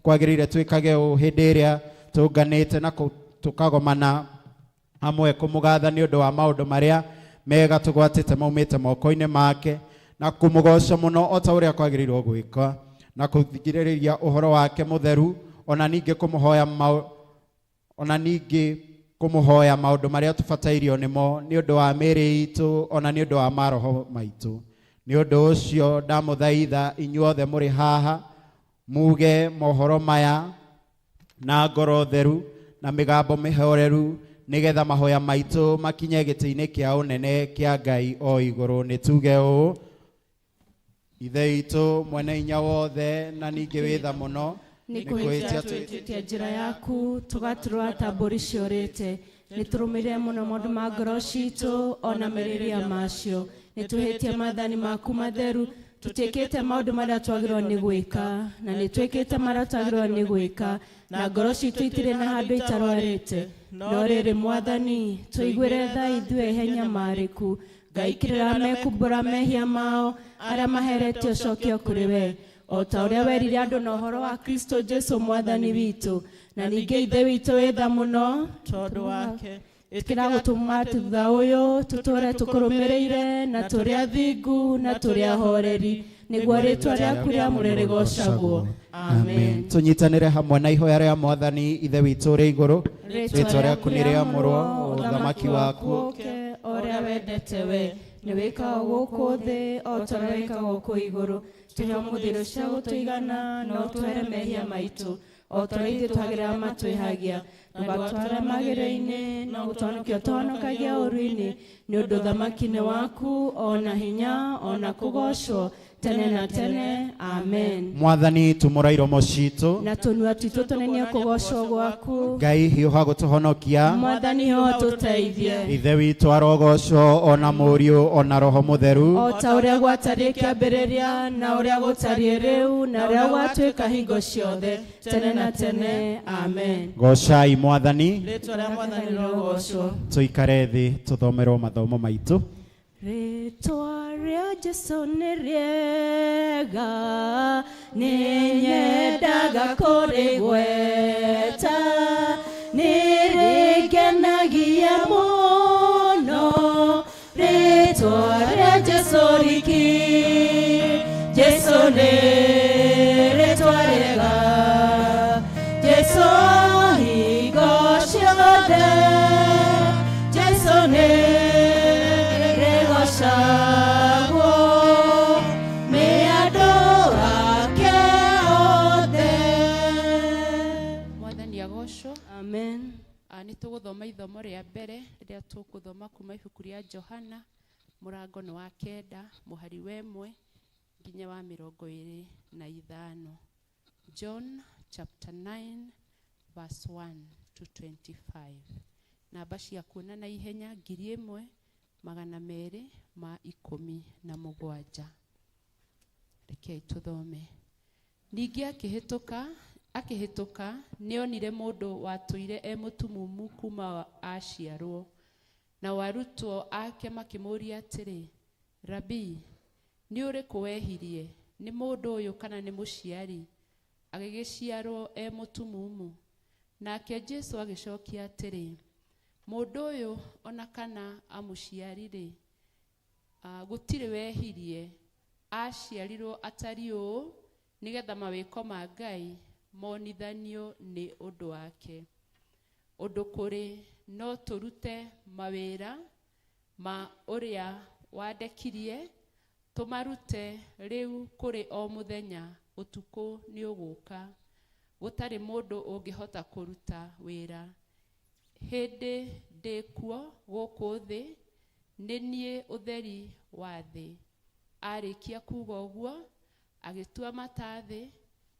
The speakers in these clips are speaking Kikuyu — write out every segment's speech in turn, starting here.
Kwagĩrĩire twĩkage ũũ hĩndĩ ĩrĩa tũnganĩte na tũkagomana hamwe kũmũgatha nĩ ũndũ wa maũndũ marĩa mega tũgwatĩte maumĩte moko-inĩ make, na kũmũgoca mũno o ta ũrĩa kwagĩrĩirwo gwĩka, na kũthikĩrĩria ũhoro wake mũtheru, ona ningĩ kũmũhoya ona ningĩ kũmũhoya maũndũ marĩa tũbatairio nĩmo nĩ ũndũ wa mĩĩrĩ itũ ona nĩ ũndũ wa maroho maitũ. Nĩ ũndũ ũcio ndamũthaitha inyuothe mũrĩ haha muge mohoro maya na ngoro theru na mĩgambo mĩhoreru, nĩgetha mahoya maitũ makinye gĩtĩ-inĩ kĩa ũnene kĩa Ngai o igũrũ. Nĩ tuge ũũ: Ithe witũ mwene hinya wothe na ningĩ wĩ tha mũno, nĩ kũhĩtia twĩhĩtĩtie njĩra yaku, tũgatũrũra ta mbũri ciũrĩte. Nĩ tũrũmĩrĩre mũno maũndũ ma ngoro citũ ona merirĩria macio. Nĩ twĩhĩtie maathani maku matheru, tũtiĩkĩte maũndũ marĩa twagĩrĩirwo nĩ gwĩka, na nĩ twĩkĩte marĩa twagĩrĩirwo nĩ gwĩka, na ngoro citũ itirĩ na handũ itarwarĩte. No rĩrĩ, Mwathani, tũiguĩre tha ithuĩ henyamarĩku. Ngai kĩrĩra mekumbũra mehia mao, arĩa maherete ũcokio kũrĩ we, o ta ũrĩa werire andũ na ũhoro wa Kristo Jesu Mwathani witũ. Na ningĩ Ithe witũ wĩ tha mũno, tondũ wake ĩtĩkĩra gũtũma atĩ thutha ũyũ tũtũũre tũkũrũmĩrĩire, na tũrĩ athingu na tũrĩ ahoreri, nĩguo rĩĩtwa rĩaku rĩamũre rĩgoocagwo. Amen. Tũnyitanĩre hamwe na ihoya rĩa Mwathani. Ithe witũ ũrĩ igũrũ, rĩĩtwa rĩaku nĩ rĩamũrwo, ũthamaki waku ũke, o ũrĩa wendete we nĩ wĩkagwo gũkũ thĩ o ta ũrĩa wĩkagwo kũu igũrũ. Tũhe ũmũthĩ irio cia gũtũigana, na ũtũhere mehia maitũ o ta ũrĩa ithuĩ twagĩrĩra matwĩhagia, ndũgatware magerio-inĩ, no gũtũhonokia ũtũhonokagia ũũru-inĩ, nĩ ũndũ ũthamaki nĩ waku, o na hinya, o na kũgoocwo tene na tene. Amen. Mwathani, tumũra iromo citũ, na tũnua twitũ tũnenie kũgoocwo gwaku. Ngai, hiũha gũtũhonokia. Mwathani, ho tũteithie. Ithe witũ arogocwo, ona Mũriũ, ona Roho Mũtheru, o ta ũrĩa gwatariĩ kĩambĩrĩria, na ũrĩa gũtariĩ rĩu, na ũrĩa gwatuĩka hingo ciothe, tene na tene. Amen. Gocai Mwathani. Rĩtwa rĩa Mwathani rĩrogocwo. Tũikare thĩ tũthomerwo mathomo maitũ. Rĩtwa rĩa Jesu nĩ rĩega, nĩ nyendaga kũrĩgweta, nĩ rĩngenagia mũno, rĩtwa rĩa Jesu riki. Jesu nĩ rĩtwa rĩega, Jesu hingo ciothe, Jesu nĩ rĩgocagwo nĩ andũ ake othe. Mwathani agocwo. Amen. Nĩ tũgũthoma ithomo rĩa mbere rĩrĩa tũkũthoma kuma ibuku rĩa Johana, mũrango nĩ wa 9, mũhari wa 1 nginya wa 25. John chapter 9 verse 1 to 25. Namba cia kuona na ihenya 1217. Rekei tũthome. Ningĩ akĩhĩtũka nĩonire mũndũ watũire e mũtumumu kuma aciarwo. Nao arutwo ake makĩmũũria atĩrĩ, Rabii, nĩ ũrĩkũ wehirie, nĩ mũndũ ũyũ kana nĩ mũciari, agĩgĩciarwo e mũtumumu? Nake Jesu agĩcokia atĩrĩ, mũndũ ũyũ ona kana amũciari-rĩ, gũtirĩ wehirie, aciarirwo atariĩ ũũ nĩgetha mawĩko ma Ngai monithanio nĩ ũndũ wake. Ũndũ kũrĩ no tũrute mawĩra ma ũrĩa wandekirie, tũmarute rĩu kũrĩ o mũthenya, ũtukũ nĩ ũgũka gũtarĩ mũndũ ũngĩhota kũruta wĩra. Hĩndĩ ndĩ kuo gũkũ thĩ, nĩ niĩ ũtheri wa thĩ. Arĩkia kuuga ũguo, agĩtua mata thĩ,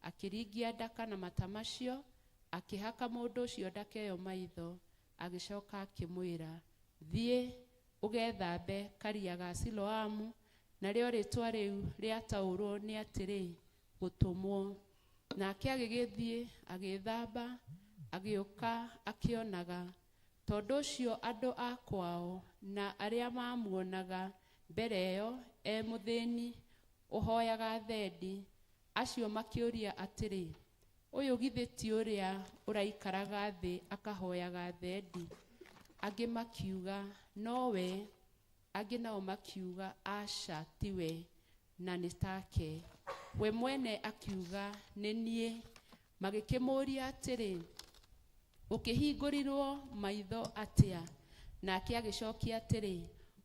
akĩringia ndaka na mata macio, akĩhaka mũndũ ũcio ndaka ĩyo maitho, agĩcoka akĩmwĩra, thiĩ ũgethambe karia ga Siloamu, narĩo rĩĩtwa rĩu rĩataũrwo nĩ atĩrĩ, gũtũmwo. Nake agĩgĩthiĩ agĩĩthamba, agĩũka akĩonaga. Tondũ ũcio andũ a kwao na arĩa mamuonaga mbere ĩyo e mũthĩni ũhoyaga thendi, acio makĩũria atĩrĩ, Ũyũ githĩ ti ũrĩa ũraikaraga thĩ akahoyaga thendi? Angĩ makiuga, nowe. Angĩ nao makiuga, aca, tiwe, na nĩ take. We mwene akiuga, nĩ niĩ. Magĩkĩmũũria atĩrĩ, ũkĩhingũrirwo maitho atĩa? Nake agĩcokia atĩrĩ,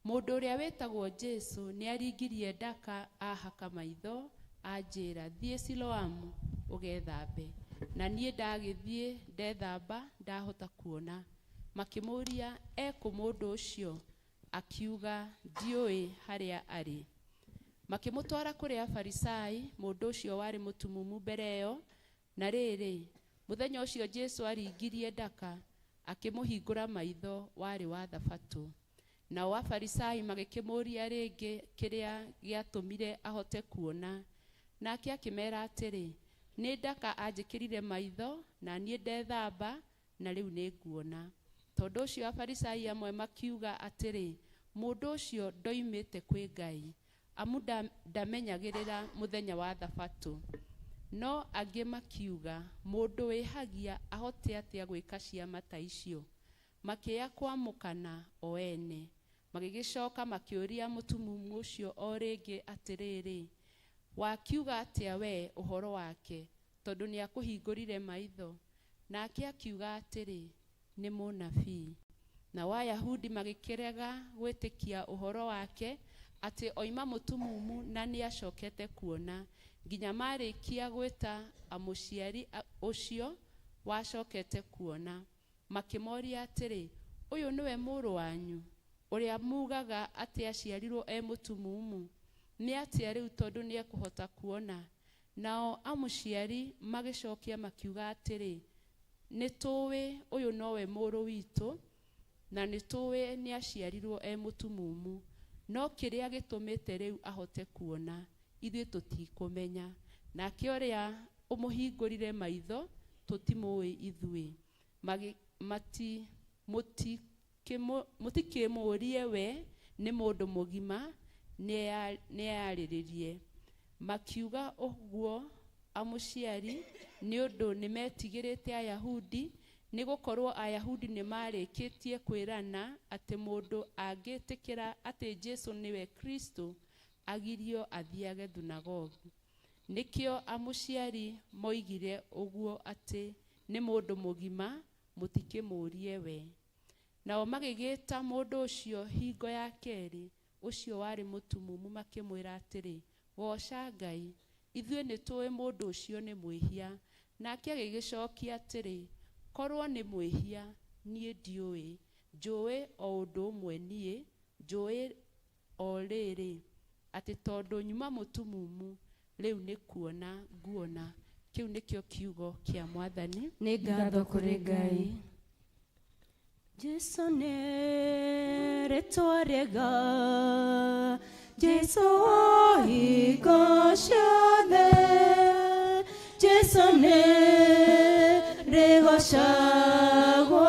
mũndũ ũrĩa wĩtagwo Jesu nĩaringirie ndaka ahaka maitho, anjĩra, thiĩ Siloamu ũgethambe. Na niĩ ndagĩthiĩ ndethamba, ndahota kuona. Makĩmũũria, ekũ mũndũ ũcio? Akiuga, ndiũĩ harĩa arĩ. Makĩmũtwara kũrĩ Afarisai, mũndũ ũcio warĩ mũtumumu mbere ĩyo. Na rĩrĩ, mũthenya ũcio Jesu aringirie ndaka akĩmũhingũra maitho, warĩ wa Thabatũ. Nao Afarisai magĩkĩmũũria rĩngĩ kĩrĩa gĩatũmire ahote kuona. Nake akĩmera atĩrĩ, nĩ ndaka anjĩkĩrire maitho, na niĩ ndethamba, na rĩu nĩ nguona. Tondũ ũcio Afarisai amwe makiuga atĩrĩ, mũndũ ũcio ndoimĩte kwĩ Ngai, amu ndamenyagĩrĩra mũthenya wa Thabatũ. No angĩ makiuga, mũndũ wĩhagia ahote atĩa gwĩka ciama ta icio? Makĩya kwamũkana o ene. Magĩgĩcoka makĩũria mũtumumu ũcio o rĩngĩ atĩrĩrĩ, wakiuga atĩa we ũhoro wake, tondũ nĩakũhingũrire maitho? Nake akiuga atĩrĩ, nĩ mũnabii. Nao Ayahudi magĩkĩrega gwĩtĩkia ũhoro wake, atĩ oima mũtumumu na nĩacokete kuona, nginya marĩkia gwĩta amũciari ũcio wacokete kuona. Makĩmoria atĩrĩ, ũyũ nĩwe mũrũ wanyu, ũrĩa mugaga atĩ aciarirwo e mũtumumu? Nĩ atĩa rĩu tondũ nĩekũhota kuona? Nao amũciari magĩcokia makiuga atĩrĩ, nĩtũũĩ ũyũ nowe mũrũ witũ, na nĩtũũĩ nĩaciarirwo e mũtumumu, no kĩrĩa gĩtũmĩte rĩu ahote kuona, ithuĩ tũtikũmenya. Nake ũrĩa ũmũhingũrire maitho tũtimũĩ ithuĩ. Mũtikĩmũũrie we nĩ mũndũ mũgima, nĩeyarĩrĩrie. Makiuga ũguo amũciari nĩ ũndũ nĩmetigĩrĩte Ayahudi, nĩgũkorwo Ayahudi nĩmarĩkĩtie kwĩrana atĩ mũndũ angĩtĩkĩra atĩ Jesu nĩwe Kristo, agirio athiage thunagogi. Nĩkĩo amũciari moigire ũguo atĩ nĩ mũndũ mũgima, mũtikĩmũũrie we. Nao magĩgĩta mũndũ ũcio hingo ya kerĩ, ũcio warĩ mũtumumu, makĩmwĩra atĩrĩ, goca Ngai, ithuĩ nĩtũĩ mũndũ ũcio nĩ mwĩhia. Nake agĩgĩcokia atĩrĩ, korwo nĩ mwĩhia, niĩ ndiũĩ, njũĩ o ũndũ ũmwe niĩ, njũĩ o rĩrĩ, atĩ tondũ nyuma mũtumumu, rĩu nĩ kuona nguona. Kĩu nĩkĩo kiugo kĩa Mwathani. Nĩ ngatho kũrĩ Ngai. Jesu nĩ rĩtwa rĩega, Jesu hingo ciothe, Jesu nĩ rĩgocagwo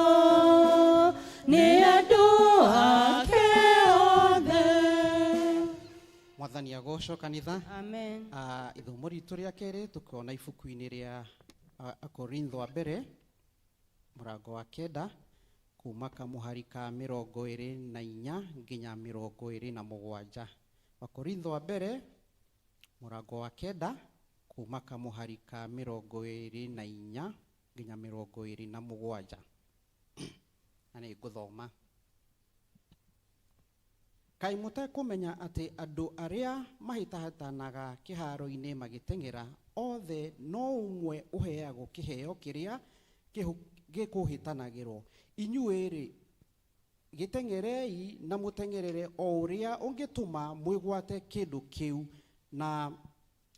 nĩ andũ ake othe. Mwathani agocwo kanitha. Amen. Ithomo ritũ rĩa kerĩ tũkona ibuku-inĩ rĩa Akorintho wa mbere mũrango wa 9 kuma kamũhari ka 24 nginya 27. Akorintho wa mbere mũrango wa 9 kuma kamũhari ka 24 nginya 27. Na nĩ ngũthoma. Kaĩ mũtekũmenya atĩ andũ arĩa mahĩtahĩtanaga kĩharo-inĩ magĩteng'era othe no ũmwe ũheagwo kĩheo kĩrĩa gĩkũhĩtanagĩrwo? Inyuĩ-rĩ, gĩteng'erei na mũteng'erere o ũrĩa ũngĩtũma mwĩgwate kĩndũ kĩu. Na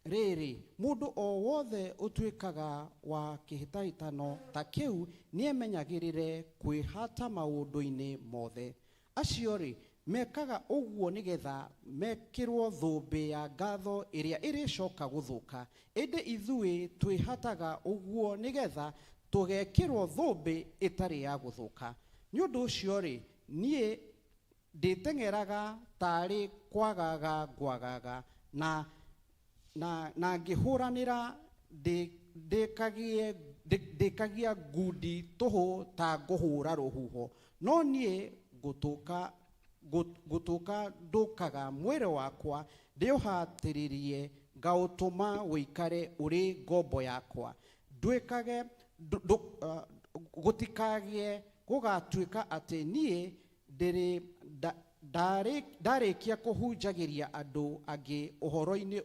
rĩrĩ, mũndũ o wothe ũtuĩkaga wa kĩhĩtahĩtano ta kĩu nĩemenyagĩrĩre kwĩhata maũndũ-inĩ mothe. Acio-rĩ, mekaga ũguo nĩgetha mekĩrwo thũmbĩ ya ngatho ĩrĩa ĩrĩcoka gũthũka, ĩndĩ ithuĩ twĩhataga ũguo nĩgetha tũgekĩrwo thũmbĩ ĩtarĩ ya gũthũka. Nĩ ũndũ ũcio-rĩ, niĩ ndĩteng'eraga tarĩ kwagaga ngwagaga, na ngĩhũranĩra ndĩkagie ndĩkagia ngundi tũhũ ta ngũhũra rũhuho, no niĩ ngũtũka ngũtũka ndũkaga mwĩrĩ wakwa ndĩũhatĩrĩrie ngaũtũma ũikare ũrĩ ngombo yakwa, ndwĩkage gũtikagĩe gũgatuĩka atĩ niĩ ndĩrĩ ndarĩkia kũhunjagĩria andũ angĩ ũhoro-inĩ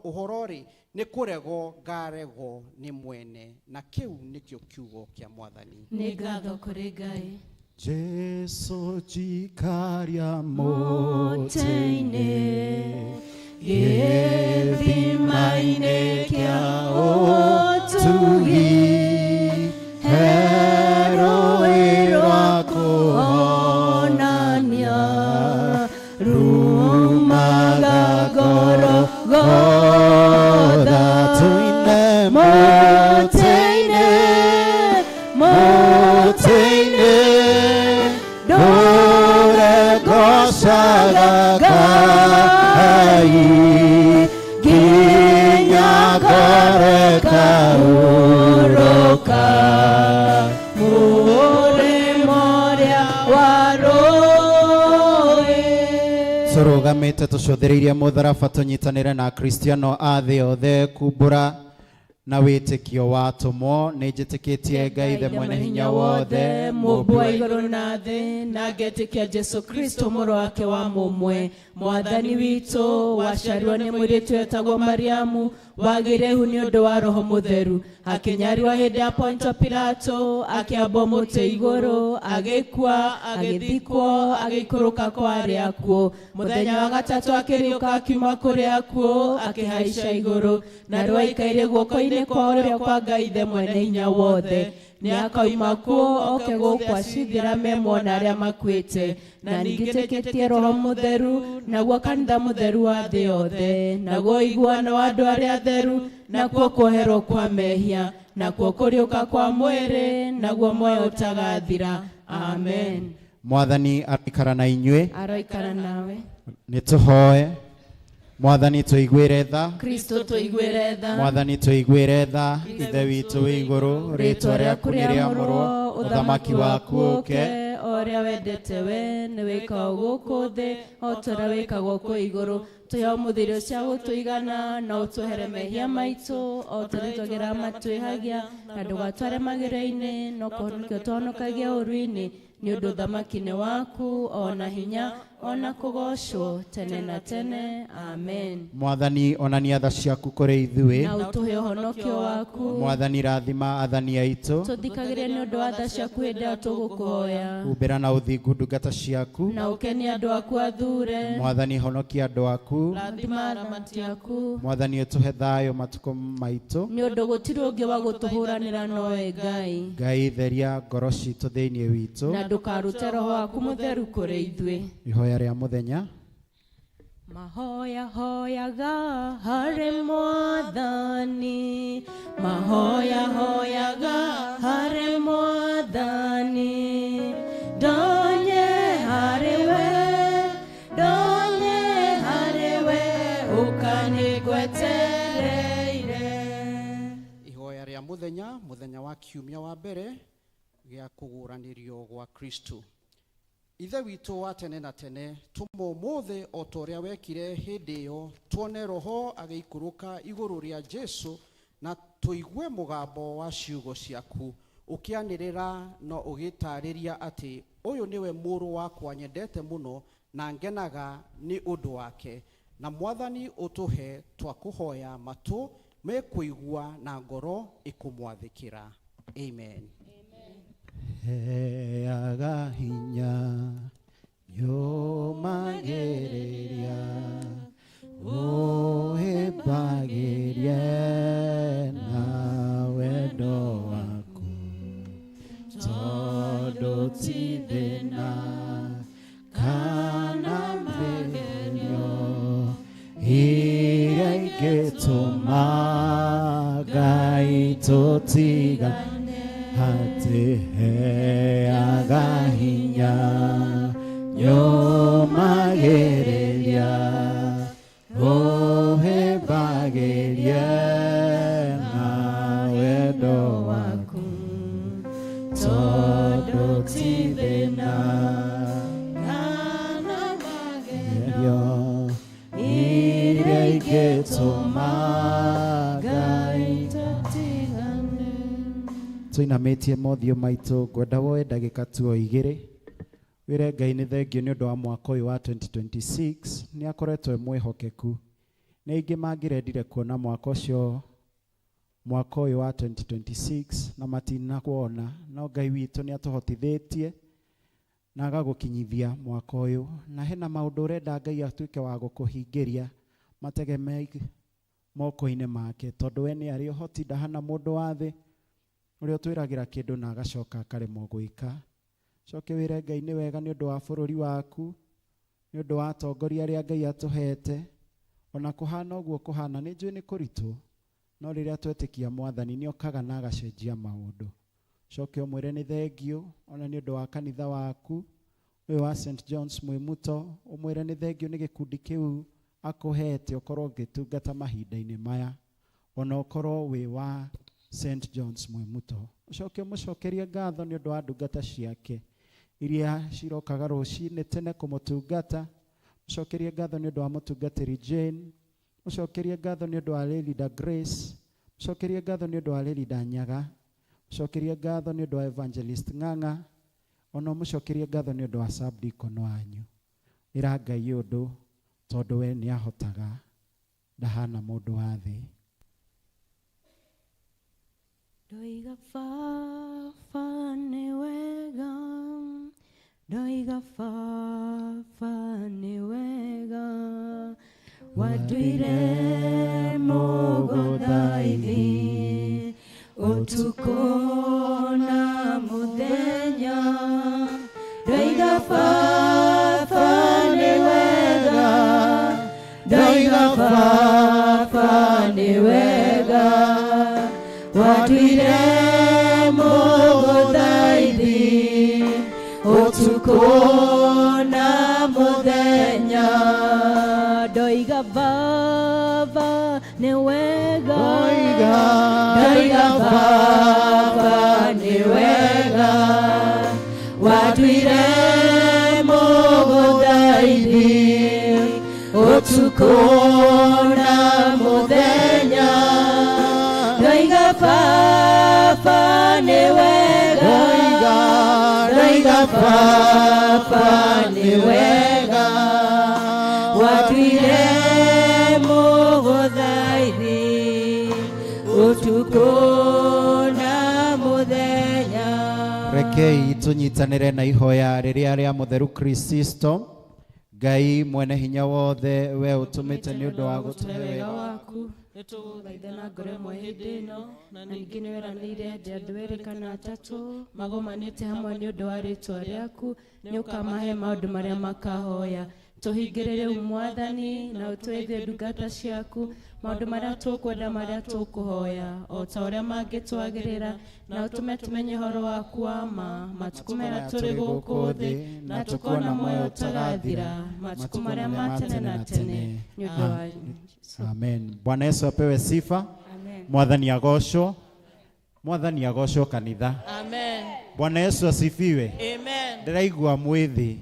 ũhoro-rĩ nĩ kũregwo ngaregwo nĩ mwene, na kĩu nĩkĩo kiugo kĩa Mwathani. Nĩ ngatho kũrĩ Ngai. Jesu jikaria Mũtĩ-inĩ, mũtĩ-inĩ gĩthima-inĩ kĩa ũtugi, he rũĩ rwa kũhonania rumaga ngoro Golgotha. Tuine mũtĩ-inĩ, mũtĩ-inĩ ndũre ngocaga Ngai nginya ngoreka ũrũka mũrĩmo ũrĩa wa rũĩ. Tũrũgamĩte tũcũthĩrĩirie mũtharaba tũnyitanĩre na Akristiano a thĩ yothe kumbũra na wĩtĩkio wa atũmwo. Nĩ njĩtĩkĩtie Ngai Ithe mwene hinya wothe, Mũmbi wa igũrũ na thĩ, na ngetĩkia Jesũ Kristo mũrũ wake wa mũmwe, Mwathani witũ, waciarirwo nĩ mũirĩtu wetagwo Mariamu, wagĩire ihu nĩ ũndũ wa Roho Mũtheru, akĩnyariwa hĩndĩ ya Ponto Pilato, akĩambwo mũtĩ igũrũ, agĩkua, agĩthikwo, agĩikũrũka kwa arĩa akuũ. Mũthenya wa gatatũ akĩriũka akiuma kũrĩ akuũ, akĩhaica igũrũ, na rĩu aikaire guoko-inĩ kwa ũrĩo kwa Ngai Ithe mwene hinya wothe. Nĩ akauma kuo oke gũkũ acithĩra me muona arĩa makuĩte. Na ningĩ njĩtĩkĩtie Roho Mũtheru, naguo kanitha mũtheru wa thĩ yothe, naguo ũiguano wa andũ arĩa atheru, nakuo kuoherwo kwa mehia, nakuo kũriũka kwa mwĩrĩ, naguo muoyo ũtagathira. Amen. Mwathani aroikara na inyuĩ. Aroikara nawe. Nĩ tũhoe. Mwathani tũiguĩre tha. Kristo tũiguĩre tha. Mwathani tũiguĩre tha. Ithe witũ wĩ igũrũ, rĩtwa rĩaku nĩ rĩamũrwo, ũthamaki waku ũke, o ũrĩa wendete we nĩ wĩkagwo gũkũ thĩ o ta ũrĩa wĩkagwo kũu igũrũ. Tũhe ũmũthĩ irio cia gũtũigana, na ũtũhere mehia maitũ o ta ũrĩa twagĩra matwĩhagia, na ndũgatware magerio-inĩ, no kũhonokia ũtũhonokagie ũũru-inĩ, nĩ ũndũ ũthamaki nĩ waku, o na hinya, o na kũgoocwo tene na tene. Amen. Mwathani onania tha ciaku kũrĩ ithuĩ. Na ũtũhe ũhonokio waku. Mwathani rathima athani aitũ. Tũthikagĩrĩrie nĩ ũndũ wa tha ciaku hĩndĩ ĩrĩa tũgũkũhoya. Humbĩra na ũthingu ndungata ciaku. Na ũkenie andũ aku athure. Mwathani honokia andũ aku. Rathima aramati aku. Mwathani ũtũhe thayũ matukũ maitũ. Nĩ ũndũ gũtirĩ ũngĩ wa gũtũhũranĩra nowe Ngai. Ngai theria ngoro citũ thĩinĩ witũ. Na ndũkarute roho waku mũtheru kũrĩ ithuĩ. Ihoya rĩa mũthenya. Mahoya hoyaga harĩ Mwathani, mahoya hoyaga harĩ Mwathani, ndonye harĩ we, ndonye harĩ we, ũkanĩgwetereire. Ihoya rĩa mũthenya, mũthenya wa kiumia wa mbere gĩa kũgũranĩrio gwa Kristo. Ithe witũ wa tene na tene, tũma ũmũthĩ o ta ũrĩa wekire hĩndĩ ĩyo, tuone Roho agĩikũrũka igũrũ rĩa Jesũ, na tũigue mũgambo wa ciugo ciaku ũkĩanĩrĩra na ũgĩtaarĩria atĩ ũyũ nĩwe mũrũ wakwa nyendete mũno na ngenaga nĩ ũndũ wake. Na Mwathani ũtũhe twakũhoya matũ mekũigua na ngoro ĩkũmwathĩkĩra. Amen. Heaga hinya nyũmagĩrĩria, ũhĩmbagĩrie na wendo waku, tondũ ti thĩna kana mĩgerio iria ingĩtũma Ngai tũtigane. Atĩ heaga hinya nyũmagĩrĩria, ũhĩmbagĩrie Wendo waku tondũ ti thĩna kana magerio gerio iria ingĩtũma Ngai tũtigane. Tũinamĩtie mothiũ maitũ, ngwenda woe ndagĩka tu o igĩrĩ wĩre Ngai nĩ thengiũ nĩ ũndũ wa mwaka ũyũ wa 2026. Nĩ akoretwo e mwĩhokeku. Nĩ aingĩ mangĩrendire kuona mwaka ũcio, mwaka ũyũ wa 2026, na matinakuona, no Ngai witũ nĩ atũhotithĩtie na agagũkinyithia mwaka ũyũ, na hena maũndũ ũrenda Ngai atuĩke wa gũkũhingĩria, mategemee moko-inĩ make, tondũ we nĩ arĩ ũhoti, ndahana mũndũ wa thĩ ũrĩa ũtwĩragĩra kĩndũ na agacoka akaremwo gwĩka. Coke wĩre Ngai nĩ wega nĩ ũndũ wa bũrũri waku, nĩ ũndũ wa atongoria arĩa Ngai atũhete. Ona kũhana ũguo kũhana, nĩ njũĩ nĩ kũritũ, no rĩrĩa twetĩkia Mwathani nĩ okaga na agacenjia maũndũ. Coke ũmwĩre nĩ thengiũ ona nĩ ũndũ wa kanitha waku ũyũ wa St John's Mwimuto. Ũmwĩre nĩ thengiũ nĩ gĩkundi kĩu akũhete ũkorwo ũgĩtungata mahinda-inĩ maya, ona ũkorwo wĩ wa St John's Mwimuto. Ũcoke ũmũcokerie ngatho nĩ ũndũ wa ndungata ciake iria cirokaga rũcinĩ tene kũmũtungata. Mũcokerie ngatho nĩ ũndũ wa mũtungatĩri Jane. Mũcokerie ngatho nĩ ũndũ wa Lady Grace. Mũcokerie ngatho nĩ ũndũ wa Lady Nyaga. Mũcokerie ngatho nĩ ũndũ wa Evangelist Ng'ang'a. Ona ũmũcokerie ngatho nĩ ũndũ wa subdeacon wanyu. Ĩra Ngai ũndũ, tondũ we nĩ ahotaga, ndahana mũndũ wa thĩ. Ndoiga Baba nĩ wega, ndoiga Baba nĩ wega, wanduire mũgũthaithi ũtukũ na mũthenya. Ndoiga Baba nĩ wega, ndoiga Baba nĩ wega, wanduire mũgũthaithi ũtukũ na mũthenya. Ndoiga Baba nĩ wega, ndoiga Baba nĩ wega, wanduire mũgũthaithi ũtukũ na mũthenya. Ndoiga Baba nĩ wega, ndoiga Baba nĩ wega, wanduire mũgũthaithi ũtukũ na mũthenya. Rekei tũnyitanĩre na ihoya rĩrĩa rĩa mũtheru Kristo. Ngai mwene hinya wothe, we ũtũmĩte nĩ ũndũ wa gũtũhe wega wega waku, nĩtũgũthaitha na ngoro ĩmwe hĩndĩ ĩno, na ningĩ nĩ weranĩire atĩ andũ erĩ kana atatũ magomanĩte hamwe nĩ ũndũ wa rĩtwa rĩaku, nĩ ũkamahe maũndũ marĩa makahoya. Tũhingĩre rĩu Mwathani, na ũtũĩthie ndungata ciaku maũndũ marĩa tũkwenda, marĩa tũkũhoya, o ta ũrĩa mangĩtwagĩrĩra, na ũtũme tũmenye ũhoro waku wa ma matukũ marĩa tũrĩ gũkũ thĩ, na tũkona muoyo ũtagathira matukũ marĩa ma tene na tene, nĩ ũndũ wa Jesũ. Amen. Bwana Yesu apewe sifa. Amen. Mwathani agocwo. Mwathani agocwo kanitha. Amen. Bwana Yesu asifiwe. Amen. Ndĩraigua mwĩthĩ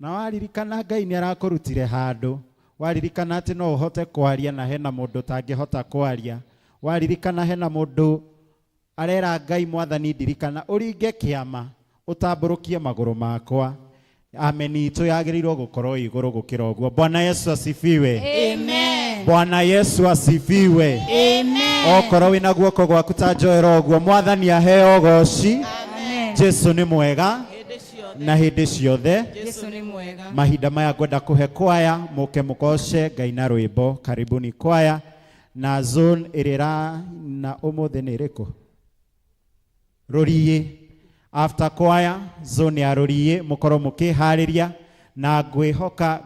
na waririkana Ngai nĩ arakũrutire handũ, waririkana atĩ no ũhote kwaria na hena mũndũ ũtangĩhota kwaria, waririkana hena mũndũ arera Ngai Mwathani ndirikana ũringe kĩama ũtambũrũkie magũrũ makwa. Amen itũ yagĩrĩirwo gũkorwo igũrũ gũkĩra ũguo. Bwana Yesu asifiwe. Amen. Bwana Yesu asifiwe. Amen. Okorwo wĩna guoko gwaku ta njoero ũguo, Mwathani aheo goci. Jesu nĩ mwega Hĩndĩ ciothe. na hĩndĩ ciothe. Jesu nĩ mwega. Mahinda maya ngwenda kũhe kwaya mũke mũgoce Ngai na rwĩmbo. Karibuni kwaya. Na zone ĩrĩa na ũmũthĩ nĩ ĩrĩkũ? Rũriĩ. After kwaya, zone ya Rũriĩ, mũkorwo mũkĩharĩria, na ngwĩhoka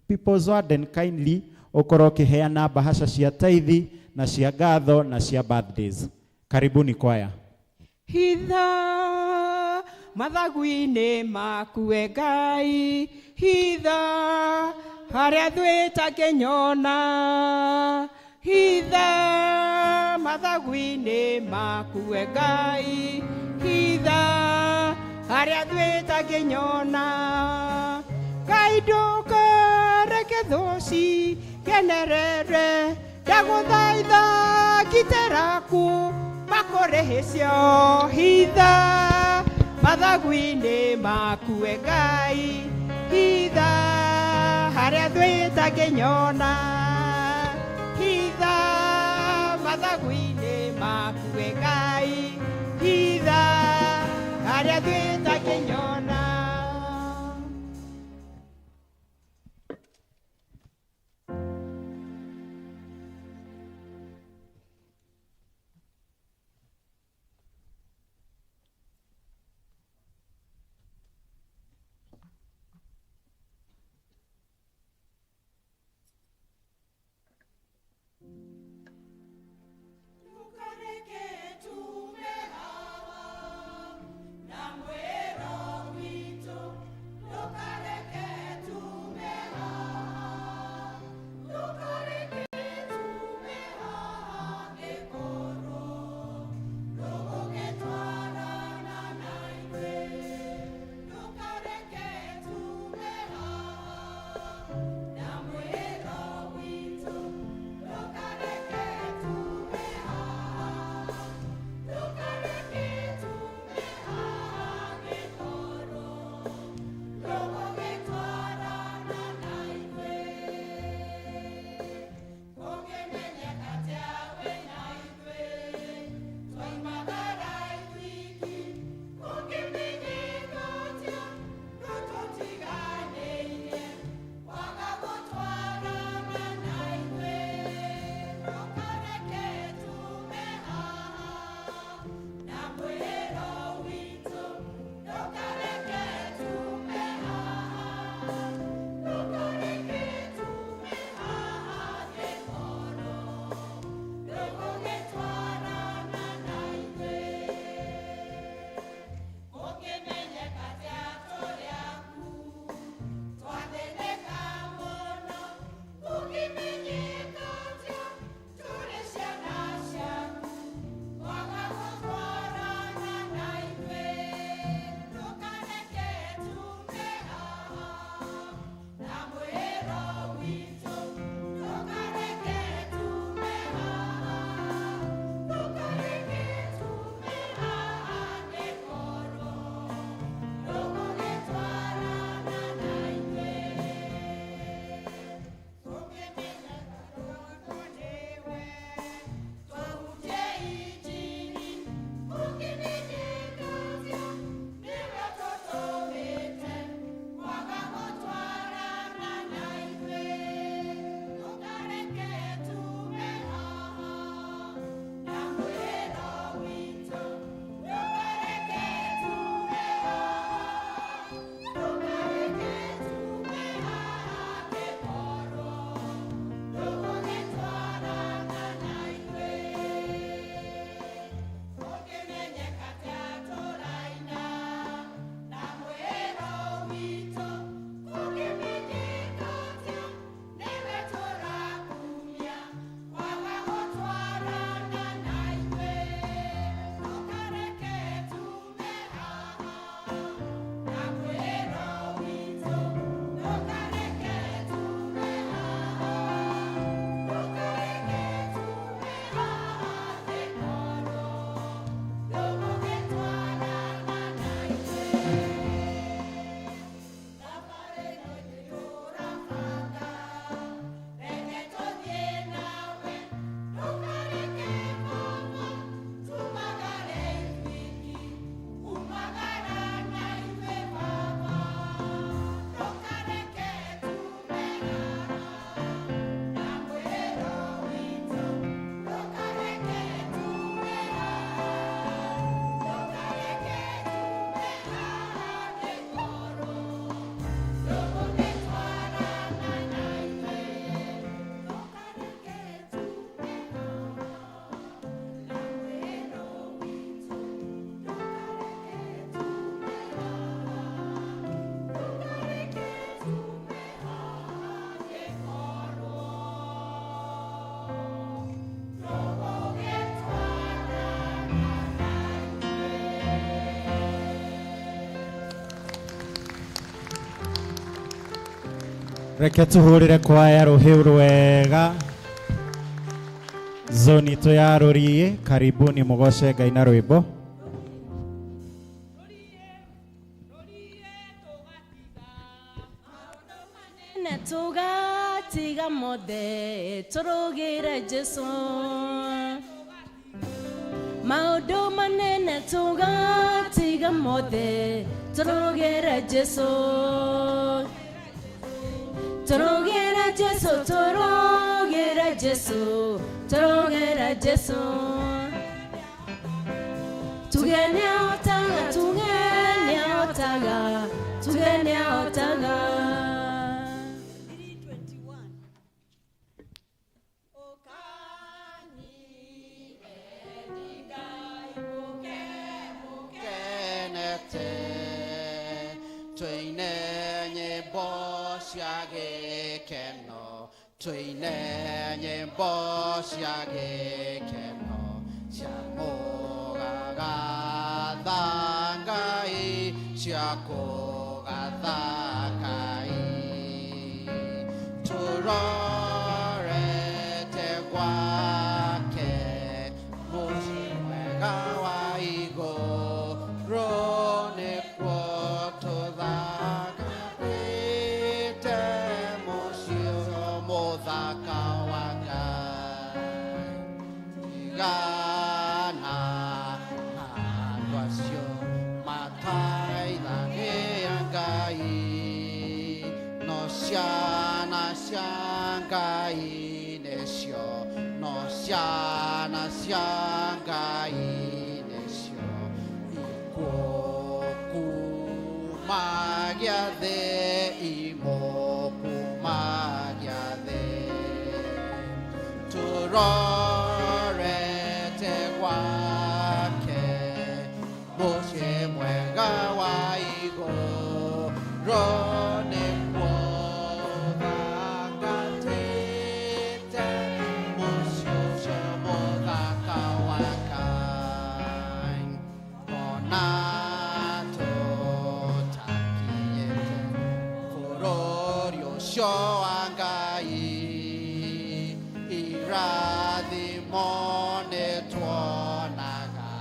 People's Warden kindly ũkorwo ũkĩheana bahasha cia taithi na cia ngatho na cia birthdays. Karibuni kwaya. Hitha mathagu-inĩ maku we Ngai, hitha harĩa thũ ĩtangĩnyona. Hitha mathagu-inĩ maku we Ngai, hitha harĩa thwĩtangĩnyona. Ngai ndũkareke thũ cigenerere, ndagũthaitha ngitĩraku makũrĩhĩcio. Hitha mathagu-inĩ maku we Ngai, hitha harĩa thwĩtangĩnyona. Hitha mathagu-inĩ maku we Ngai, hitha harĩa thwĩtangĩnyona. Tukareke tume hawa na mwero. Reke tuhurire kwaya rũhĩu rwega. Zoni itũ ya Rũriĩ, karibuni mũgoce Ngai na rwĩmbo. Na tũgatiga mothe tũrũgĩre Jesũ. Maũndũ manene tũgatiga mothe tũrũgĩre Jesũ. Tũrũgĩre Jesũ, tũrũgĩre Jesũ, tũrũgĩre Jesũ. Tuge nĩahotaga, tuge nĩahotaga, tuge nĩahotaga. Kenete twine nyĩmbo cia gĩkeno, twine nyĩmbo cia gĩkeno cia kũgatha Ngai, cia kũgatha Ngai. Tũrorete gwake mũciĩ mwega wa igũrũ, nĩkuo tũthakarĩte mũciĩ ũcio mũthaka wa Ngai. Tigana na andũ acio mataithagia Ngai, no ciana cia Ngai nĩcio, no ciana cia Ngai nĩcio ikukumagia thĩ, imũkumagia thĩ. Tũrorete gwake mũciĩ mwega wa igũrũ, nĩkuo thangatĩte mũciĩ ũcio mũthaka wa Ngai. Ona tũtakinyĩte bũrũri ũcio wa Ngai, irathimo nĩtuonaga,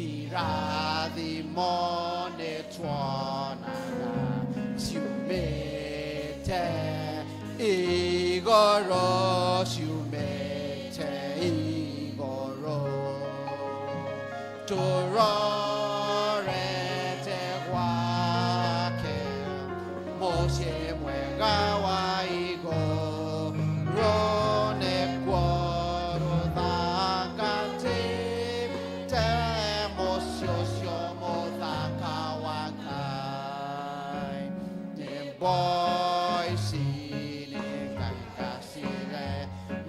irathimo nĩtuonaga ciumĩte igũrũ, ciumĩte igũrũ. Tũrorete gwake mũciĩ mwega wa igũrũ, nĩkuo rũthangatĩte mũciĩ ũcio mũthaka wa Ngai. Nyĩmbo ici nĩngaigacire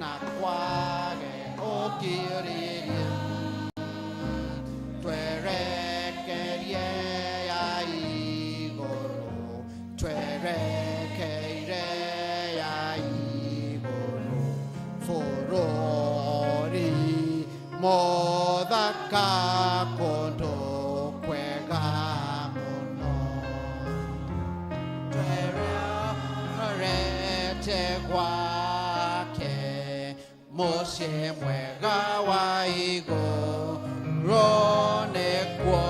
na kwage ũkirĩrĩria, twerekerie ya igũrũ, twerekeire ya igũrũ, bũrũri mũthaka kũndũ kwega mũno. Twerorete gwake mũciĩ mwega wa igũrũ, nĩkuo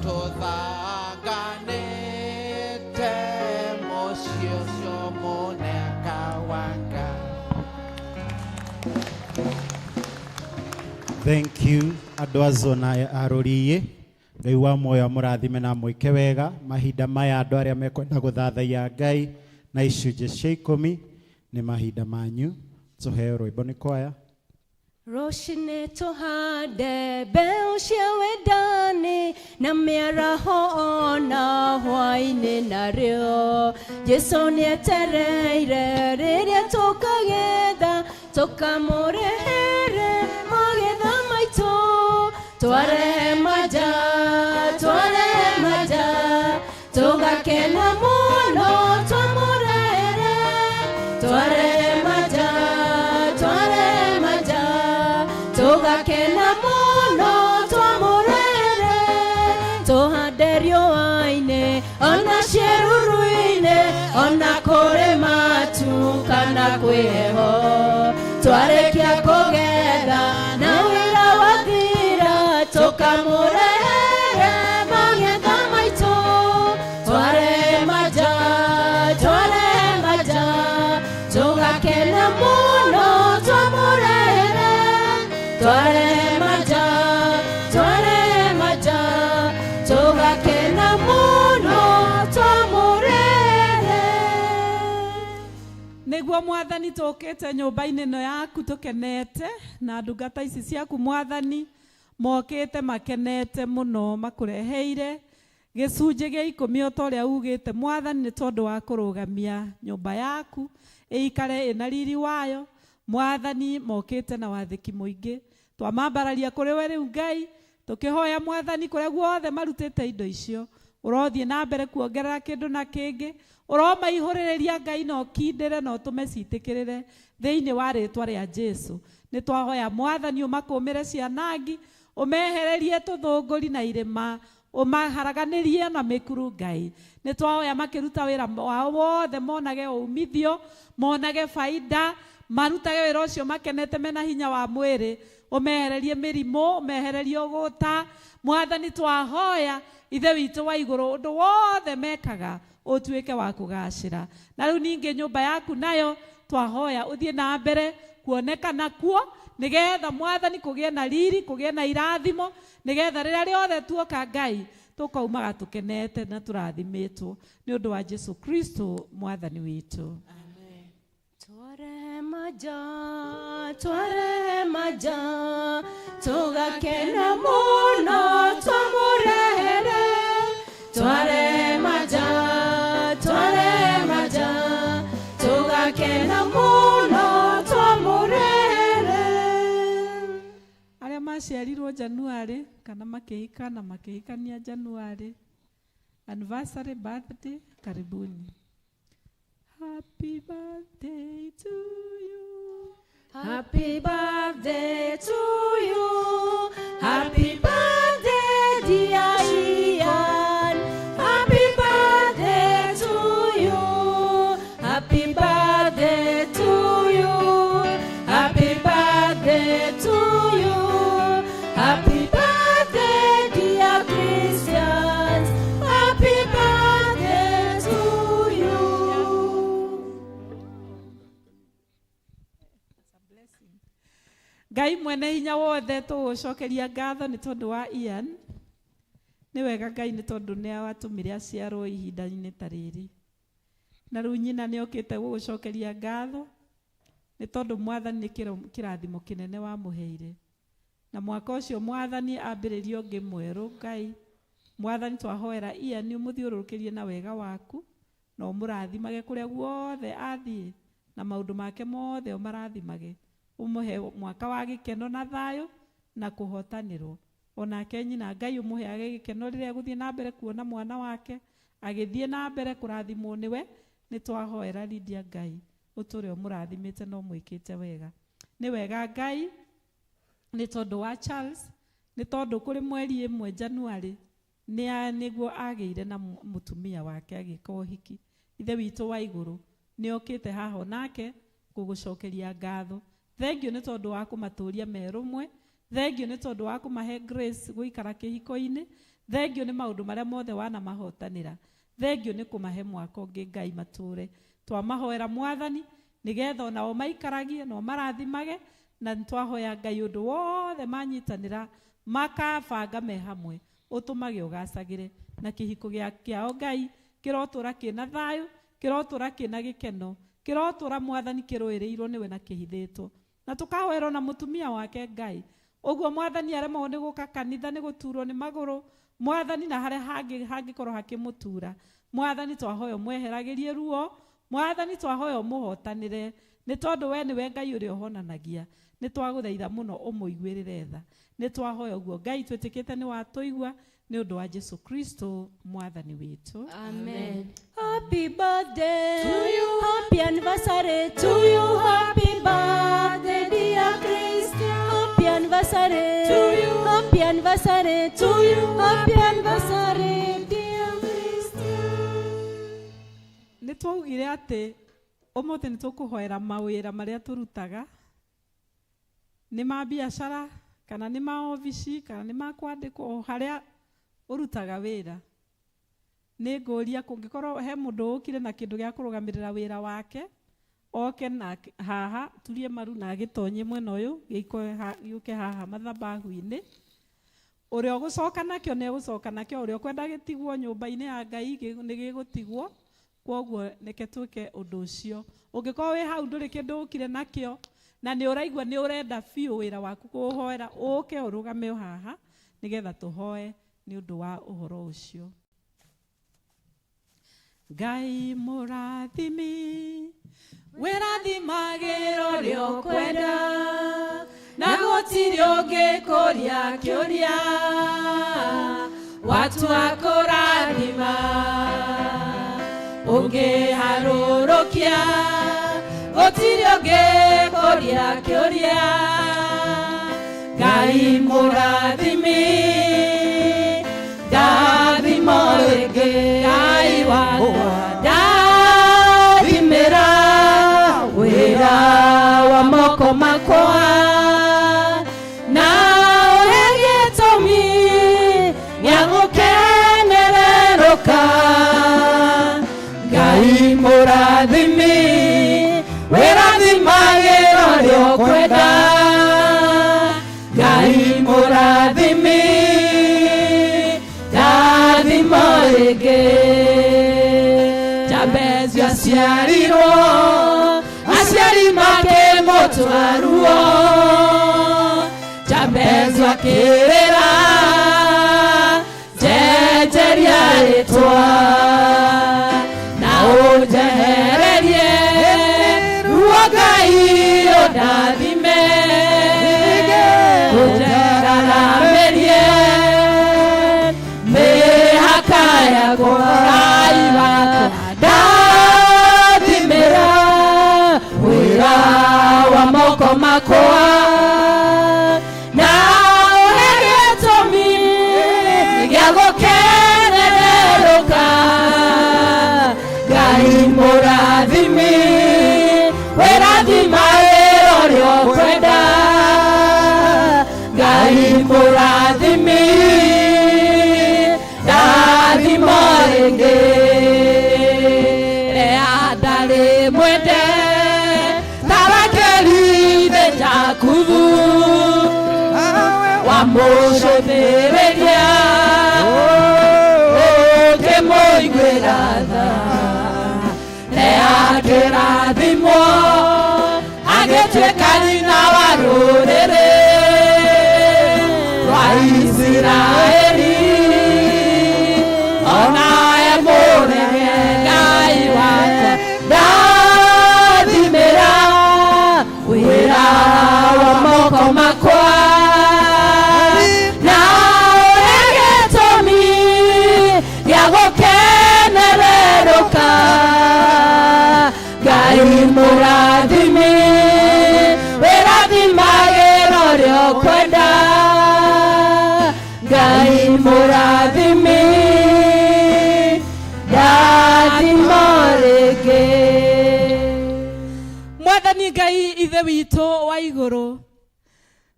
tũthanganĩte mũciĩ ũcio mũthaka wa Ngai. Thank you andũ a zona ya Rũriĩ. Ngai wa muoyo amũrathime na amwĩke wega. Mahinda maya andũ arĩa mekwenda gũthathaiya Ngai na icunjĩ cia ikũmi nĩ mahinda manyu. Tũheo rwĩmbo nĩ kwaya. Rũcinĩ tũhande mbeũ cia wendani na mĩaraho ona hwaĩ-inĩ narĩo. Jesũ nĩetereire rĩrĩa tũkagetha tũkamũrehere magetha maitũ. Twarehe maja, twarehe maja, tũgakena mũno twamũrehere. Twarehe maja, twarehe maja, tũgakena mũno twamũrehere. Tũhande riũa-inĩ ona ciĩruru-inĩ ona kũrĩ matu. Kwĩ heho twarĩkia kũgetha na wĩra wathira tũkamũrehere magetha maitũ tware maja tware maja tũgakena mũno twamũrehere tware maja tware maja tũgakena mũno twamũrehere. Nĩguo mwathani tũkĩte nyũmba-inĩ ĩno yaku tũkenete na ndungata ici ciaku mwathani mokĩte makenete mũno makũreheire gĩcunjĩ gĩa ikũmi o ta ũrĩa ugĩte mwathani nĩ tondũ wa kũrũgamia nyũmba yaku ĩikare ĩna riri wayo. Mwathani mokĩte na wathĩki mũingĩ twamambararia kũrĩ we rĩu Ngai tũkĩhoya mwathani kũrĩa guothe marutĩte indo icio ũrothiĩ na mbere kuongerera kĩndũ na kĩngĩ ũromaihũrĩrĩria Ngai na ũkindĩre na ũtũme citĩkĩrĩre thĩinĩ wa rĩtwa rĩa Jesu. Nĩ twahoya mwathani ũmakũmĩre cianangi ũmehererie tũthũngũri na irĩma ũmaharaganĩrie na mĩkuru Ngai. Nĩ twahoya makĩruta wĩra wao wothe monage umithio monage baida marutage wĩra ũcio makenete mena hinya wa mwĩrĩ ũmehererie mĩrimũ ũmehererie ũgũta. Mwathani twahoya ithe witũ wa igũrũ ũndũ wothe mekaga ũtuĩke wa kũgacĩra. Na rĩu ningĩ nyũmba yaku nayo twahoya ũthiĩ na mbere kuonekana kuo nĩgetha mwathani kũgĩe na riri kũgĩe na irathimo nĩgetha rĩrĩa rĩothe tuoka Ngai tũkaumaga tũkenete na tũrathimĩtwo nĩ ũndũ wa Jesu Kristo mwathani witũ. Tware maja tware maja tũgakena mũno twamũrehere tware maja tware maja tũgakena mũno twamũrehere. Arĩa maciarirwo January kana makĩhika na makĩhikania January anniversary birthday karibuni. Happy birthday to you. Happy birthday to you. Happy birthday dear Ian. Happy birthday to you. Happy birthday to you. Happy birthday to you. Happy birthday dear Christians. Happy birthday to you. Ngai mwene hinya wothe tũgũcokeria ngatho nĩ tondũ wa Ian. Nĩ wega Ngai nĩ tondũ nĩ watũmire aciarwo ihinda-inĩ ta rĩrĩ. Na rĩu nyina nĩ okĩte gũgũcokeria ngatho nĩ tondũ mwathani nĩ kĩrathimo kĩnene wamũheire. Na mwaka ũcio mwathani ambĩrĩrie ũngĩ mwerũ Ngai. Mwathani twahoera Ian ũmũthiũrũrũkĩrie na wega waku na ũmũrathimage kũrĩa guothe athiĩ na maũndũ make mothe ũmarathimage ũmũhe mwaka wa gĩkeno na thayũ na kũhotanĩrwo. Onake nyina Ngai ũmũheage gĩkeno rĩrĩa egũthiĩ na mbere kuona mwana wake agĩthiĩ na mbere kũrathimwo nĩwe. Nĩ twahoera Lydia Ngai ũtũre ũmũrathimĩte na ũmwĩkĩte wega. Nĩ wega Ngai nĩ tondũ wa Charles nĩ tondũ kũrĩ mweri ĩmwe January nĩguo agĩire na mũtumia wake agĩka ũhiki. Ithe witũ wa igũrũ nĩ okĩte haha onake gũgũcokeria ngatho. Thengiũ nĩ tondũ wa kũmatũria me rũmwe. Thengiũ nĩ tondũ wa kũmahe grace gũikara kĩhiko-inĩ. Thengiũ nĩ maũndũ marĩa mothe wanamahotanĩra. Thengiũ nĩ kũmahe mwaka ũngĩ Ngai matũre. Twamahoera mwathani nĩgetha onao maikaragie na ũmarathimage na nĩtwahoya Ngai ũndũ wothe manyitanĩra makabanga me hamwe ũtũmage ũgacagĩre na kĩhiko kĩao Ngai kĩrotũra kĩna thayũ kĩrotũra kĩna gĩkeno kĩrotũra mwathani kĩrũĩrĩirwo nĩwe na kĩhithĩtwo. Na tũkahoera na mũtumia wake Ngai ũguo mwathani aremagwo nĩ gũka kanitha nĩ gũturwo nĩ magũrũ mwathani na harĩa hangĩkorwo hakĩmũtura mwathani twahoya ũmweheragĩrie ruo mwathani twahoya ũmũhotanĩre nĩ tondũ we nĩwe Ngai ũrĩa ũhonanagia. Nĩ twagũthaitha mũno ũmũiguĩrĩre tha. Nĩ twahoya ũguo Ngai twĩtĩkĩte nĩ watũigua nĩ ũndũ wa Jesu Kristo mwathani witũ. Amen. Happy birthday to you. Happy anniversary to you. Happy birthday dear Christian. Happy anniversary to you. Happy anniversary to you. Happy anniversary dear Christian. Nĩ twaugire atĩ Ũmũthĩ nĩ tũkũhoera mawĩra marĩa tũrutaga, nĩ ma biacara kana nĩ ma obici kana nĩ ma kwandĩkwo, o harĩa ũrutaga wĩra. Nĩ ngũria kũngĩkorwo he mũndũ ũkire na kĩndũ gĩa kũrũgamĩrĩra wĩra wake, oke na haha turie maru na agĩtonye mwena ũyũ gĩũke haha mathabahu-inĩ. Ũrĩa ũgũcoka nakĩo nĩ egũcoka nakĩo, ũrĩa ũkwenda gĩtigwo nyũmba-inĩ ya Ngai nĩ gĩgũtigwo. Kwoguo reke twĩke ũndũ ũcio. Ũngĩkorwo wĩ hau ndũrĩ kĩndũ ũkire nakĩo na nĩ ũraigua nĩ ũrenda biũ wĩra waku kũũhoera, ũke ũrũgame o haha nĩgetha tũhoe nĩ ũndũ wa ũhoro ũcio. Ngai mũrathimi, wĩrathimagĩra ũrĩa ũkwenda, na gũtirĩ ũngĩkũria kĩũria, watua kũrathima ũngĩharũrũkia, gũtirĩ ũngĩkũria kĩũria. Ngai mũrathimi, ndathimo rĩngĩ, Ngai wakwa ndathimĩra wĩra wa moko makwa, na ũhe gĩtũmi gĩa gũkenererũka. Ngai mũrathimi, wĩrathimagĩra ũrĩa ũkwenda. Ngai mũrathimi, ndathimo rĩngĩ. Jabezi aciarirwo, aciari makĩmũtua ruo. Jabezi akĩrĩra, njenjeria rĩtwa, na ũnjehererie ruo Ngai ũndathime, ũnjararamĩrie mĩhaka yakwa. Ngai wakwa ndathimĩra wĩra wa moko makwa, na ũhe gĩtũmi gĩa gũkenererũka. Ngai mũrathimi, wĩrathimagĩra ũrĩa ũkwenda. Ngai mũrathimi, ndathimo rĩngĩ. Lea ndarĩ mwende ta Rakeli nĩ Jakubu, wamũcũthĩrĩria ũkĩmũiguĩra tha. Lea akĩrathimwo agĩtuĩka nyina wa rũrĩrĩ rwa Isiraeli, onawe mũrege. Ngai wakwa ndathimĩra wĩra wa moko makwa, na ũhe gĩtũmi gĩa gũkenererũka. Ngai mũrathimi, wĩrathimagĩra ũrĩa ũkwenda. Ngai mũrathimi, ndathimo rĩngĩ. Mwathani Ngai Ithe witũ wa igũrũ,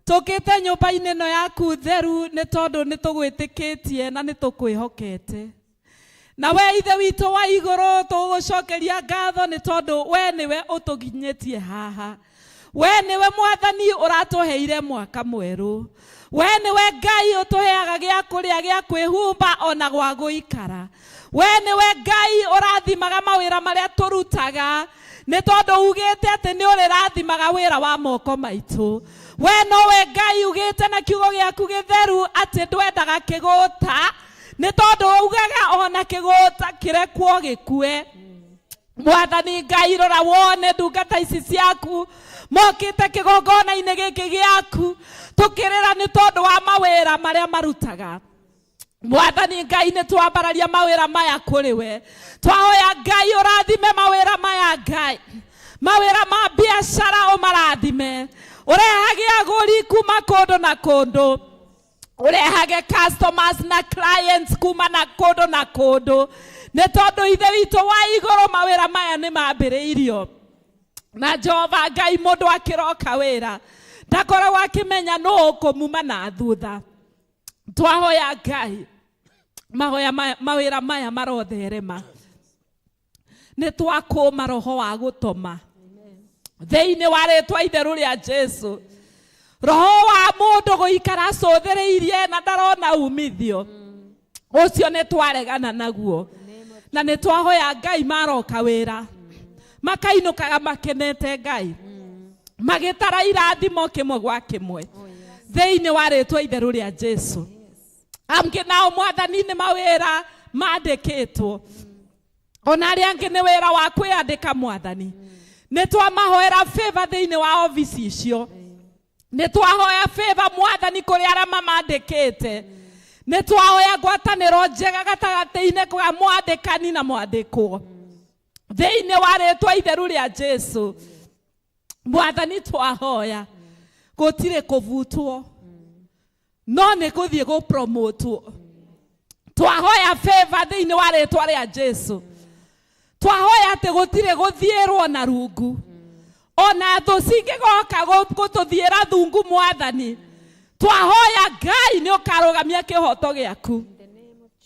tũkĩte nyũmba-inĩ ĩno yaku theru nĩ tondũ nĩ tũgwĩtĩkĩtie na nĩ tũkwĩhokete. Na we Ithe witũ wa igũrũ, tũgũcokeria ngatho nĩ tondũ we nĩwe ũtũkinyĩtie haha. We nĩwe Mwathani ũratũheire mwaka mwerũ. We nĩwe Ngai ũtũheaga gĩa kũrĩa, gĩa kwĩhumba ona gwa gũikara. We nĩwe Ngai ũrathimaga mawĩra marĩa tũrutaga, nĩ tondũ ugĩte atĩ nĩ ũrĩrathimaga wĩra wa moko maitũ. We nowe Ngai ugĩte na kiugo gĩaku gĩtheru atĩ ndwendaga kĩgũta, nĩ tondũ ugaga ona kĩgũta kĩrekwo gĩkue. Mwathani Ngai, rora wone ndungata ici ciaku mokĩte kĩgongona-inĩ gĩkĩ gĩaku, tũkĩrĩra nĩ tondũ wa mawĩra marĩa marutaga. Mwathani Ngai, nĩ twambararia mawĩra maya kũrĩ we. Twahoya Ngai ũrathime mawĩra maya, Ngai mawĩra ma biacara ũmarathime, ũrehage agũri kuma kũndũ na kũndũ, ũrehage customers na clients kuma na kũndũ na kũndũ, nĩ tondũ Ithe witũ wa igũrũ, mawĩra maya nĩ mambĩrĩirio. Na Jehova Ngai mũndũ akĩroka wĩra ndakoragwo akĩmenya nũ ũkũmuma na thutha. Twahoya Ngai mahoya maya, mawĩra maya marotherema. Nĩ twakũma roho wa gũtoma thĩinĩ wa rĩtwa itheru rĩa Jesu. Roho wa mũndũ gũikara acũthĩrĩirie na ndarona umithio ũcio nĩ twaregana naguo, na nĩ twahoya Ngai maroka wĩra makainũkaga makenete Ngai magĩtara irathimo kĩmwe gwa kĩmwe thĩinĩ wa rĩtwa itheru rĩa Jesu. Angĩ nao Mwathani nĩ mawĩra mandĩkĩtwo, ona arĩa angĩ nĩ wĩra wa kwĩandĩka. Mwathani, nĩ twamahoera favor thĩinĩ wa ofici icio. Nĩ twahoya favor, Mwathani, kũrĩ arĩa mamandĩkĩte. Nĩ twahoya ngwatanĩro njega gatagatĩ-inĩ kwa mwandĩkani na mwandĩkwo thĩinĩ wa rĩtwa itheru rĩa Jesu. Mwathani, twahoya gũtirĩ kũbutwo no nĩ gũthiĩ gũpromotwo. Twahoya favor thĩinĩ wa rĩtwa rĩa Jesu. Twahoya atĩ gũtirĩ gũthiĩrwo na rungu, ona thũ cingĩgoka gũtũthiĩra thungu. Mwathani, twahoya Ngai nĩ ũkarũgamia kĩhoto gĩaku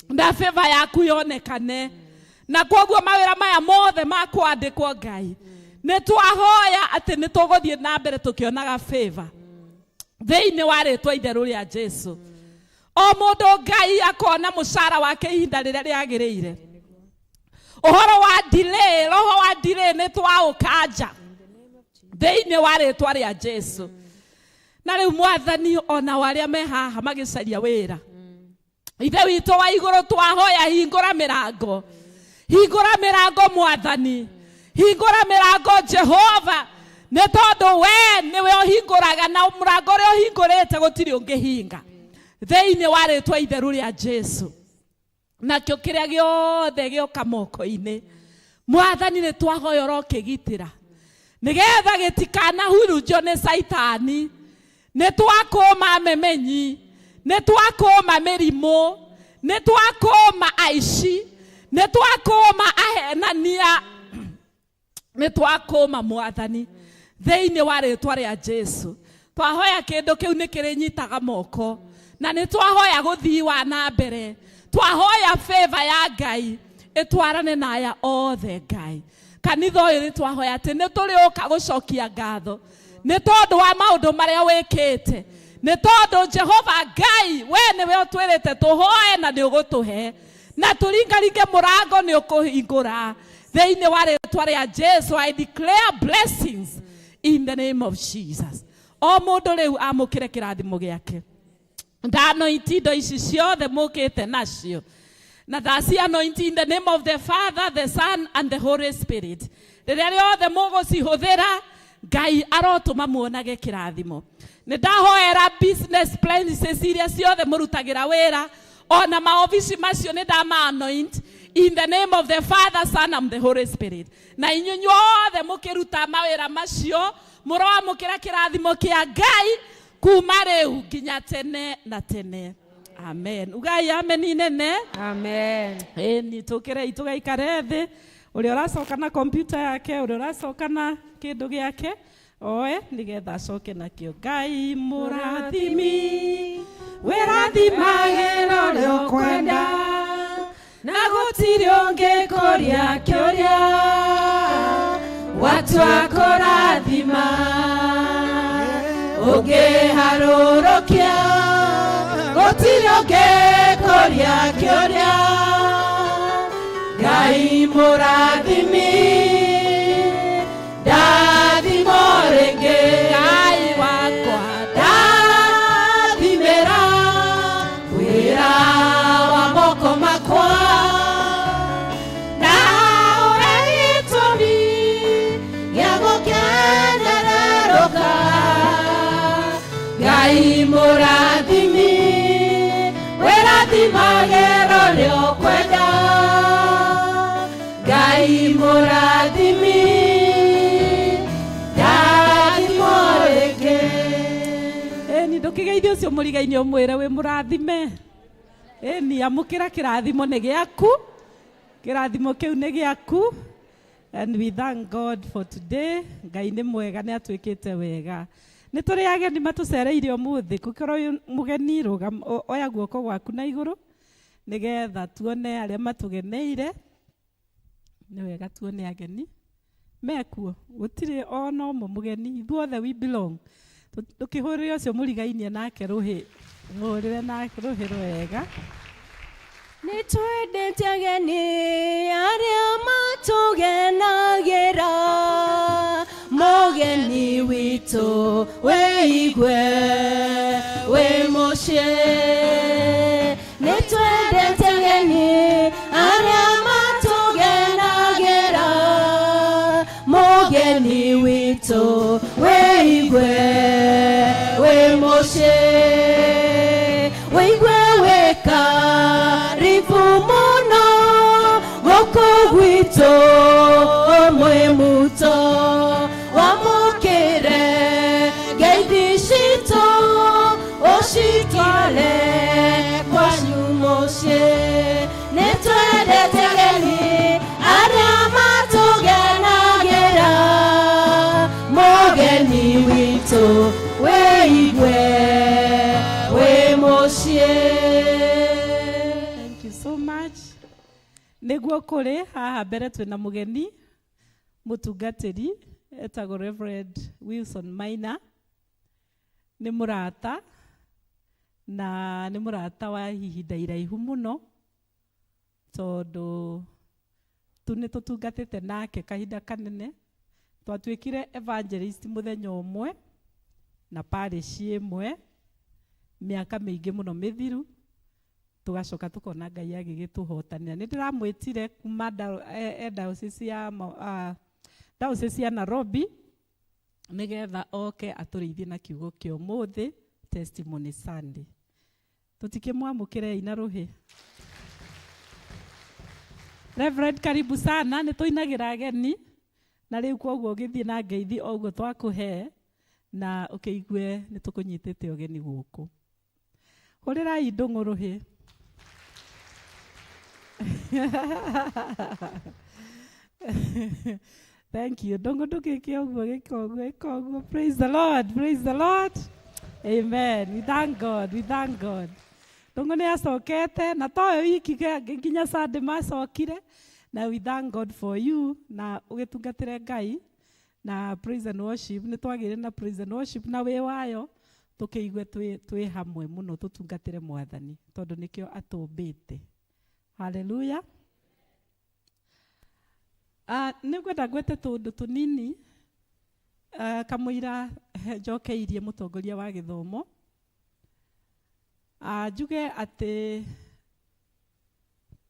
na favor yaku yonekane, na koguo mawĩra maya mothe ma kwandĩkwo, Ngai, nĩ twahoya atĩ nĩ tũgũthiĩ na mbere tũkĩonaga favor thĩinĩ wa rĩtwa itheru rĩa Jesu. O mũndũ, Ngai, akona mũcara wake ihinda rĩrĩa rĩagĩrĩire. Ũhoro wa delay, roho wa delay, nĩ twaũkanja thĩinĩ wa rĩtwa rĩa Jesu. Na rĩu, Mwathani, ona arĩa me haha magĩcaria wĩra, Ithe witũ wa igũrũ, twahoya hingũra mĩrango, hingũra mĩrango, Mwathani, hingũra mĩrango, Jehova, nĩ tondũ we nĩwe ũhingũraga, na mũrango ũrĩa ũhingũrĩte gũtirĩ ũngĩhinga thĩinĩ wa rĩtwa itheru rĩa Jesu. Nakĩo kĩrĩa gĩothe gĩoka moko-inĩ, Mwathani, nĩ twahoya ũrokĩgitĩra nĩgetha gĩtikanahurunjio nĩ Caitani. Nĩ twakũma memenyi, nĩ twakũma mĩrimũ, nĩ twakũma aici, nĩ twakũma ahenania, nĩ twakũma, Mwathani, thĩinĩ wa rĩtwa rĩa Jesu. Twahoya kĩndũ kĩu nĩ kĩrĩnyitaga moko, na nĩ twahoya gũthii wa na mbere. Twahoya favor ya Ngai ĩtwarane na aya othe. Ngai, kanitha ũyũ, nĩ twahoya atĩ nĩ tũrĩũka gũcokia ngatho nĩ tondũ wa maũndũ marĩa wĩkĩte, nĩ tondũ Jehova Ngai, we nĩwe ũtwĩrĩte tũhoe na nĩ ũgũtũhe, na tũringaringe mũrango nĩ ũkũhingũra. Thĩinĩ wa rĩtwa rĩa Jesu, I declare blessings in the name of Jesus. O mũndũ rĩu amũkĩre kĩrathimo gĩake. Ndanoint indo ici ciothe mũkĩte nacio, na ndaci anoint in the name of the Father, the Son and the Holy Spirit. Rĩrĩa rĩothe mũgũcihũthĩra, Ngai arotũma muonage kĩrathimo. Nĩ ndahoera business places iria ciothe mũrutagĩra wĩra, ona maobici macio, nĩ ndama anoint in the name of the Father, Son and the Holy Spirit. Na inyuĩ inyuothe mũkĩruta mawĩra macio, mũroamũkĩra kĩrathimo kĩa Ngai kuma rĩu nginya tene na tene. Amen. Ugai amen inene. Amen. Ĩni, tũkĩrei tũgaikare thĩ. Ũrĩa ũracoka na kompyuta yake, ũrĩa ũracoka na kĩndũ gĩake, oe nĩgetha acoke nakĩo. Ngai mũrathimi, wĩrathimagĩra ũrĩa ũkwenda, na gũtirĩ ũngĩ kũria kĩũria watua kũrathima ũngĩharũrũkia, gũtirĩ ũngĩ kũria kĩũria. Ngai mũrathimi, ndathimo rĩngĩ. Ngai wakwa, ndathimĩra wĩra wa moko makwa, na ũhe gĩtũmi gĩa gũkenererũka. Ngai mũrathimi, wĩrathimagĩra ũrĩa ũkwenda. Ngai mũrathimi, ndathimo rĩngĩ. Ĩni, ndũkĩgeithie ũcio mũrigainĩ, ũmwĩre wĩ mũrathime. Ĩni, amũkĩra kĩrathimo, nĩ gĩaku, kĩrathimo kĩu nĩ gĩaku. And we thank God for today. Ngai nĩ mwega, nĩ atwĩkĩte wega. Nĩ tũrĩ ageni matũcereire ũmũthĩ. Gũkorwo wĩ mũgeni, rũgama, oya guoko gwaku na igũrũ nĩgetha tuone arĩa matũgeneire. Nĩ wega tuone ageni mekuo, gũtirĩ ona ũmwe mũgeni, ithuothe we belong. Ndũkĩhũrĩre ũcio mũrigainie nake rũhĩ, mũhũrĩre nake rũhĩ rwega. Nĩ twendete ageni arĩa matũgenagĩra, mũgeni witũ wĩigue wĩ mũciĩ. Nĩ twendete ageni arĩa matũgenagĩra, mũgeni witũ wĩigue wĩ mũciĩ. Wĩigue wĩ karibu mũno gũkũ gwitũ mwĩ muto, wamũkĩre ngeithi citũ ũcitware kwanyu mũciĩ. Nĩ twendete ageni arĩa matũgenagĩra, mũgeni witũ wĩigue wĩ mũciĩ. Thank you so much. Nĩguo kũrĩ haha mbere twĩna mũgeni mũtungatĩri etagwo Reverend Wilson Maina. Nĩ mũrata, na nĩ mũrata wa ihinda iraihu mũno, tondũ tu nĩ tũtungatĩte nake kahinda kanene. Twatuĩkire evangelist mũthenya ũmwe na parish ĩmwe mĩaka mĩingĩ mũno mĩthiru, tugacoka tukona Ngai agĩgĩtũhotanĩra. Nĩ ndĩramwĩtire kuma diocese ya diocese ya Nairobi nĩgetha oke atũrĩithie na kiugo kĩa ũmũthĩ, Testimony Sunday. Tũtikĩmwamũkĩrei na rũhĩ. Reverend, karibu sana. Nĩ tũinagĩra ageni na rĩu koguo ũgĩthiĩ na ngeithi o ũguo twakũhe na ũkĩigue nĩ tũkũnyitĩte ũgeni gũkũ. Hũrĩrai ndũng'ũ rũhĩ. Thank you. Ndũng'ũ ndũgĩke ũguo, gĩka ũguo, ĩka ũguo. Praise the Lord, praise the Lord. Amen. We thank God, we thank God. Ndũng'ũ nĩ acokete na toyo wiki nginya Sunday macokire, na we thank God for you na ũgĩtungatĩre Ngai na praise and worship. Nĩ twagĩire na praise and worship na wĩ wayo tũkĩigue twĩ hamwe mũno tũtungatĩre Mwathani tondũ nĩkĩo atũmbĩte. Hallelujah. Nĩ ngwenda ngwete tũũndũ tũnini, kamũira njokeirie mũtongoria wa gĩthomo. Njuge atĩ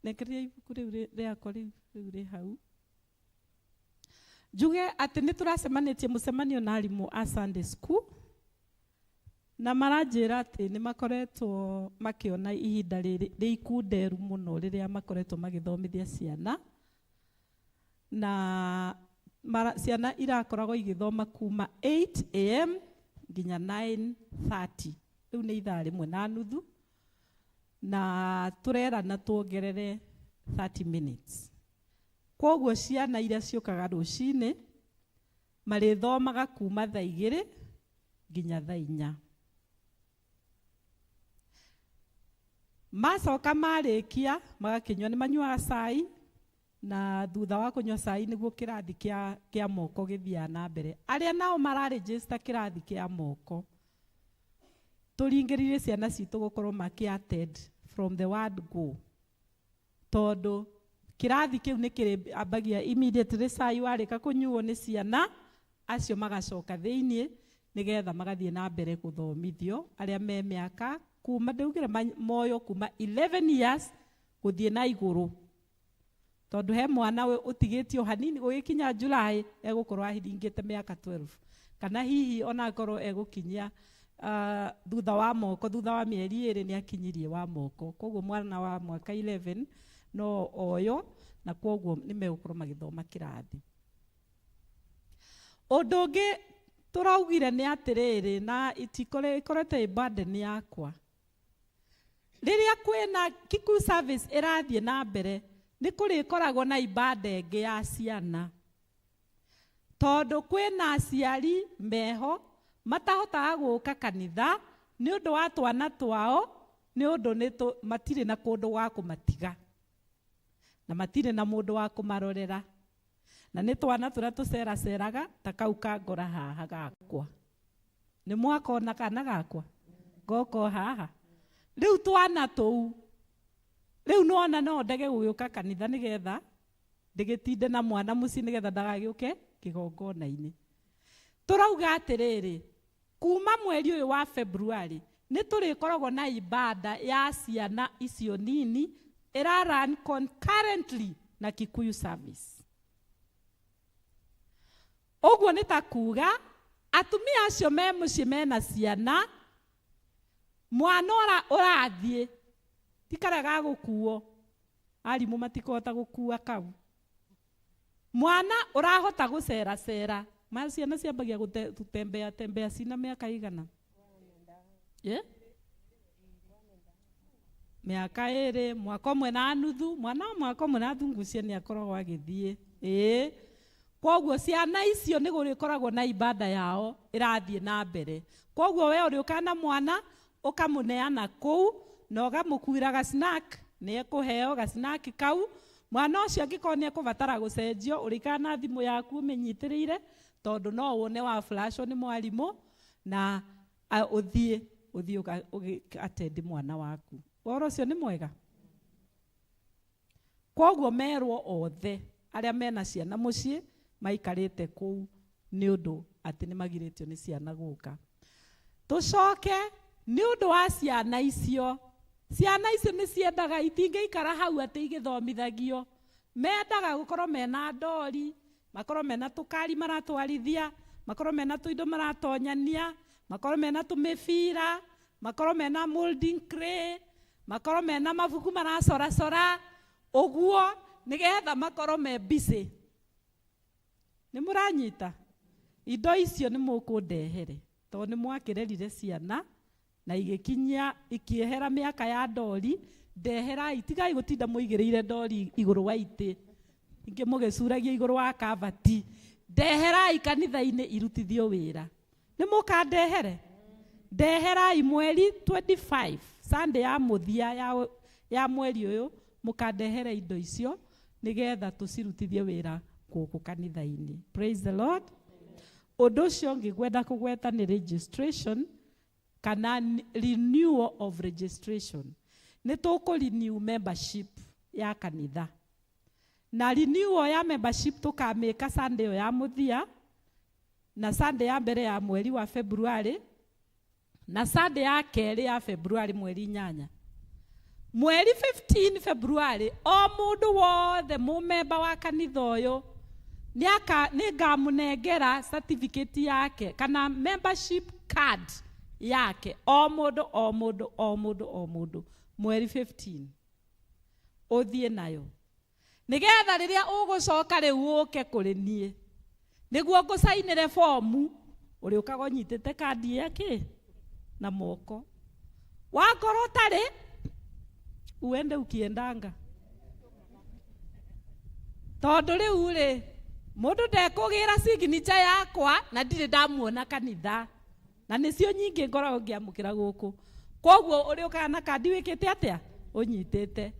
nengereria ibuku rĩu rĩakwa rĩu rĩ hau. Njuge atĩ nĩ tũracemanĩtie mũcemanio na arimũ a Sunday school, na maranjĩra atĩ nĩ makoretwo makĩona ihinda rĩrĩ rĩ ikunderu mũno rĩrĩa makoretwo magĩthomithia ciana, na ciana irakoragwo igĩthoma kuma 8 a.m. nginya 9:30, rĩu nĩ ithaa rĩmwe na nuthu, na tũrerana tuongerere 30 minutes. Koguo ciana iria ciũkaga rũcinĩ marĩthomaga kuma thaa 2 nginya thaa 4. Macoka marĩkia magakĩnyua, nĩ manyuaga cai, na thutha wa kũnyua cai nĩguo kĩrathi kĩa moko gĩthiaga na mbere. Arĩa nao mararegister kĩrathi kĩa moko, tũringĩrĩrie ciana citũ gũkorwo makĩ attend from the word go, tondũ kĩrathi kĩu nĩ kĩrĩambagia immediately cai warĩka kũnyuo nĩ ciana acio, magacoka thĩiniĩ nĩgetha magathiĩ na mbere gũthomithio arĩa me mĩaka kuma ndaugire moyo kuma 11 years gũthiĩ na igũrũ, tondũ he mwana ũtigĩtio hanini gũgĩkinya July egũkorwo ahiringĩte mĩaka 12, kana hihi ona akorwo egũkinyia thutha wa moko, thutha wa mĩeri 2 nĩ akinyirie wa moko. Koguo mwana wa mwaka 11 no oyo, na koguo nĩ megũkorwo magĩthoma kĩrathi. Ũndũ ũngĩ tũraugire nĩ atĩrĩrĩ, na ĩkoretwo ĩ burden yakwa, rĩrĩa kwĩna Kikuyu service ĩrathiĩ na mbere, nĩ kũrĩkoragwo na ibada ĩngĩ ya ciana. Tondũ kwĩna aciari meho matahotaga gũka kanitha nĩ ũndũ wa twana twao, nĩ ũndũ matirĩ na kũndũ gwa kũmatiga na matirĩ na mũndũ wa kũmarorera, na nĩ twana tũrĩa tũceraceraga ta kau kangora haha gakwa. Nĩ mwakona kana gakwa goko haha. Rĩu twana tũu rĩu nĩwona no ndege gũgĩũka kanitha nĩgetha ndĩgĩtinde na mwana mũciĩ nĩgetha ndagagĩũke kĩgongona-inĩ. Tũrauga atĩrĩrĩ, kuma mweri ũyũ wa February nĩ tũrĩkoragwo na ibada ya ciana icio nini ĩra run concurrently na Kikuyu service. Ũguo nĩ ta kuga atumia acio me mũciĩ mena ciana, mwana ũrathiĩ ti karĩa ga gũkuo, arimũ matikũhota gũkua kau. Mwana ũrahota gũceracera, ma ciana ciambagia gũtembea tembea cina mĩaka igana? Mĩaka 2, mwaka ũmwe na nuthu, mwana wa mwaka ũmwe na nuthu ngwĩciria nĩ akoragwo agĩthiĩ. Koguo ciana icio nĩ gũrĩkoragwo na ibada yao ĩrathiĩ na mbere. Koguo we ũrĩũkaga na mwana ũkamũneana kũu na ũgamũkuĩra ga snack, nĩ ekũheo ga snack kau. Mwana ũcio angĩkorwo nĩ ekũbatara gũcenjio, ũrĩikara na thimũ yaku ũmĩnyitĩrĩire, tondũ no wone wa flash nĩ mwarimũ na ũthiĩ ũgĩ-attend mwana waku. Ũhoro ũcio nĩ mwega. Koguo merwo othe arĩa mena ciana mũciĩ maikarĩte kũu nĩ ũndũ atĩ nĩ magirĩtio nĩ ciana gũka. Tũcoke nĩ ũndũ wa ciana icio, ciana icio nĩ ciendaga, itingĩikara hau atĩ igĩthomithagio. Mendaga gũkorwo mena ndori, makorwo mena tũkari maratwarithia, makorwo mena tũindo maratonyania, makorwo mena tũmĩbira, makorwo mena molding clay, makorwo mena mabuku maracoracora, ũguo nĩgetha makorwo me busy. Nĩ mũranyita? Indo icio nĩ mũkũndehere tondũ nĩ mwakĩrerire ciana na igĩkinyia ikĩehera mĩaka ya ndori. Ndeherai, tigai gũtinda mũigĩrĩire ndori igũrũ wa itĩ, ingĩ mũgĩcuragia igũrũ wa kabati. Ndeherai kanitha-inĩ irutithio wĩra. Nĩ mũkandehere? Ndeherai mweri 25, Sunday ya mũthia ya mweri ũyũ, mũkandehere indo icio nĩgetha tũcirutithie wĩra gũkũ kanitha-inĩ. Praise the Lord. Ũndũ ũcio ũngĩ ngwenda kũgweta nĩ registration kana renewal of registration. Nĩ tũkũ renew membership ya kanitha. Na renewal ya membership tũkamĩka Sunday ĩyo ya mũthia na Sunday ya mbere ya mweri wa February na Sunday ya kerĩ ya February mweri 8. Mweri 15 February o mũndũ wothe mũmemba wa kanitha ũyũ nĩ ngamũnengera certificate yake kana membership card yake, o mũndũ o mũndũ o mũndũ o mũndũ mweri 15 ũthiĩ nayo nĩgetha rĩrĩa ũgũcoka rĩu ũke kũrĩ niĩ nĩguo ngũcainĩre fomu, ũrĩũkaga ũnyitĩte kandi ya kĩ na moko. Wakorwo ũtarĩ uende ukiendanga, tondũ rĩu rĩ mũndũ ndekũgĩra signature yakwa na ndirĩ ndamuona kanitha, na nĩcio nyingĩ ngoragwo ngĩamũkĩra gũkũ. Koguo ũrĩũkaga na kandi wĩkĩte atĩa? Ũnyitĩte.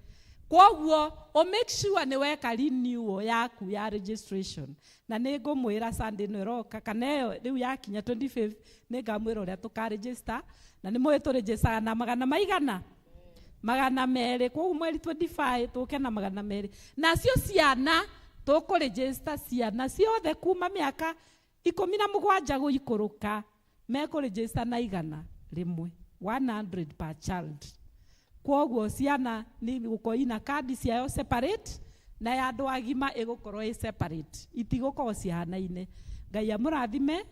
Koguo o make sure nĩ weka renewal yaku ya registration. Na nĩ ngũmwĩra Sunday ĩno ĩroka kana ĩyo rĩu yakinya 25 nĩ ngamwĩra ũrĩa tũkaregister, na nĩ mũĩ tũregistaga na magana maigana? 200. Koguo mweri 25 tũke na 200. Nacio ciana tũkũregister ciana ciothe kuma mĩaka 17 gũikũrũka mekũregister na 100, 100 per child. Koguo ciana nĩ gũkorwo ina kandi ciayo separate na ya andũ agima ĩgũkorwo ĩ separate, itigũkorwo cihanaine. Ngai amũrathime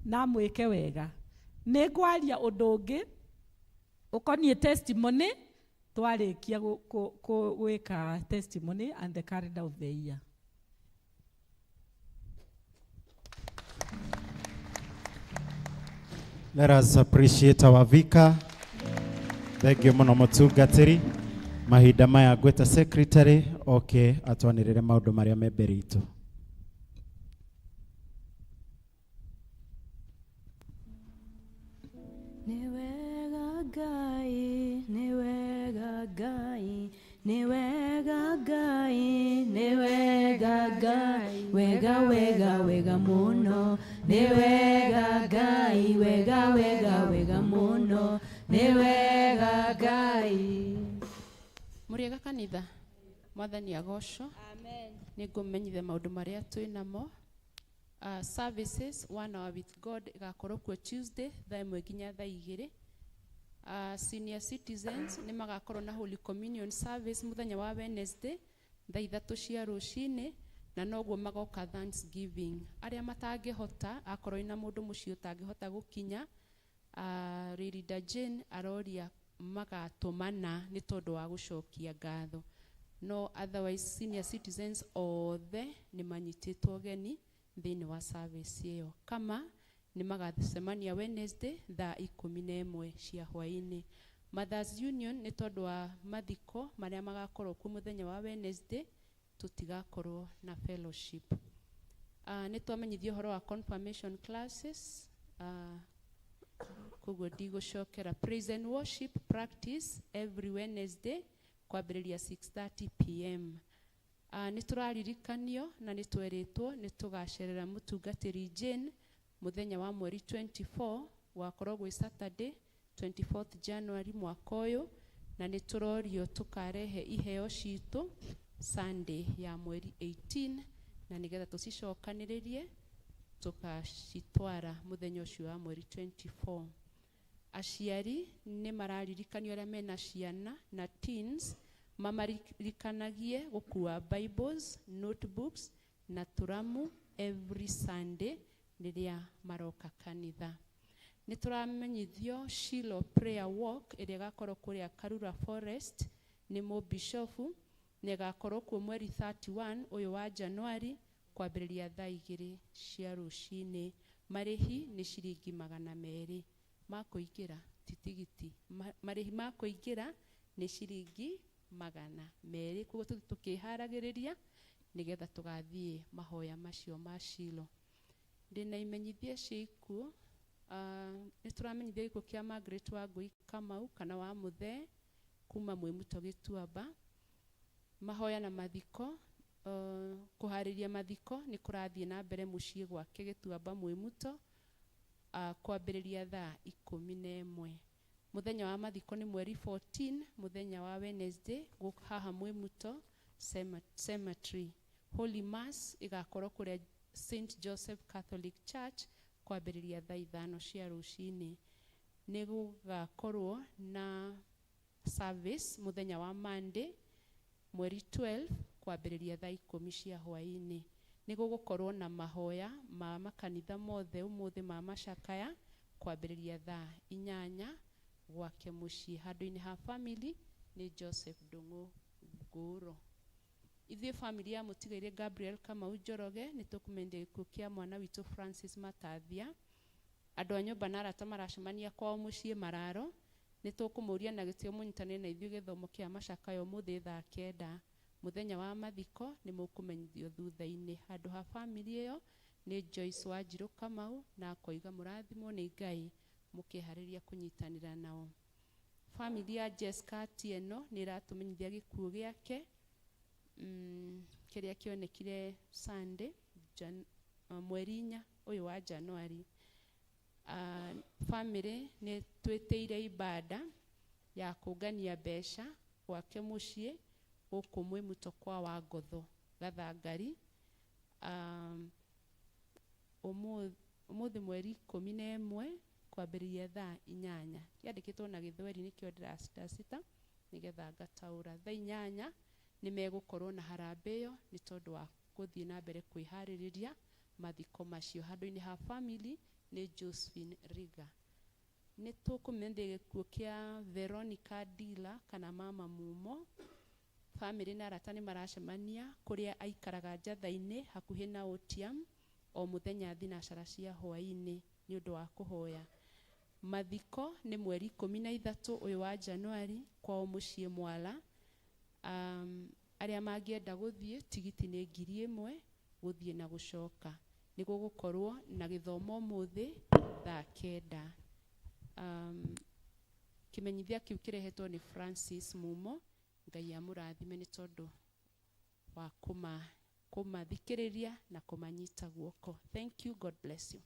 na amwĩke wega. Nĩ ngwaria ũndũ ũngĩ ũkoniĩ testimony twarĩkia gwĩka testimony and the calendar of the year. Let us appreciate our vicar. Thank you mũno mũtungatĩri. Mahinda maya ngwĩta secretary oke atwanĩrĩre maũndũ marĩa me mbere itũ. Ngai, wega wega wega mũno, nĩ wega Ngai, wega wega wega mũno, nĩ wega Ngai. Mũrĩega kanitha, mwathani agocwo. Nĩ ngũmenyithia maũndũ marĩa twĩ namo. Services one hour with God ĩgakorwo kuo Tuesday thaa 1 nginya thaa 2. Senior citizens nĩ magakorwo na Holy Communion service mũthenya wa Wednesday thaa 3 cia rũcinĩ, na noguo magoka Thanksgiving. Arĩa matangĩhota, akorwo ina mũndũ mũciĩ ũtangĩhota gũkinya, Ririda Jane aroria magatũmana nĩ tondũ wa gũcokia ngatho. No otherwise senior citizens othe nĩ manyitĩtwo ũgeni thĩinĩ wa service ĩyo. Kama nĩ magacemania Wednesday thaa 11 cia hwaĩ-inĩ. Mothers Union nĩ tondũ wa mathiko marĩa magakorwo kuo mũthenya wa Wednesday, tũtigakorwo na fellowship. Nĩ twamenyithio ũhoro wa confirmation classes, koguo ndigũcokera. Praise and worship practice every Wednesday kwambĩrĩria 6:30 pm. Nĩ tũraririkanio na nĩ twerĩtwo nĩ tũgacerera mũtungatĩri Jane mũthenya wa mweri 24, gwakorwo gwĩ Saturday 24th January mwaka ũyũ, na nĩ tũrorio tũkarehe iheo citũ Sunday ya mweri 18, na nĩgetha tũcicokanĩrĩrie tũkacitwara mũthenya ũcio wa mweri 24. Aciari nĩ mararirikanio arĩa mena ciana na teens mamaririkanagie gũkua Bibles, notebooks na tũramu every Sunday rĩrĩa maroka kanitha. Nĩ tũramenyithio Shiloh Prayer Walk ĩrĩa ĩgakorwo kũrĩa Karura Forest nĩ mũbishofu, na ĩgakorwo kuo mweri 31 ũyũ wa January kwambĩrĩria thaa 2 cia rũcinĩ. Marĩhi nĩ ciringi 200 ma kũingĩra, ti tigiti. Marĩhi ma kũingĩra nĩ ciringi 200. Koguo tũthiĩ tũkĩharagĩrĩria nĩgetha tũgathiĩ mahoya macio ma Shiloh. Ndĩna imenyithia cia ikuũ. Nĩ tũramenyithia gĩkuũ kĩa Margaret Wangui Kamau kana wa Mũthee kuma Mwĩmuto Gĩtuamba. Mahoya na mathiko, kũharĩria mathiko nĩ kũrathiĩ na mbere mũciĩ gwake Gĩtuamba Mwĩmuto, kwambĩrĩria thaa 11. Mũthenya wa mathiko nĩ mweri 14, mũthenya wa Wednesday, haha Mwĩmuto Cemetery. Holy Mass ĩgakorwo kũrĩa St Joseph Catholic Church kwambĩrĩria thaa 5 cia rũcinĩ. Nĩ gũgakorwo na service mũthenya wa Monday mweri 12 kwambĩrĩria thaa 10 cia hwaĩ-inĩ. Nĩ gũgũkorwo na mahoya ma makanitha mothe ũmũthĩ ma macakaya kwambĩrĩria thaa 8 gwake mũciĩ. Handũ-inĩ ha family nĩ Joseph Ndung'u Ngũrũ. Ithuĩ family ya mũtigairĩ Gabriel Kamau Njoroge nĩ tũkũmenya gĩkuũ kĩa mwana witũ Francis Matathia. Andũ a nyũmba na arata maracemania kwao mũciĩ Mararo. Nĩ tũkũmũria na gĩtĩo mũnyitanĩre na ithuĩ gĩthomo kĩa macakaya ũmũthĩ thaa 9. Mũthenya wa mathiko nĩ mũkũmenyithio thutha-inĩ. Handũ ha family ĩyo nĩ Joyce Wanjirũ Kamau, na akoiga mũrathimwo nĩ Ngai mũkĩharĩria kũnyitanĩra nao. Family ya Jessica Atieno nĩ ĩratũmenyithia gĩkuũ gĩake, kĩrĩa kĩonekire Sunday mweri 4 ũyũ wa January. Family nĩ twĩtĩire ibada ya kũngania mbeca gwake mũciĩ gũkũ Mwĩmuto kwa Wangotho Gathangari. Ũmũthĩ mweri 11 kwambĩrĩria thaa 8. Kĩandĩkĩtwo na Gĩthweri nĩkĩo ndĩracitacita nĩgetha ngataũra. Thaa 8 nĩ megũkorwo na harambee ĩyo nĩ tondũ wa gũthiĩ na mbere kwĩharĩrĩria mathiko macio. Handũ-inĩ ha family nĩ Josephine Riga. Nĩ tũkũmenyithia gĩkuũ kĩa Veronica Dila kana Mama Mumo. Family na arata nĩ maracemania kũrĩa aikaraga Njatha-inĩ hakuhĩ na Otiam o mũthenya thinacara cia hwaĩ-inĩ nĩ ũndũ wa kũhoya. Mathiko nĩ mweri 13 ũyũ wa January kwao mũciĩ Mwala. Arĩa mangĩenda gũthiĩ tigiti nĩ 1000 gũthiĩ na gũcoka. Nĩ gũgũkorwo na gĩthomo ũmũthĩ thaa 9. Kĩmenyithia kĩu kĩrehetwo nĩ Francis Mumo. Ngai amũrathime nĩ tondũ wa Kũmathikĩrĩria na kũmanyita guoko. Thank you. God bless you.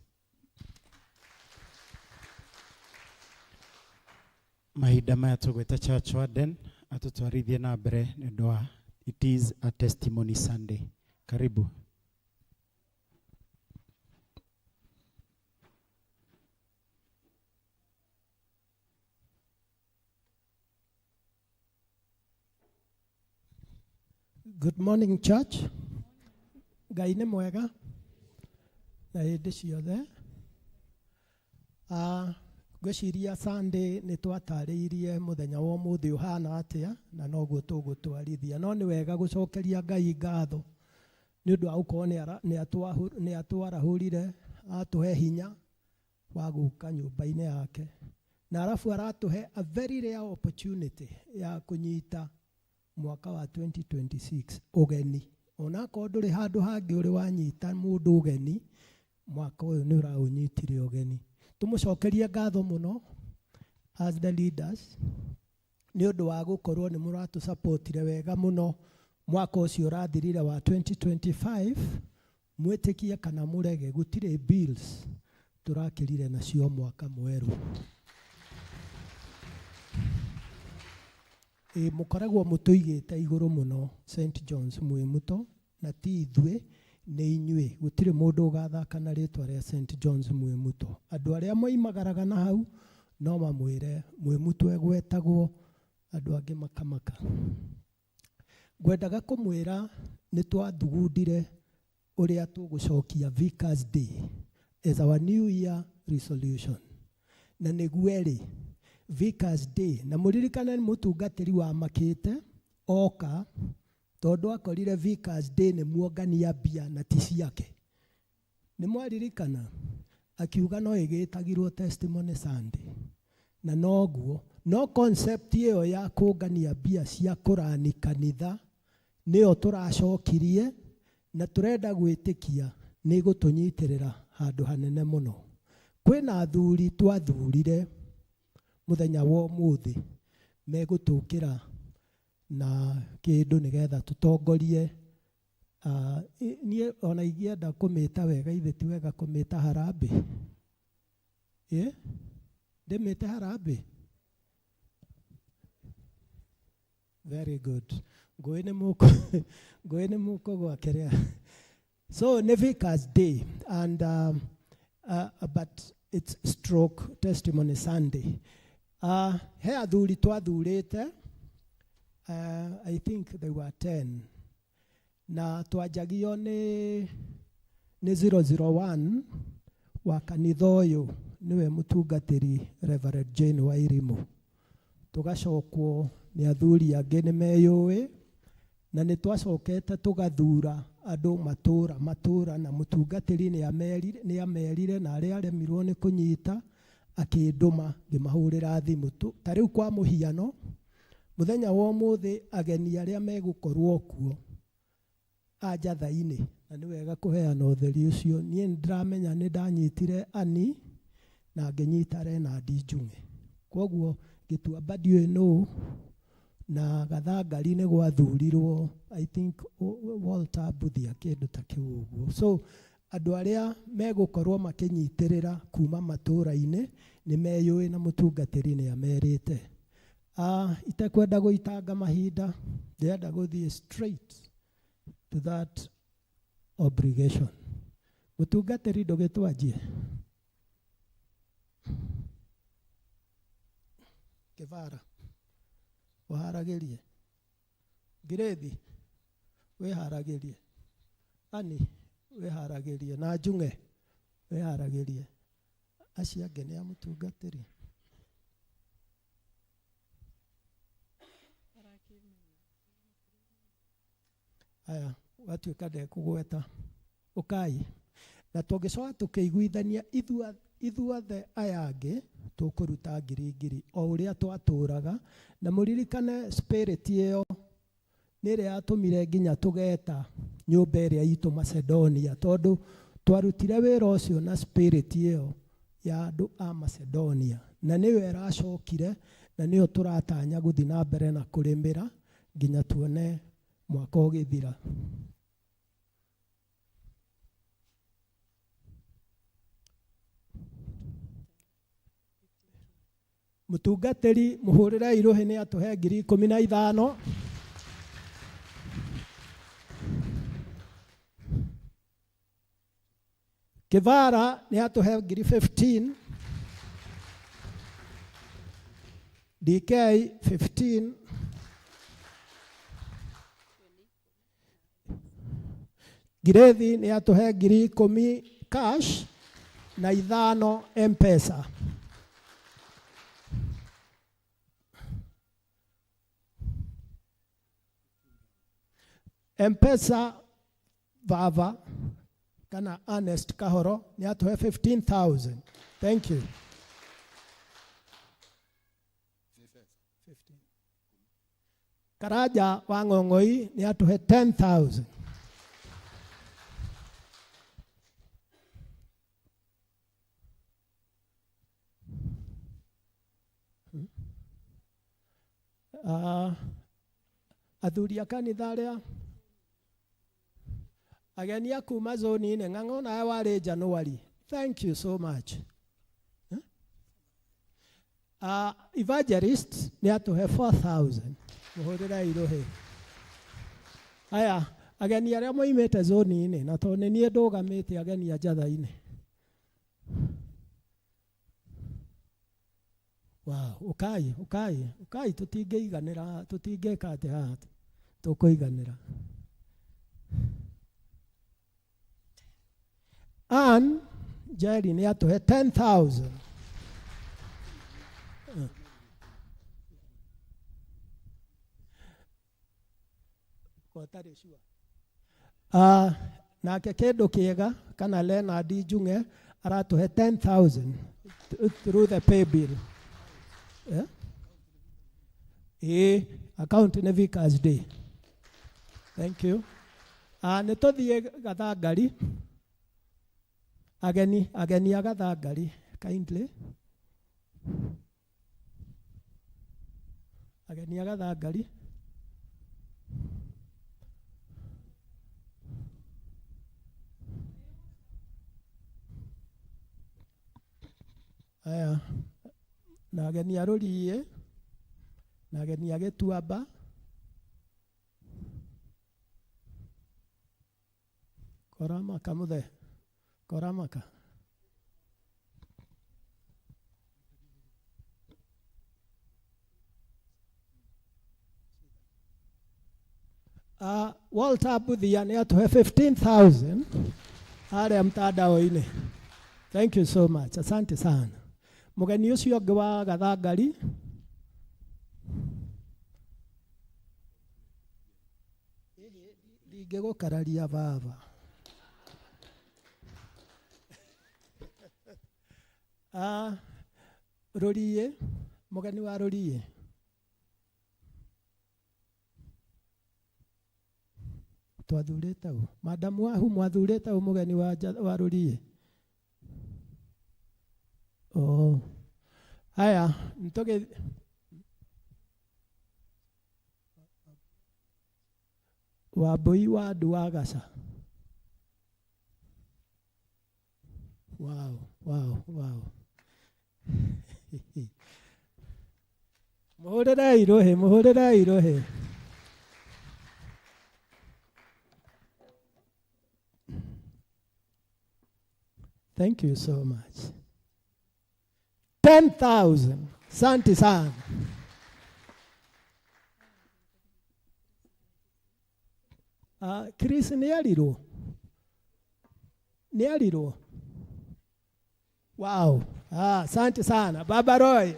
Mahinda maya tũgwĩta church warden atũtwarithie na mbere nĩ ũndũ wa it is a testimony Sunday. Karibu. Good morning, church. Ngai nĩ mwega na hĩndĩ ciothe. Ngwĩciria Sunday nĩ twatarĩirie mũthenya wa ũmũthĩ ũhana atĩa na noguo tũgũtwarithia. No nĩ wega gũcokeria Ngai ngatho nĩ ũndũ wa gũkorwo nĩ atwarahũrire, atũhe hinya wa gũka nyũmba-inĩ yake, na arabu aratũhe a very rare opportunity ya kũnyita mwaka wa 2026 ũgeni. Onakorwo ndũrĩ handũ hangĩ ũrĩ wanyita mũndũ ũgeni, mwaka ũyũ nĩ ũraũnyitire ũgeni. Tũmũcokerie ngatho mũno as the leaders nĩ ũndũ wa gũkorwo nĩ mũratũsupportire wega mũno mwaka ũcio ũrathirire wa 2025. Mwĩtĩkie kana mũrege, gũtirĩ bills tũrakĩrire nacio mwaka mwerũ. Ĩ mũkoragwo mũtũigĩte igũrũ mũno St John's Mwimuto, na ti ithuĩ, nĩ inyuĩ. Gũtirĩ mũndũ ũgathaka na rĩtwa rĩa St John's Mwimuto. Andũ arĩa moimagaraga na hau no mamwĩre Mwimuto egwetagwo, andũ angĩ makamaka. Ngwendaga kũmwĩra nĩ twathugundire ũrĩa tũgũcokia Vicar's Day as our new year resolution, na nĩguo rĩ Vicar's Day, na mũririkane nĩ mũtungatĩri wa makĩte oka tondũ akorire Vicar's Day nĩ muongania mbia na ti ciake. Nĩ mwaririkana akiuga no ĩgĩtagirwo Testimony Sunday, na noguo no concept ĩyo ya kũngania mbia cia kũrani kanitha nĩyo tũracokirie, na tũrenda gwĩtĩkia nĩ gũtũnyitĩrĩra handũ hanene mũno. Kwĩna athuri twathurire mũthenya wa ũmũthĩ megũtũkĩra na kĩndũ nĩgetha tũtongorie. Niĩ ona ingĩenda kũmĩta wega, ithe ti wega kũmĩta harambee? Ĩ ndĩmĩte harambee? Very good. Ngũĩ nĩ mũkũ ngũĩ nĩ mũkũgwa kĩrĩa. So nĩ Vicar's Day and but it's stroke Testimony Sunday. He athuri twathurĩte, I think they were 10, na twanjagio nĩ 001 wa kanitha ũyũ, nĩwe mũtungatĩri Reverend Jane Wairimu. Tũgacokwo nĩ athuri angĩ nĩ meyũĩ, na nĩ twacokete tũgathura andũ matũra matũra, na mũtungatĩri nĩ amerire, na arĩa aremirwo nĩ kũnyita akĩndũma ngĩmahũrĩra thimũ. Ta rĩu kwa mũhiano mũthenya wa ũmũthĩ ageni arĩa megũkorwo kuo a njatha-inĩ, na nĩ wega kũheana ũtheri ũcio. Niĩ nĩ ndĩramenya nĩ ndanyitire Ani na ngĩnyita Renard Njung'e, koguo ngĩtua ndiũĩ nũ, na gathangari nĩ gwathurirwo I think Walter Mbuthia, kĩndũ ta kĩu ũguo. So andũ arĩa megũkorwo makĩnyitĩrĩra kuma matũra-inĩ nĩ meyũĩ na mũtungatĩri nĩ amerite. Itekwenda gũitanga mahinda, ndĩrenda gũthiĩ straight to that obligation. Mũtungatĩri, ndũgĩtwanjie kĩbara ũharagĩrie, ngirĩthi wĩharagĩrie, Ani wĩharagĩrie, na Njung'e wĩharagĩrie, acio angĩ nĩ a mũtungatĩri. Aya gwatuĩka ndekũgweta, ũkai na tũngĩcoka tũkĩiguithania ithuothe aya angĩ tũkũruta ngiri ngiri o ũrĩa twatũraga. Na mũririkane spirit ĩyo nĩ ĩrĩa yatũmire nginya tũgeta nyũmba ĩrĩa itũ Macedonia, tondũ twarutire wĩra ũcio na spirit ĩyo ya andũ a Macedonia, na nĩyo ĩracokire na nĩyo tũratanya gũthiĩ na mbere na kũrĩmĩra nginya tuone mwaka ũgĩthira. Mũtungatĩri mũhũrĩrei rũhĩ nĩ atũhe 15,000. Kĩvara nĩ atũhe 15,000. DK 15. Girethi nĩ atũhe 10,000 cash na 5 M-Pesa. M-Pesa Vava kana Ernest Kahoro nĩ atũhe 15,000. Thank you. 15. Karaja wa Ng'ong'oi nĩ atũhe 10,000. Athuri a kanitha arĩa ageni a kuma zoni-inĩ ng'ang'o nawe warĩ January. Thank you so much. Evangelist nĩ atũhe 4,000. Mũhũrĩrei rũhĩ. Aya ageni arĩa moimĩte zoni-inĩ na tondũ nĩ niĩ ndũgamĩte ageni a njatha-inĩ. Wow, ukai, ukai, ukai, tũtingĩiganĩra, tũtingĩka atĩ haha tũkũiganĩra. Ann Jerry nĩ atũhe 10,000. Kotarĩ sure. Nake kĩndũ kĩega kana Leonard Njung'e aratũhe 10,000 through the pay bill. Yeah? Ĩĩ, account nĩ Vickers Day. Thank you. Nĩ tũthiĩ Gathangari. Ageni, ageni a Gathangari, kindly. Ageni a Gathangari. Aya, na ageni a Rũriĩ, na ageni a Gĩtuamba. Koramaka mũthe, koramaka. Walter Buthia nĩ atũhe 15,000 harĩa mtandao-inĩ. Thank you so much. Asante sana. Mũgeni ũcio ũngĩ wa Gathangari. Ndingĩgũkararia baba. Rũriĩ, mũgeni wa Rũriĩ. Twathurĩte ũ? Madamu wahu mwathurĩte ũ mũgeni wa Rũriĩ? Oh. Haya, nĩtũgĩ Wambui wa Ndu wa Gaca. Wow, wow, wow. Mũhũrĩrei rũhĩ, mũhũrĩrei rũhĩ. Thank you so much. 10,000. Asante sana. Chris nĩ arirwo? Nĩ arirwo? Wow. Asante sana. Baba Roy.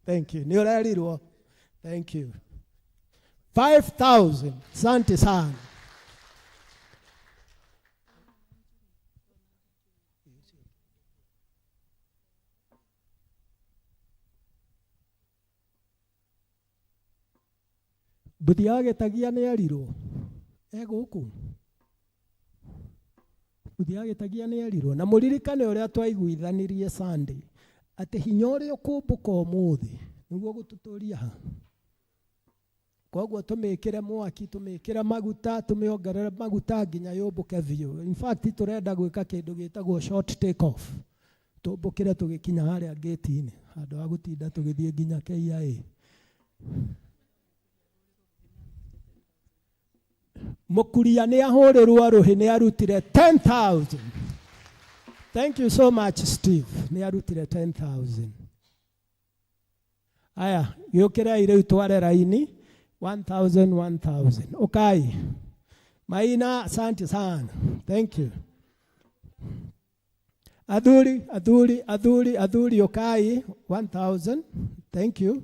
Thank you. Nĩ ũrerirwo? Thank you. 5,000. Asante sana. Mbuthi ya Gĩtagia nĩ erirwo? E gũkũ? Mbuthi ya Gĩtagia nĩ erirwo? Na mũririkane ũrĩa twaiguithanirie Sunday, atĩ hinya ũrĩa ũkũmbũka ũmũthĩ nĩguo gũtũtũria ha. Koguo tũmĩkĩre mwaki, tũmĩkĩre maguta, tũmĩongerere maguta nginya yũmbũke biũ. In fact, tũrenda gwĩka kĩndũ gĩtagwo short take off. Tũmbũkĩre tũgĩkinya harĩa gate-inĩ handũ ha gũtinda tũgĩthiĩ nginya KIA. Mũkuria nĩ ahũrĩrwo rũhĩ nĩ arutire 10,000. Thank you so much, Steve. Nĩ arutire 10,000. Aya, gĩũkĩrei rĩu tware raini 1,000 1,000. Ukai. Maina, asante sana. Thank you. Athuri, athuri, athuri, athuri, ukai 1,000. Thank you.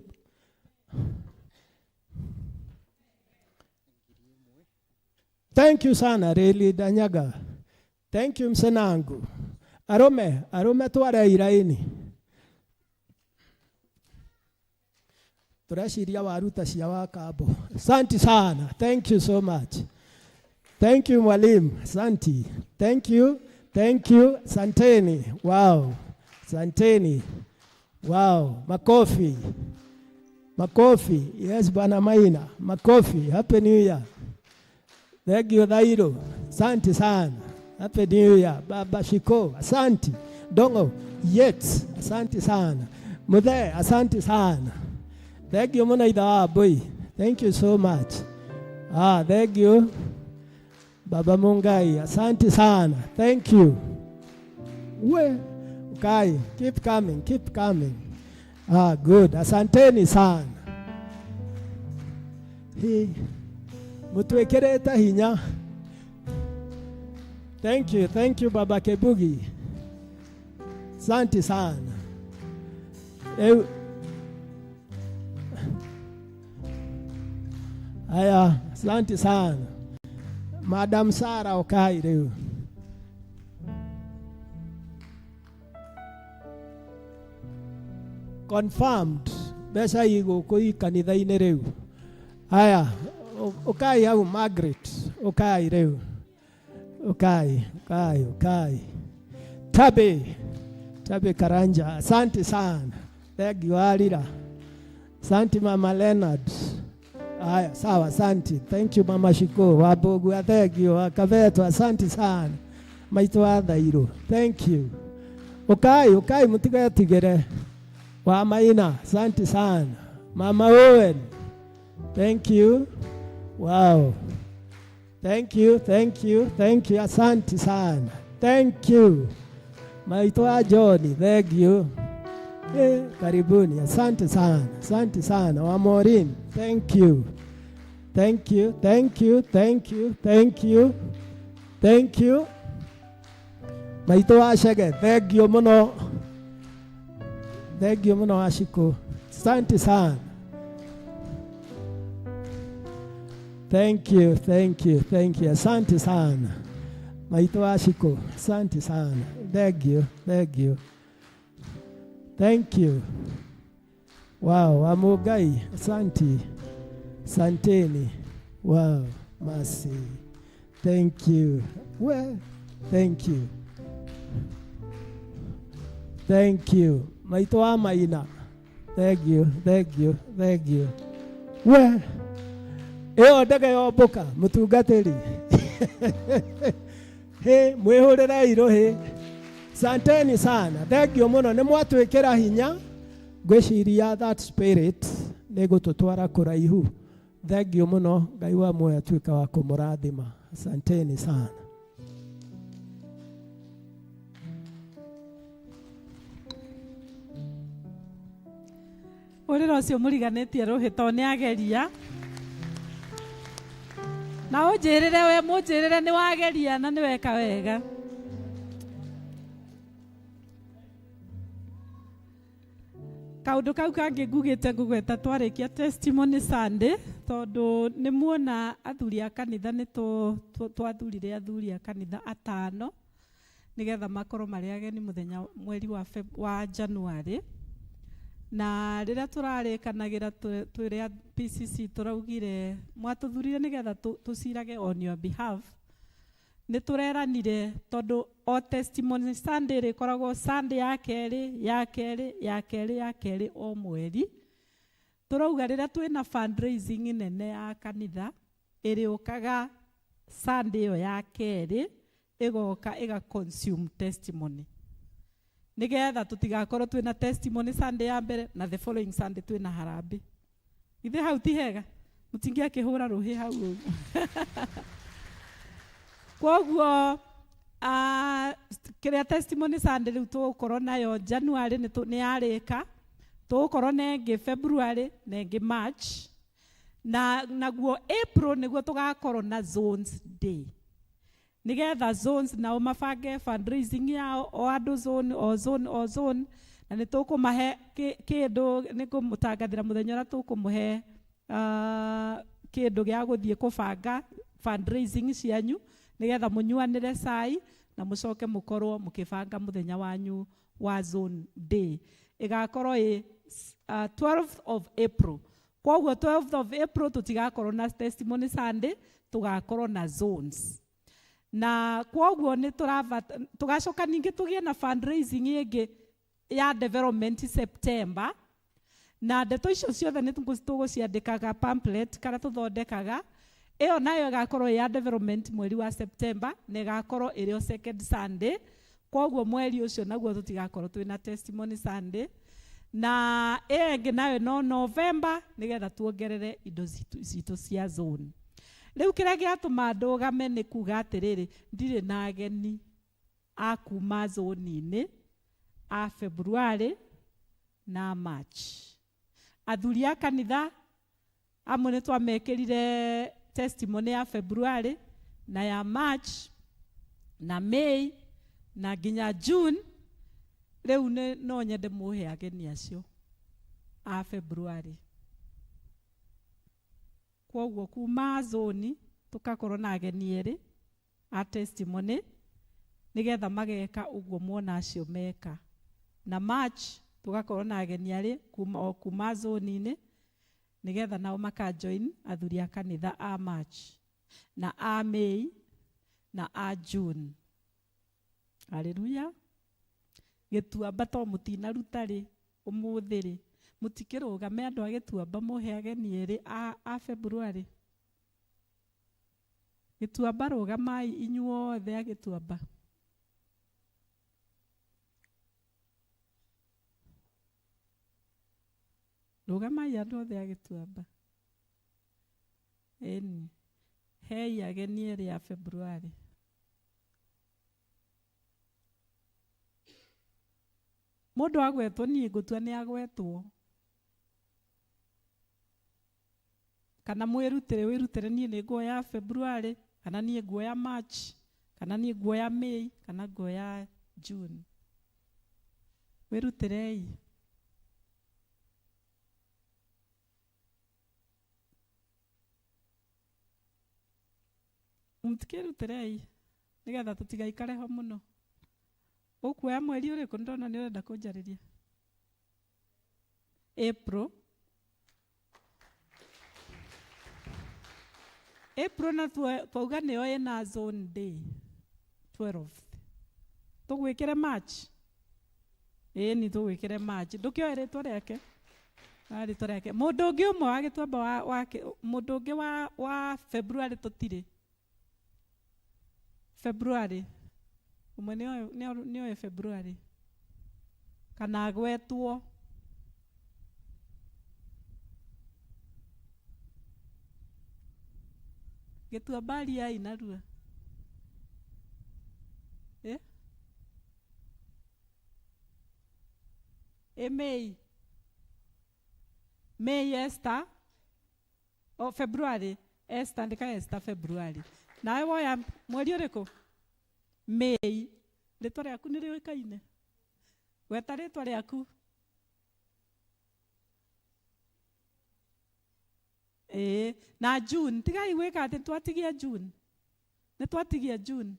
Thank you sana, Reli Danyaga. Thank you, Msenangu. Arome, arome tware iraini. Tureciria waruta cia wakambo. Asante sana. Thank you so much. Thank you, mwalimu. Asante. Thank you. Thank you. Santeni. Wow. Santeni. Wow. Makofi. Makofi. Yes, Bwana Maina. Makofi. Happy New Year. Thank you, Dhairo. Asante sana. Happy New Year. Baba Shiko. Asante. Dongo. Yet. Asante sana. Muthe. Asante sana. Thank you, Mona Ida boy. Thank you so much. Ah, thank you. Baba Mungai, asante sana. Thank you. We, okay, keep coming, keep coming. Ah, good. Asanteni sana. Hi. Mutwekere hinya. Thank you Baba Kebugi. Asante sana. Aya, asante sana. Madam Sara ukai rĩu. Confirmed mbeca igũkũ i kanitha-inĩ rĩu. Aya, ukai hau Margaret, ukai rĩu. Ukai, ukai, ukai. Tabe, Tabe Karanja, asante sana. Thank you Alira. Asante Mama Leonard. Aya, sawa, asante. Thank you Mama Shiko, Wabogu, thank you. Wakaveto, asante sana. Maitũ wa Thairũ, thank you. Ukai, ukai, mũtigetigĩre. Wa Maina, asante sana. Mama Owen, thank you. Wow. Thank you, thank you, thank you. Asante sana. Thank you. Maitũ wa John, thank you. Karibuni, asante sana, asante sana. Wa Maureen, thank you. Thank you, thank you, thank you, thank you, thank you. Maitũ wa Chege, thank you mũno. Thank you mũno Ashiko. Asante sana. Thank you, thank you, thank you. Asante sana. Maitũ wa Shiko, asante sana. Thank you, thank you. Thank you. Wow, Amugai, asante. Santeni. Wow, mercy. Thank you. Well, thank you. Thank you. Maitũ wa Maina. Thank you, thank you, thank you. Well, ĩyo ndege yombũka mũtungatĩri. Hĩ, mwĩhũrĩrei rũhĩ. Santeni sana. Thank you mũno. Nĩ mwatwĩkĩra hinya. Ngwĩciria that spirit nĩ gũtũtwara kũraihu. Thank you mũno. Ngai wa muoyo atuĩke wa kũmũrathima. Asanteni sana. Ũrĩra ũcio mũriganĩtie rũhĩ tondũ nĩ ageria. Na ũnjĩrĩre we mũnjĩrĩre nĩ wageria na nĩ weka wega. Kaũndũ kau kangĩ ngugĩte ngũgweta twarĩkia testimony Sunday tondũ nĩ muona athuri a kanitha nĩ twathurire athuri a kanitha atano nĩgetha makorwo marĩ ageni mũthenya mweri wa January. Na rĩrĩa tũrarĩkanagĩra twĩrĩ a PCC tũraugire mwatũthurire nĩgetha tũcirage on your behalf. Nĩ tũreranire tondũ o testimony Sunday rĩkoragwo Sunday ya kerĩ ya kerĩ ya kerĩ ya kerĩ o mweri. Tũrauga rĩrĩa twĩna fundraising nene ya kanitha ĩrĩũkaga Sunday ĩyo ya kerĩ ĩgoka ĩga consume testimony. Nigetha tutigakorwo twina testimony Sunday ya mbere na the following Sunday twina harambĩ. Ithe hau ti hega? Mutingĩakĩhũra rũhĩ hau ũguo. Kwoguo kĩrĩa testimony Sunday rĩu tũgũkorwo nayo January nĩ yarĩka, tũgũkorwo na ĩngĩ February na ĩngĩ March, na naguo April nĩguo tũgakorwo na Zones Day, nigetha zones nao mabange fundraising yao, o andũ zone o zone o zone, na nĩ tũkũmahe kĩndũ, nĩ kũmũtangathĩra mũthenya ũrĩa tũkũmũhe kĩndũ gĩa gũthiĩ kũbanga fundraising cianyu, nigetha mũnyuanĩre cai na mũcoke mũkorwo mũkĩbanga mũthenya wanyu wa zone day. Ĩgakorwo ĩ 12th of April. Kwoguo 12th of April tũtigakorwo na testimony Sunday, tũgakorwo na zones. Na kwoguo nĩ tũgacoka ningĩ tũgĩe na fundraising ĩngĩ ya development September, na ndeto icio ciothe nĩ tũgũciandĩkaga pamphlet karĩa tũthondekaga. Ĩyo nayo ĩgakorwo ya development mweri wa September, na ĩgakorwo ĩrĩ o second Sunday. Kwoguo mweri ũcio naguo tũtigakorwo twĩna testimony Sunday. Na ĩyo ĩngĩ nayo no November, nĩgetha tuongerere indo citũ cia zone. Rĩu kĩrĩa gĩatũma ndũgame nĩ kuga atĩrĩrĩ, ndirĩ na ageni a kuma zone-inĩ a February na March. Athuri a kanitha amwe nĩ twamekĩrire testimony ya February na ya March na May na nginya June. Rĩu no nyende mũhe ageni acio a February. Kwoguo kuma zone tũkakorwo na ageni erĩ a testimony, nigetha mageka ũguo mwona acio meka. Na March tũgakorwo na ageni arĩ kuma o kuma zone-inĩ, nigetha nao maka join athuri a kanitha a March na a May na a June. Haleluya. Gĩtuamba to mũtinaruta rĩ ũmũthĩ rĩ, mũtikĩrũgame andũ a gĩtuamba mũhe ageni erĩ a February. Gĩtuamba rũgamai inyuothe a gĩtuamba. Rũgamai andũ othe a gĩtuamba. Ĩni, hei ageni erĩ a February. Mũndũ agwetwo niĩ ngũtua nĩ agwetwo. Kana mwĩrutĩre, wĩrutĩre niĩ nĩ nguoya February, kana niĩ nguoya March, kana niĩ nguoya May, kana nguoya June. Wĩrutĩrei. Mũtikĩrutĩrei nĩgetha tũtigaikare ho mũno. Ũkuoya mweri ũrĩkũ? Ndona nĩ ũrenda kũnjarĩria. April. April na twauga nĩyo ĩna zone day 12th. Tũgwĩkĩre March? Ĩni, tũgwĩkĩre March. Ndũkĩoe rĩtwa rĩake? Rĩtwa rĩake. Mũndũ ũngĩ ũmwe wa gĩtuamba wa mũndũ ũngĩ wa February tũtirĩ. February. Ũmwe nĩoĩ February. Kana agwetwo. Gĩtuamba ariai narua. Ĩ May. May Esther. O February. Esther, andĩka Esther February. Nawe woya mweri ũrĩkũ? May. Rĩtwa rĩaku nĩ rĩũĩkaine? Gweta rĩtwa rĩaku. Ĩĩ, na June, tigai gwĩka atĩ twatigia June. Nĩ twatigia June.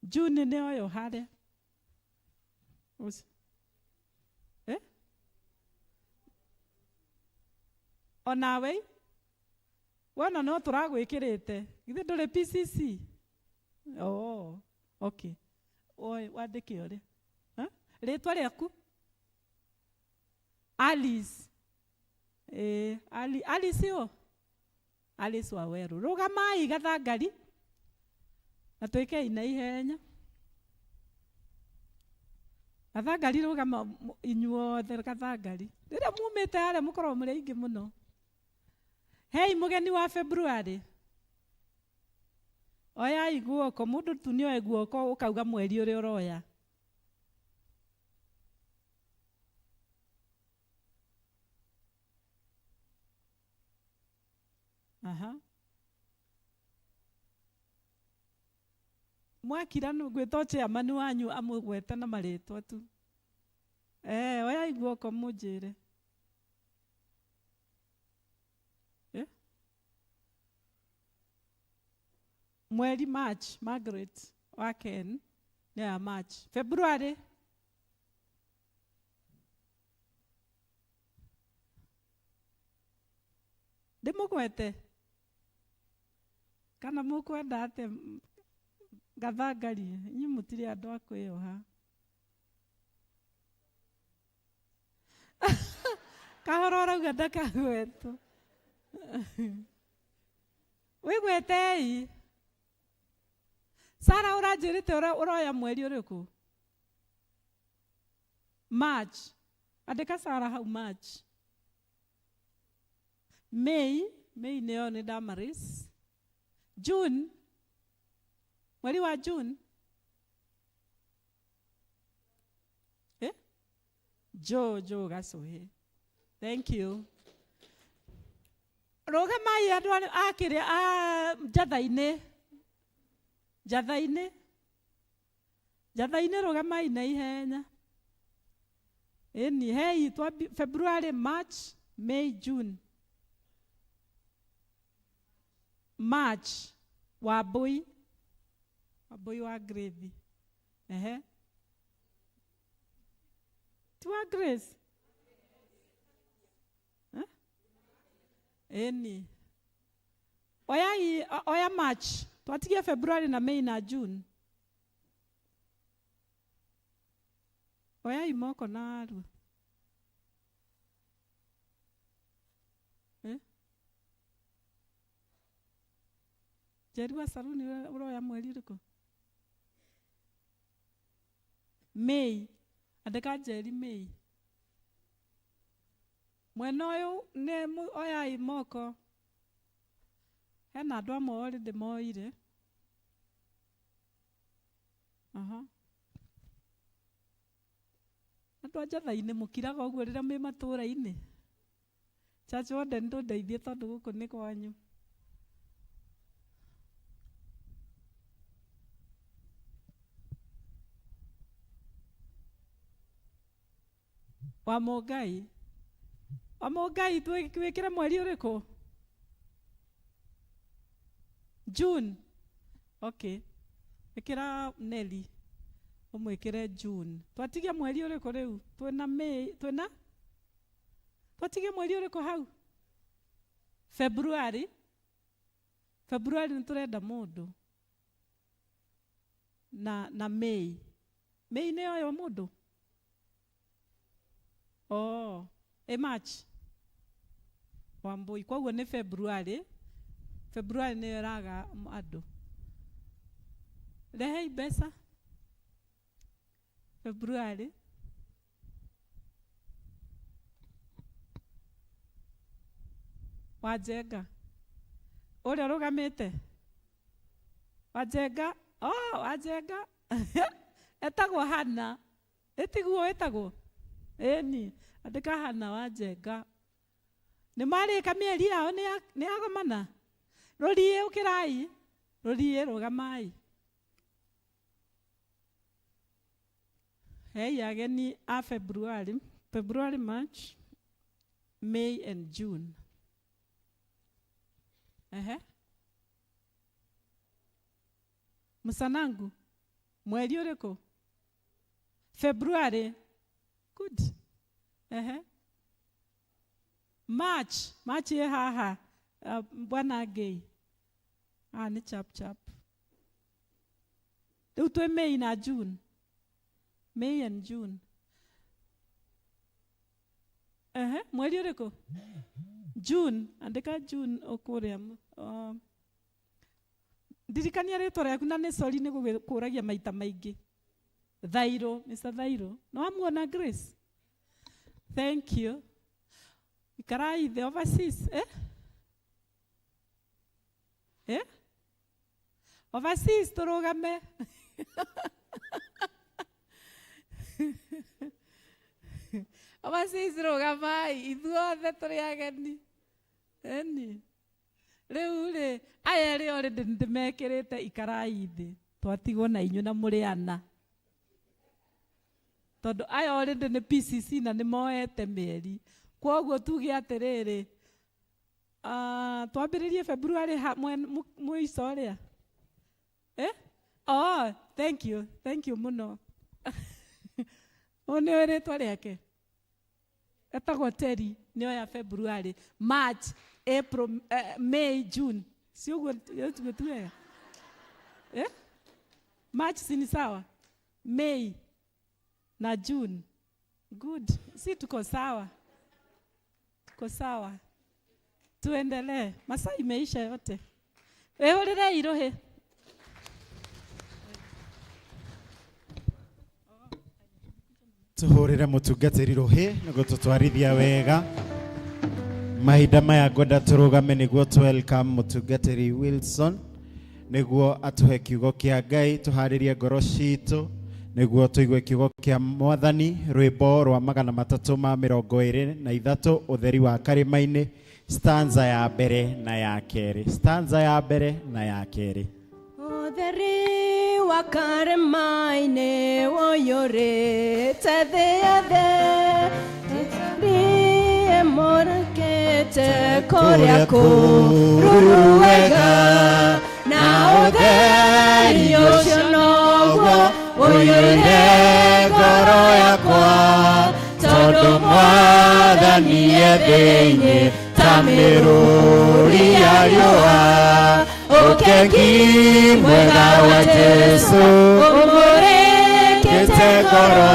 June nĩ ũyũ harĩa. Ũcio. Onawe? Wona no tũragwĩkĩrĩte. Githĩ ndũrĩ PCC? Oh, okay. Oi, wandĩke ũrĩa. Rĩtwa rĩaku? Alice. Alice ũ? Alice Waweru. Rũgamai gathangari. Na twĩkei na ihenya. Gathangari rũgama inyuothe gathangari. Rĩrĩa mumĩte harĩa mũkoragwo mũrĩ aingĩ mũno. Hei mũgeni wa February. Oyai guoko, mũndũ tu nĩoe guoko ũkauga mweri ũrĩa ũroya. Aha. Mwakira ngwĩta chairman wanyu amũgwete na marĩtwa tu. Oyai guoko mũnjĩre. Mweri March, Margaret wa Ken, nĩ ya March. February. Ndĩmũgwete? Kana mũkwenda atĩa gathangari? Inyuĩ mũtirĩ andũ a kwĩyoha. Kahora ũrauga ndakagwetwo. Wĩgwetei. Sara ũranjĩrĩte ũroya mweri ũrĩkũ? March. Andĩka Sara hau March. May, May nĩyo nĩ Damaris. June. Mweri wa June. Joe, Joe Gacohi. Thank you. Rũgamai andũ a kĩrĩa a njatha-inĩ. Njatha-inĩ. Njatha-inĩ rũgamai na ihenya. Ĩni, hei twambi February, March, May, June. March, Wambui. Wambui wa Grace. Ehe. Ti wa Grace? Ĩni. Oyai, oya March. Twatigie February na May na June. Oyai moko narua. Njeri wa Saruni ũroya mweri ũrĩkũ? May. Andĩka Njeri May. Mwena ũyũ nĩ oyai moko. Hena andũ amwe already moire. Aha. Andũ a njatha-inĩ mũkiraga ũguo rĩrĩa mwĩ matũũra-inĩ. Church warden ndũndeithie tondũ gũkũ nĩ kwanyu. Wa Mũngai. Wa Mũngai twĩkĩre mweri ũrĩkũ? June. Okay. Ĩkĩra Nelly. Ũmwĩkĩre June. Twatigia mweri ũrĩkũ rĩu? Twĩna May, twĩna? Twatigia mweri ũrĩkũ hau? February. February nĩ tũrenda mũndũ. Na May. May nĩ yoywo mũndũ? Oh, March. Wambui. Koguo nĩ February. February nĩyo ĩraga andũ. Rehei mbeca. February. Wanjenga. Ũrĩa ũrũgamĩte? Wanjenga. Oh, Wanjenga. Etagwo Hana. Ĩtiguo ĩtagwo? Ĩni. Andĩka Hana Wanjenga. Nĩ marĩka mĩeri yao nĩ yagomana? Rũriĩ ũkĩrai. Rũriĩ rũgamai. Hei ageni a February. February, March, May and June. Ehe. Musanangu, mweri ũrĩkũ? February. Good. Ehe. March, March ĩ haha. Bwana Ngei. Ah, nĩ chap chap. Rĩu twĩ May na June. May and June. Ehe, mweri ũrĩkũ? June, andĩka June ũkũrĩa. Ndirikania rĩtwa rĩaku na nĩ sorry nĩ gũkũragia maita maingĩ. Thairo, Mr. Thairo. No amuona Grace. Thank you. Ikarai the overseas, eh? Eh? Overseas turugame. Overseas rugamai ithuothe tũrĩ ageni. Eni. Rĩu rĩ, aya erĩ already ndĩmekĩrĩte ikarai thĩ. Twatigwo na inyuĩ na mũrĩ ana. Tondũ aya already nĩ PCC na nĩ moete mĩeri. Kwoguo tuge atĩrĩrĩ, twambĩrĩrie February mũico ũrĩa? Eh? Oh, thank you. Thank you mũno. Ũyũ nĩũĩ rĩtwa rĩake? Etagwo Terry, nĩoya February, March, April, May, June. Si ũguo tu wega? Eh? March si ni sawa? May na June. Good. Si tuko sawa? Tuko sawa. Tuendelee. Masaa imeisha yote. Wĩhũrĩrei rũhĩ. Tuhurire mutungatiri ruhi niguo tutwarithia wega mahinda maya ngwenda turugame niguo tu welcome mutungatiri Wilson niguo atuhe kiugo kia Ngai tuharirie ngoro citu niguo tuigue kiugo kia Mwathani rwimbo rwa 323 utheri wa karima-ini stanza ya mbere na ya keri stanza ya mbere na ya keri. Utheri wa karima-inĩ ũiyũrĩte thĩ yothe, ĩmũrĩkĩte kũrĩa kũruru wega, na ũtheri ũcio noguo ũiyũire ngoro yakwa, tondũ Mwathani e thĩinĩ ta mĩrũri ya riũa. Ũkengi mwega wa Jesu ũmũrĩkĩte ngoro,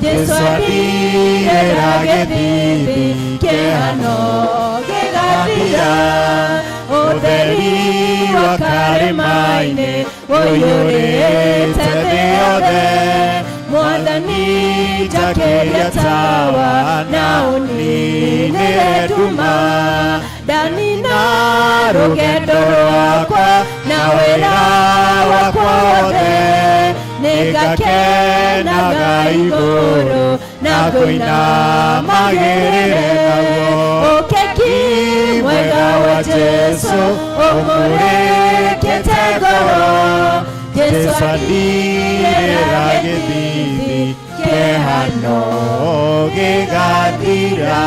Jesu athirĩra gĩthithi kĩhano gĩgathira, ũtheri wa karĩma-inĩ ũiyũrĩte thĩ yothe, Mwathani njakĩria tawa na ũninĩre nduma, ndanina rũgendo rwakwa na wĩra wakwa wothe, nĩngakenaga igũrũ na kũina magĩrĩre naguo. Ũkengi mwega wa Jesu ũmũrĩkĩte ngoro, Jesu athirĩra gĩthithi kĩhano gĩgathira.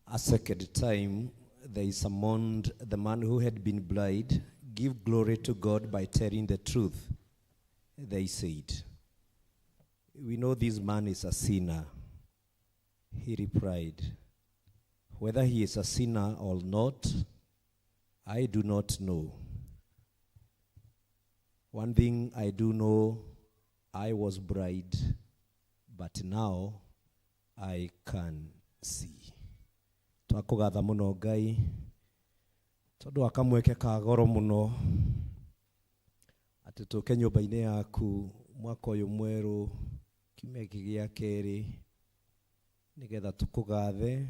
A second time they summoned the man who had been blind. Give glory to God by telling the truth, they said. We know this man is a sinner. He replied, whether he is a sinner or not, I do not know. One thing I do know, I was blind, but now I can see. Twakugatha muno Ngai tondu wa kamweke ka goro muno ati tuke nyumba-ini yaku mwaka uyu mweru kiumia gĩkĩ gĩa kerĩ nigetha tukugathe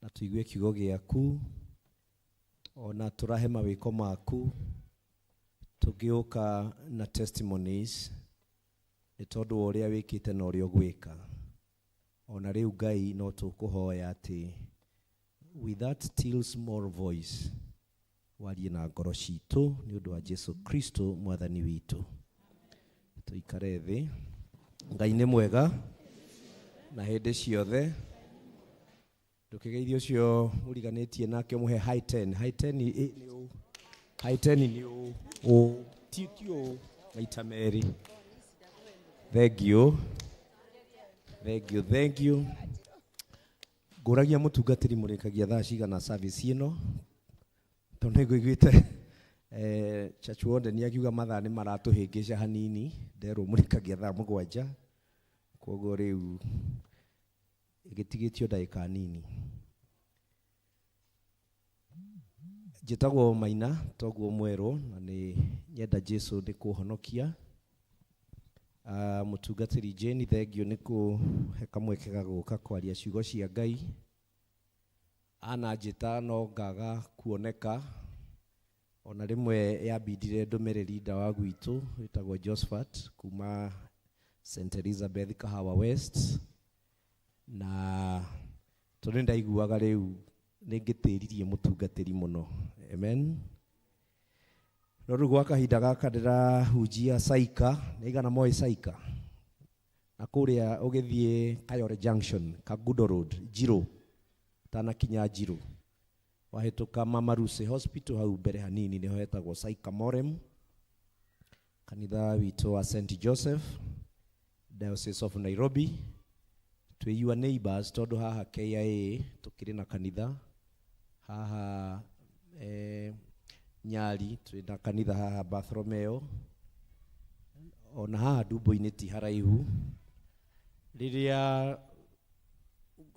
na tuigue kiugo gĩaku ona turahe mawĩko maku tũgĩũka na testimonies nĩ tondũ wa ũrĩa wĩkĩte na ũrĩa ũgwĩka. Ona rĩu Ngai no tũkũhoya atĩ with that still small voice warie na ngoro citũ nĩ ũndũ wa Jesu Kristo Mwathani witũ. Tũikare thĩ. Ngai nĩ mwega na hĩndĩ ciothe. Ndũkĩgeithie ũcio ũriganĩtie nake ũmũhe high ten. High ten nĩ ũ? High ten nĩ ũ? Ũ ti ũ maita merĩ. Thank you. Thank you, thank you. Ngũragia mũtungatĩri mũrĩkagia thaa cigana service ĩno tondũ nĩngũiguĩte church warden akiuga mathaa nĩ maratũhĩngĩca hanini, nderwo mũrĩkagia thaa 7, koguo rĩu ĩgĩtigĩtio ndagĩka nini. Njĩtagwo Maina toguo mwerũ na nĩ nyenda Jesu nĩ kũhonokia. Mũtungatĩri Jane, thengio nĩ kũhe kamweke ga gũka kwaria ciugo cia Ngai. Ananjĩta no ngaga kuoneka, ona rĩmwe yambindire ndũmĩrĩri nda wa gwitũ wĩtagwo Josephat kuma St Elizabeth Kahawa West, na tondũ nĩndaiguaga rĩu nĩngĩtĩririe mũtungatĩri mũno. Amen. No rĩu gwa kahinda gaka ndĩrahunjia Saika, nĩ igana moĩ Saika, na kũrĩa ũgĩthiĩ Kayore Junction, Kangundo Road, Njirũ, ũtanakinya Njirũ, wahĩtũka Mama Lucy Hospital hau mbere hanini nĩho hetagwo Saika Morem, kanitha witũ wa St Joseph, Diocese of Nairobi. Twĩ your neighbors tondũ haha KIA tũkĩrĩ na kanitha haha, Nyali twĩ na kanitha haha Bartholomeo, ona haha Ndumbo-inĩ ti haraihu. Rĩrĩa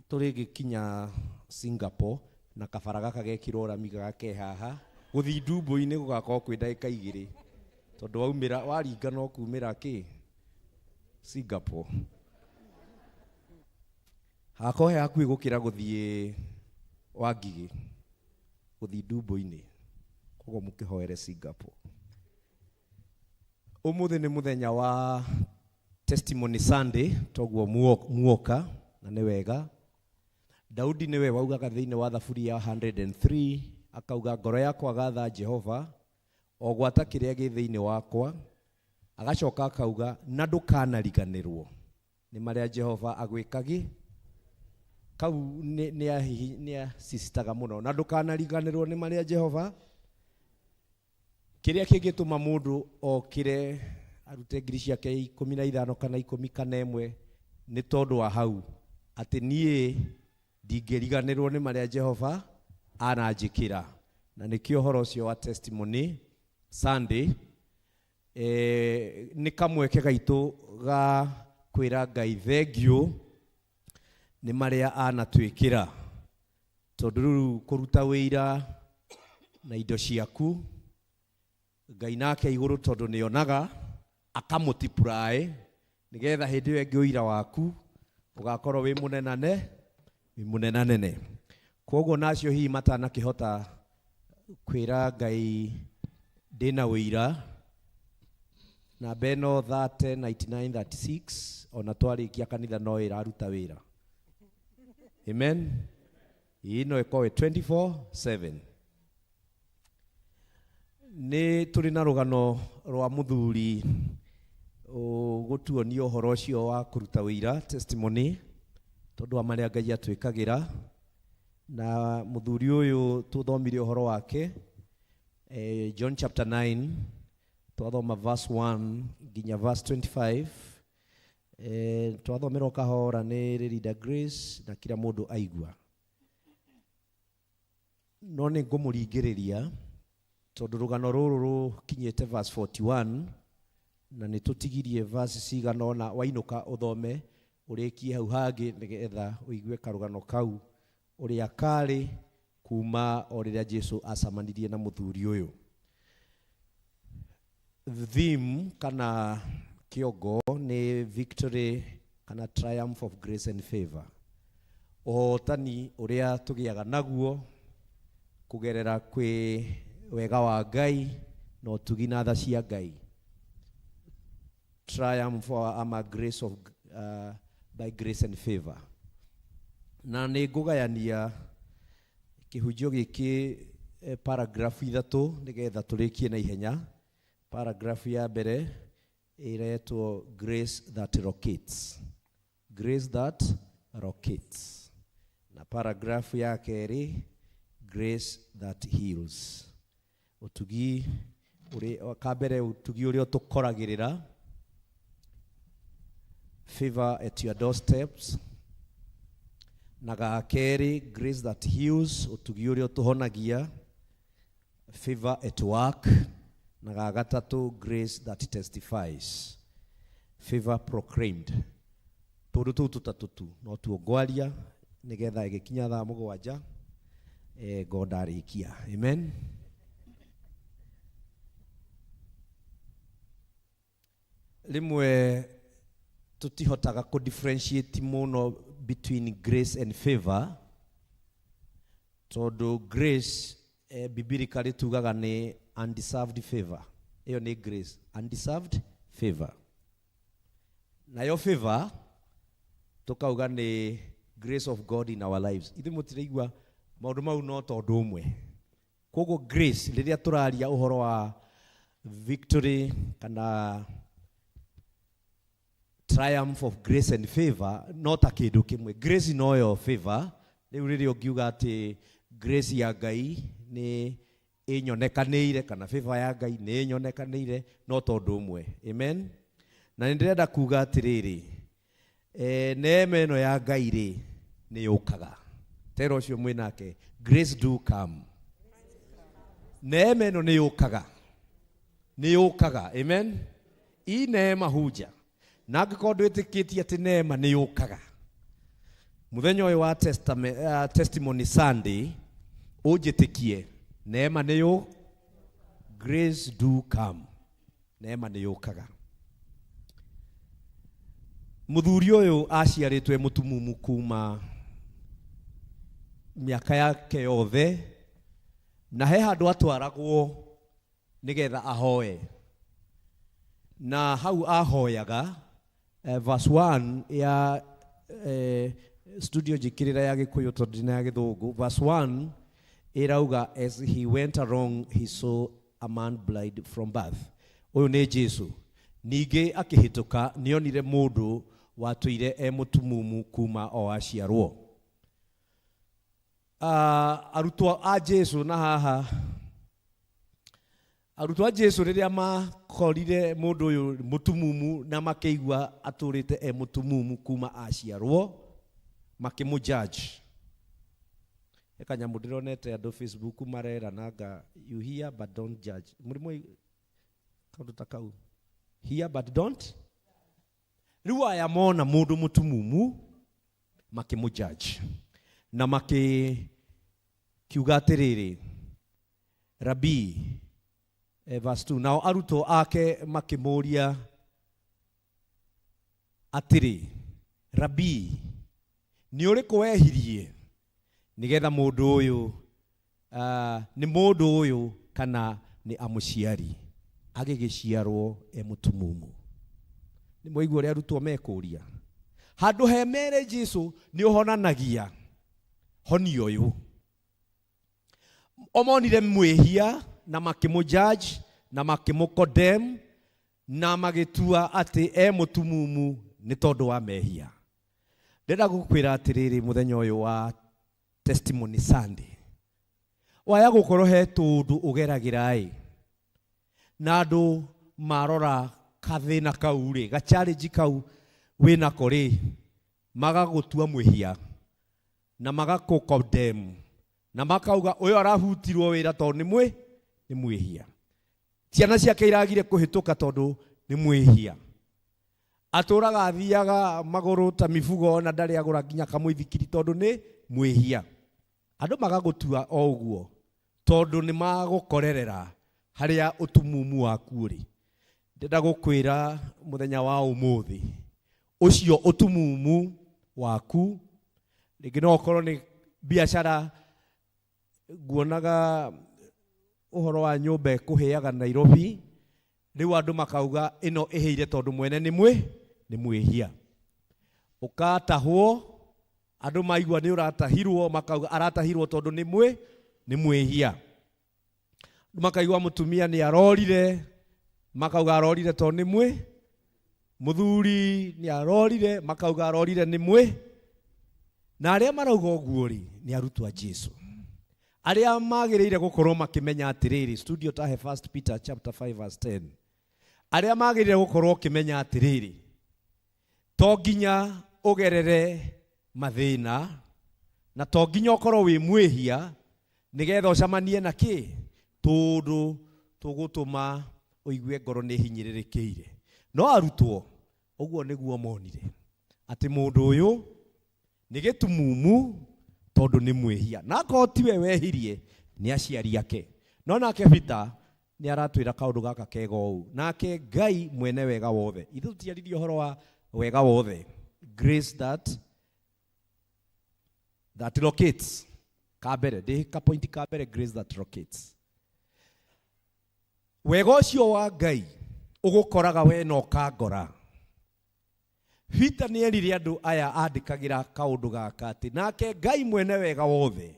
tũrĩgĩkinya Singapore na kabara gaka gekirwo rami gake haha, gũthiĩ Ndumbo-inĩ gũgakorwo kwĩ ndagĩka igĩrĩ, tondũ waumĩra waringa no kumĩra kĩ Singapore. Hagakorwo he hakuhĩ gũkĩra gũthiĩ Wangigĩ, gũthiĩ Ndumbo-inĩ. Koguo mũkĩhoere Singapore. Ũmũthĩ nĩ mũthenya wa Testimony Sunday, toguo muoka na nĩ wega. Daudi nĩwe waugaga thĩinĩ wa thaburi ya 103, akauga ngoro yakwa gatha Jehova, o gwata kĩrĩa gĩ thĩinĩ wakwa. Agacoka akauga na ndũkanariganĩrwo nĩ marĩa Jehova agwĩkagi. Kau nĩ asisitaga mũno, na ndũkanariganĩrwo nĩ marĩa Jehova. Kĩrĩa kĩngĩtũma mũndũ okĩre arute ngiri ciake 15 kana 10 kana 1 nĩ tondũ wa hau atĩ niĩ ndingĩriganĩrwo nĩ marĩa Jehova ananjĩkĩra. Na nĩkĩo ũhoro ũcio wa Testimony Sunday, nĩ kamweke gaitũ ga kwĩra Ngai thengio nĩ marĩa anatwĩkĩra, tondũ rĩu kũruta wĩira na indo ciaku Ngai nake igũrũ tondũ nĩonaga akamũtipuraĩ nĩgetha hĩndĩ ĩyo ĩngĩ ũira waku ũgakorwo wĩ mũnenane, wĩ mũnenanene. Koguo nacio hihi matanakĩhota kwĩra Ngai ndĩna ũira, namba ĩno 30 99 36 ona twarĩkia kanitha no ĩraruta wĩra. Amen. Ĩno ĩkorwo 24/7. Nĩ tũrĩ na rũgano rwa mũthuri ũgũtuonia ũhoro ũcio wa kũruta ũira, testimony, tondũ wa marĩa Ngai atwĩkagĩra. Na mũthuri ũyũ tũthomire ũhoro wake, John chapter 9, twathoma verse 1 nginya verse 25. Twathomerwo kahora nĩ Leader Grace na kila mũndũ aigua. No nĩ ngũmũringĩrĩria tondũ rũgano rũrũ rũkinyĩte verse 41 na nĩ tũtigirie verse cigana ũna, wainũka ũthome ũrĩkie hau hangĩ nĩgetha ũigue karũgano kau ũrĩa karĩ kuma o rĩrĩa Jesu acamanirie na mũthuri ũyũ. Theme kana kĩongo nĩ victory kana triumph of grace and favor, ũhotani ũrĩa tũgĩaga naguo kũgerera kwĩ wega wa Ngai na ũtugi na tha cia Ngai. Triumph ama grace of, by grace and favor. Na nĩ ngũgayania kĩhunjio gĩkĩ paragraph ithatũ nĩgetha tũrĩkie na ihenya. Paragraph ya mbere ĩretwo grace that locates. Grace that locates. Na paragraph ya kerĩ grace that heals. Ũtugi ũrĩ ka mbere, ũtugi ũrĩa ũtũkoragĩrĩra, favor at your doorsteps. Na ga kerĩ grace that heals, ũtugi ũrĩa ũtũhonagia, favor at work. Na ga gatatũ grace that testifies, favor proclaimed. Tũndũ tũu tũtatũ tu no tuo ngwaria nĩgetha ĩgĩkinya thaa 7 Ngo ndarĩkia. Amen. Rĩmwe tũtihotaga kũ differentiate mũno between grace and favor, tondũ grace biblically tugaga nĩ undeserved favor. Ĩyo nĩ grace, undeserved favor. Nayo favor tukauga nĩ grace of God in our lives. Ithuĩ mũtiraigua maũndũ mau no tondũ ũmwe. Koguo grace rĩrĩa tũraria ũhoro wa victory kana triumph of grace and favor no ta kĩndũ kĩmwe. Grace noyo favor. Rĩu rĩrĩa ũngiuga atĩ grace ya Ngai nĩ ĩnyonekanĩire kana favor ya Ngai nĩ ĩnyonekanĩire no tondũ ũmwe. Amen. Na nĩ ndĩrenda kuga atĩrĩrĩ, neema ĩno ya Ngai rĩ nĩ yũkaga. Tera ũcio mwĩ nake, grace do come. Neema ĩno nĩ yũkaga, nĩ yũkaga. Amen. Hii neema huja. Na angĩkorwo ndwĩtĩkĩtie atĩ neema nĩ yũkaga, mũthenya ũyũ wa Testimony Sunday ũnjĩtĩkie, neema nĩ yũ, grace do come. Neema nĩ yũkaga. Mũthuri ũyũ aciarĩtwo e mũtumumu kuma mĩaka yake yothe, na he handũ atwaragwo nĩgetha ahoe. Na hau ahoyaga, verse 1 ya studio njĩkĩrĩra ya Gĩkũyũ tondũ ndina ya Gĩthũngũ. Verse 1 ĩrauga, as he went along he saw a man blind from birth. Ũyũ nĩ Jesu. Ningĩ akĩhĩtũka nĩonire mũndũ watũire e mũtumumu kuma o aciarwo. Arutwo a Jesu na haha, arutwo a Jesu rĩrĩa makorire mũndũ ũyũ mũtumumu na makĩigua atũrĩte e mũtumumu kuma aciarwo, makĩmũ-judge. He kanyamũ ndĩronete andũ Facebook marerananga, you hear but don't judge. Mũrimũ kaũndũ ta kau, hear but don't. Rĩu aya mona mũndũ mũtumumu makĩmũ-judge na makĩkiuga atĩrĩrĩ, Rabi, verse 2, nao arutwo ake makĩmũũria atĩrĩ, Rabi, nĩ ũrĩkũ wehirie nĩgetha mũndũ ũyũ, nĩ mũndũ ũyũ kana nĩ amũciari agĩgĩciarwo e mũtumumu? Nĩ mwaigua ũrĩa arutwo mekũria. Handũ he mere Jesu nĩ ũhonanagia honi ũyũ. Omonire mwĩhia na makĩmũ-judge na makĩmũ-condemn na magĩtua atĩ e mũtumumu nĩ tondũ wa mehia. Ndĩrenda gũkwĩra atĩrĩrĩ mũthenya ũyũ wa Testimony Sunday, waya gũkorwo he tũndũ ũgeragĩra ĩ, na andũ marora kathĩna kau rĩ, ga-challenge kau wĩnako rĩ, magagũtua mwĩhia na magakũ-condemn na makauga ũyũ arahutirwo wĩra tondũ nĩ mwĩhia. Ciana ciake iragire kũhĩtũka tondũ nĩ mwĩhia. Atũraga athiaga magũrũ ta mibugo na ndarĩ agũra nginya kamũithikiri tondũ nĩ mwĩhia. Andũ magagũtua o ũguo tondũ nĩ magũkorerera harĩa ũtumumu waku ũrĩ. Ndĩrenda gũkwĩra mũthenya wa ũmũthĩ, ũcio ũtumumu waku rĩngĩ no ũkorwo nĩ biacara. Nguonaga ũhoro wa nyũmba ĩkũhĩaga Nairobi, rĩu andũ makauga ĩno ĩhĩire tondũ mwene nĩ mwĩhia. Ũkatahwo, andũ maigua nĩ ũratahirwo, makauga aratahirwo tondũ nĩ mwĩhia. Makaigua mũtumia nĩ arorire, makauga arorire tondũ nĩ mũthuri nĩ arorire, makauga arorire nĩ mwĩ. Na arĩa marauga ũguo rĩ, nĩ arutwo a Jesu. Arĩa magĩrĩire gũkorwo makĩmenya atĩrĩrĩ, studio tahe 1 Peter chapter 5 verse 10. Arĩa magĩrĩire gũkorwo ũkĩmenya atĩrĩrĩ, to nginya ũgerere mathĩna na to nginya ũkorwo wĩ mwĩhia nĩgetha ũcemanie na kĩ tũndũ tũgũtũma ũigue ngoro nĩ hinyĩrĩrĩkĩire. No arutwo ũguo nĩguo monire atĩ mũndũ ũyũ nĩ gĩtumumu tondũ Tondu ni mwihia. Na akorwo tiwe wehirie ni aciari ake. No nake Peter ni aratwira kaundu gaka kega ũũ. Nake Ngai mwene wega wothe. Ithuĩ tũtiaririe ũhoro wa wega wothe. Grace that locates. Ka mbere, ndĩ ka point ka mbere, grace that locates. Wega ũcio wa Ngai ũgũkoraga we na ũkangora. Peter nĩ erire andũ aya andĩkagĩra kaũndũ gaka atĩ nake Ngai mwene wega wothe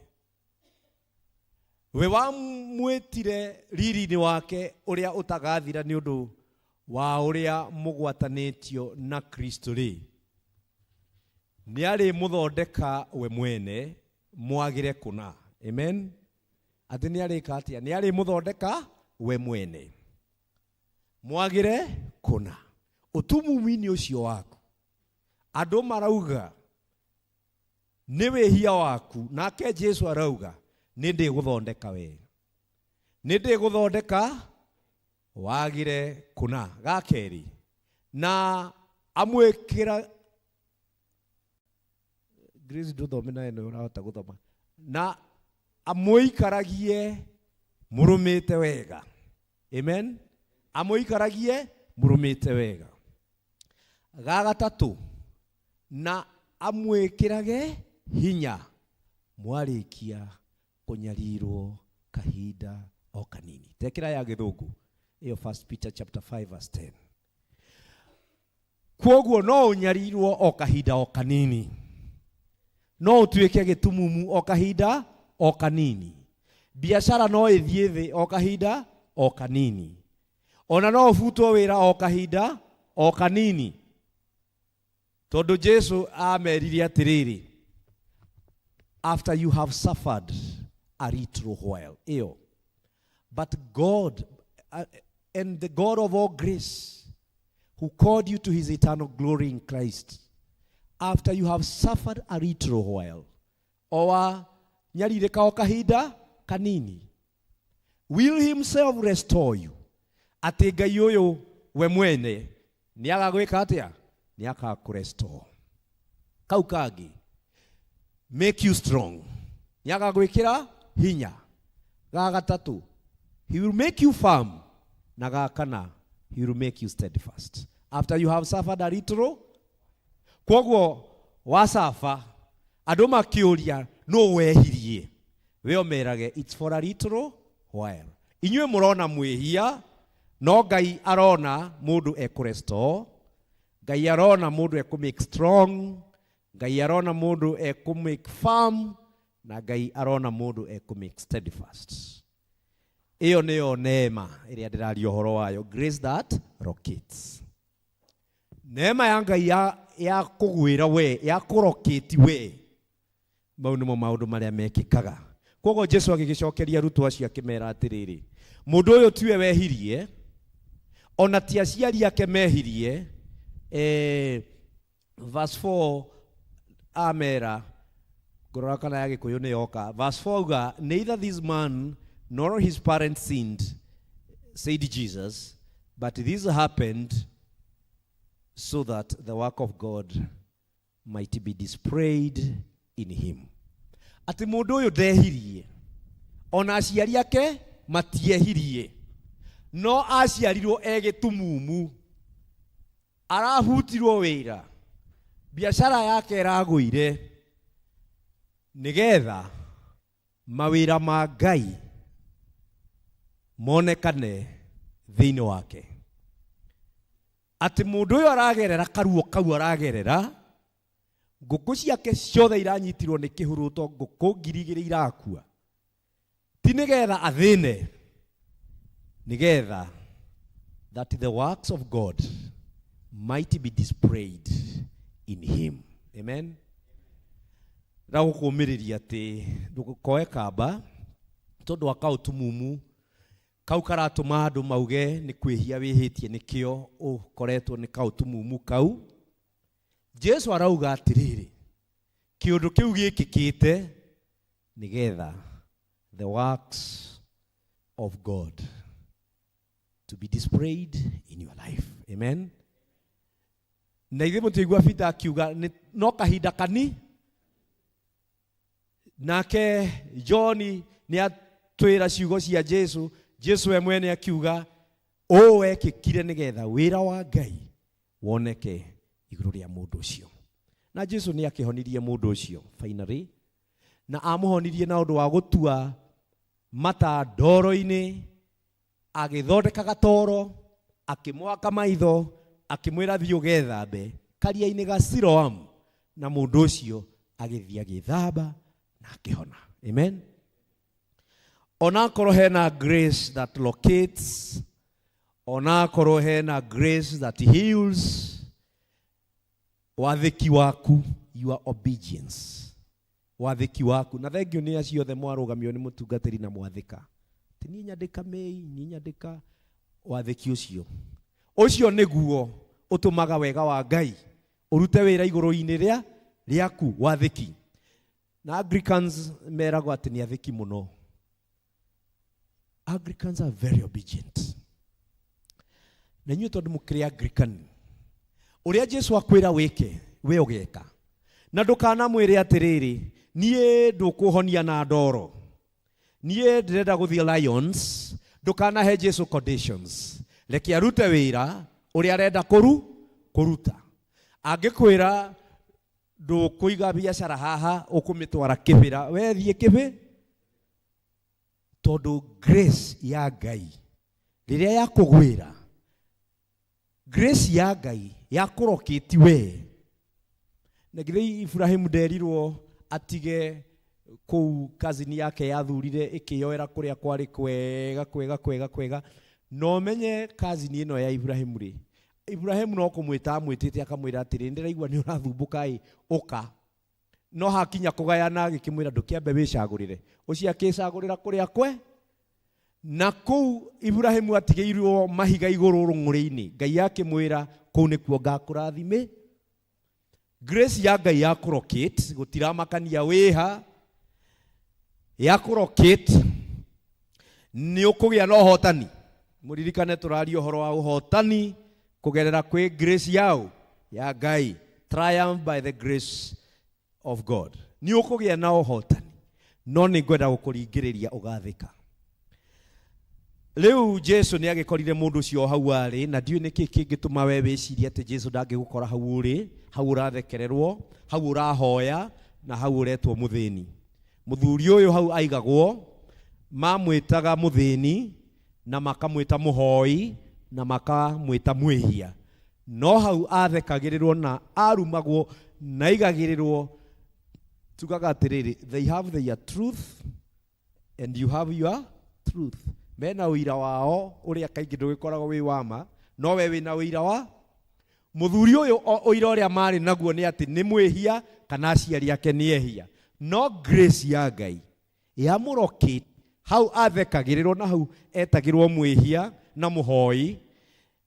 we wamwĩtire riri-inĩ wake ũrĩa ũtagathira nĩ ũndũ wa ũrĩa mũgwatanĩtio na Kristo rĩ, nĩ arĩmũthondeka we mwene mwagĩre kũna. Amen. Atĩ nĩ arĩka atĩa? Nĩ arĩmũthondeka we mwene mwagĩre kũna. Ũtumumu-inĩ ũcio waku andũ marauga nĩ wĩhia waku, nake Jesu arauga nĩ ndĩgũthondeka we, nĩ ndĩgũthondeka wagĩre kũna. Ga kerĩ, na amwĩkĩra Grace ndũthome na ĩno ũrahota gũthoma, na amũikaragie mũrũmĩte wega. Amen. Amũikaragie mũrũmĩte wega. Ga gatatũ, na amwĩkĩrage hinya mwarĩkia kũnyarirwo kahinda o kanini. Tekĩra ya gĩthũngũ ĩyo, 1 Peter chapter 5 verse 10. Kwoguo no ũnyarirwo o kahinda o kanini, no ũtuĩke gĩtumumu o kahinda o kanini, biacara no ĩthiĩ thĩ o kahinda o kanini, ona no ũbutwo wĩra o kahinda o kanini. Tondũ Jesu amerire atĩrĩrĩ, after you have suffered a little while, ĩyo, but God and the God of all grace who called you to his eternal glory in Christ, after you have suffered a little while, o wa nyarirĩka o kahinda kanini, will himself restore you. Atĩ Ngai ũyũ we mwene nĩ agagwĩka atĩa? Nĩ agakũrestore. Kau kangĩ, make you strong, nĩ agagwĩkĩra hinya. Ga gatatũ, he will make you firm. Na ga kana, he will make you steadfast after you have suffered a little. Kwoguo wacaba andũ makĩũria nũ wehirie, we ũmerage it's for a little while. Inyuĩ mũrona mwĩhia, no Ngai arona mũndũ ekũrestore, Ngai arona mũndũ ekũmake strong, Ngai arona mũndũ ekũmake firm, na Ngai arona mũndũ ekũmake steadfast. Ĩyo nĩyo neema ĩrĩa ndĩraria ũhoro wayo, grace that locates. Neema ya Ngai ya kũgwĩra we, ya kũrokĩti we, mau nĩmo maũndũ marĩa mekĩkaga. Kwoguo Jesu agĩgĩcokeria arutwo acio akĩmera atĩrĩrĩ, mũndũ ũyũ tiwe wehirie, ona ti aciari ake mehirie. Verse 4 amera, ngũrora kana ya Gĩkũyũ nĩ yoka. Verse 4 auga, neither this man nor his parents sinned, said Jesus, but this happened so that the work of God might be displayed in him. Atĩ mũndũ ũyũ ndehirie, ona aciari ake matiehirie, no aciarirwo e gĩtumumu, arabutirwo wĩra, biacara yake ĩragũire, nĩgetha mawĩra ma Ngai monekane thĩinĩ wake. Atĩ mũndũ ũyũ aragerera karuo kau aragerera, ngũkũ ciake ciothe iranyitirwo nĩ kĩhuruto, ngũkũ 2,000 irakua, ti nĩgetha athĩne, nĩgetha that the works of God might be displayed in him. Amen. Ndagũkũmĩrĩria atĩ ndũkoe kamba tondũ wa kaũtumumu kau karatũma andũ mauge nĩ kwĩhia wĩhĩtie, nĩkĩo ũkoretwo nĩ kaũtumumu kau. Jesu arauga atĩrĩrĩ, kĩũndũ kĩu gĩkĩkĩte nĩgetha the works of God to be displayed in your life. Amen. Na ithuĩ mũtũigua Peter akiuga no kahinda kani Nake John nĩ atwĩra ciugo cia Jesu. Jesu we mwene akiuga ũũ wekĩkire nĩgetha wĩra wa Ngai woneke igũrũ rĩa mũndũ ũcio. Na Jesu nĩ akĩhonirie mũndũ ũcio finally, na amũhonirie na ũndũ wa gũtua mata ndoro-inĩ, agĩthondeka gatoro, akĩmwaka maitho, akĩmwĩra thiĩ ũgethambe karia-inĩ ga Siloamu, na mũndũ ũcio agĩthiĩ agĩthamba na akĩhona. Amen. Onakorwo hena grace that locates, onakorwo hena grace that heals, wathĩki waku, your obedience, wathĩki waku. Na thengio nĩ acio othe mwarũgamio nĩ mũtungatĩri na mwathĩka, ti niĩ nyandĩka mĩi, niĩ nyandĩka. Wathĩki ũcio, ũcio nĩguo ũtũmaga wega wa Ngai ũrute wĩra igũrũ-inĩ rĩa rĩaku. Wathĩki. Na Anglicans meragwo atĩ nĩ athĩki mũno. Anglicans are very obedient. Na inyuĩ tondũ mũkĩrĩ Anglican, ũrĩa Jesu akwĩra wĩke, we ũgeka. Na ndũkanamwĩre atĩrĩrĩ, niĩ ndũkũhonia na ndoro, niĩ ndĩrenda gũthiĩ Lions. Ndũkanahe Jesu conditions. Reke arute wĩra ũrĩa arenda kũruta. Angĩkwĩra ndũkũiga biacara haha, ũkũmĩtwara kĩbĩra, we thiĩ kĩbĩ, tondũ grace ya Ngai rĩrĩa yakũgwĩra, grace ya Ngai yakũrokĩti we. Na githĩ Ibrahimu nderirwo atige kũu kazini yake yathurire ĩkĩyoera kũrĩa kwarĩ kwega kwega kwega kwega. No menye kazini ĩno ya Ibrahimu rĩ, Ibrahimu no kũmwĩta amwĩtĩte akamwĩra atĩrĩ, ndĩraigua nĩ ũrathumbũka ĩ, ũka. No hakinya kũgayana agĩkĩmwĩra ndũkĩambe wĩcagũrĩre. Ũcio akĩcagũrĩra kũrĩa kwe, na kũu Ibrahimu atigĩirwo mahiga igũrũ rũng'ũrĩ-inĩ. Ngai akĩmwĩra kũu nĩkuo ngakũrathime. Grace ya Ngai ya kũrokate, gũtiramakania wĩha, ya kũrokate nĩ ũkũgĩa na ũhotani. Mũririkane tũraria ũhoro wa ũhotani kũgerera kwĩ grace yao ya Ngai, triumph by the grace of God. Nĩ ũkũgĩa na ũhotani, no nĩ ngwenda gũkũringĩrĩria ũgathĩka. Rĩu Jesu nĩ agĩkorire mũndũ ũcio hau arĩ, na ndiũĩ nĩkĩ kĩngĩtũma we wĩcirie atĩ Jesu ndangĩgũkora hau ũrĩ, hau ũrathekererwo, hau ũrahoya, na hau ũretwo mũthĩni. Mũthuri ũyũ hau aigagwo, mamwĩtaga mũthĩni, na makamwĩta mũhoi, na makamwĩta mwĩhia. No hau athekagĩrĩrwo na arumagwo na aigagĩrĩrwo. Tugaga atĩrĩrĩ, they have their truth and you have your truth. Mena ũira wao ũrĩa kaingĩ ndũgĩkoragwo wĩ wa ma, no we wĩna ũira wa mũthuri ũyũ. Ũira ũrĩa marĩ naguo nĩ atĩ nĩ mwĩhia kana aciari ake nĩ ehia. No grace ya Ngai yamũrokĩte hau athekagĩrĩrwo na hau etagĩrwo mwĩhia na mũhoi,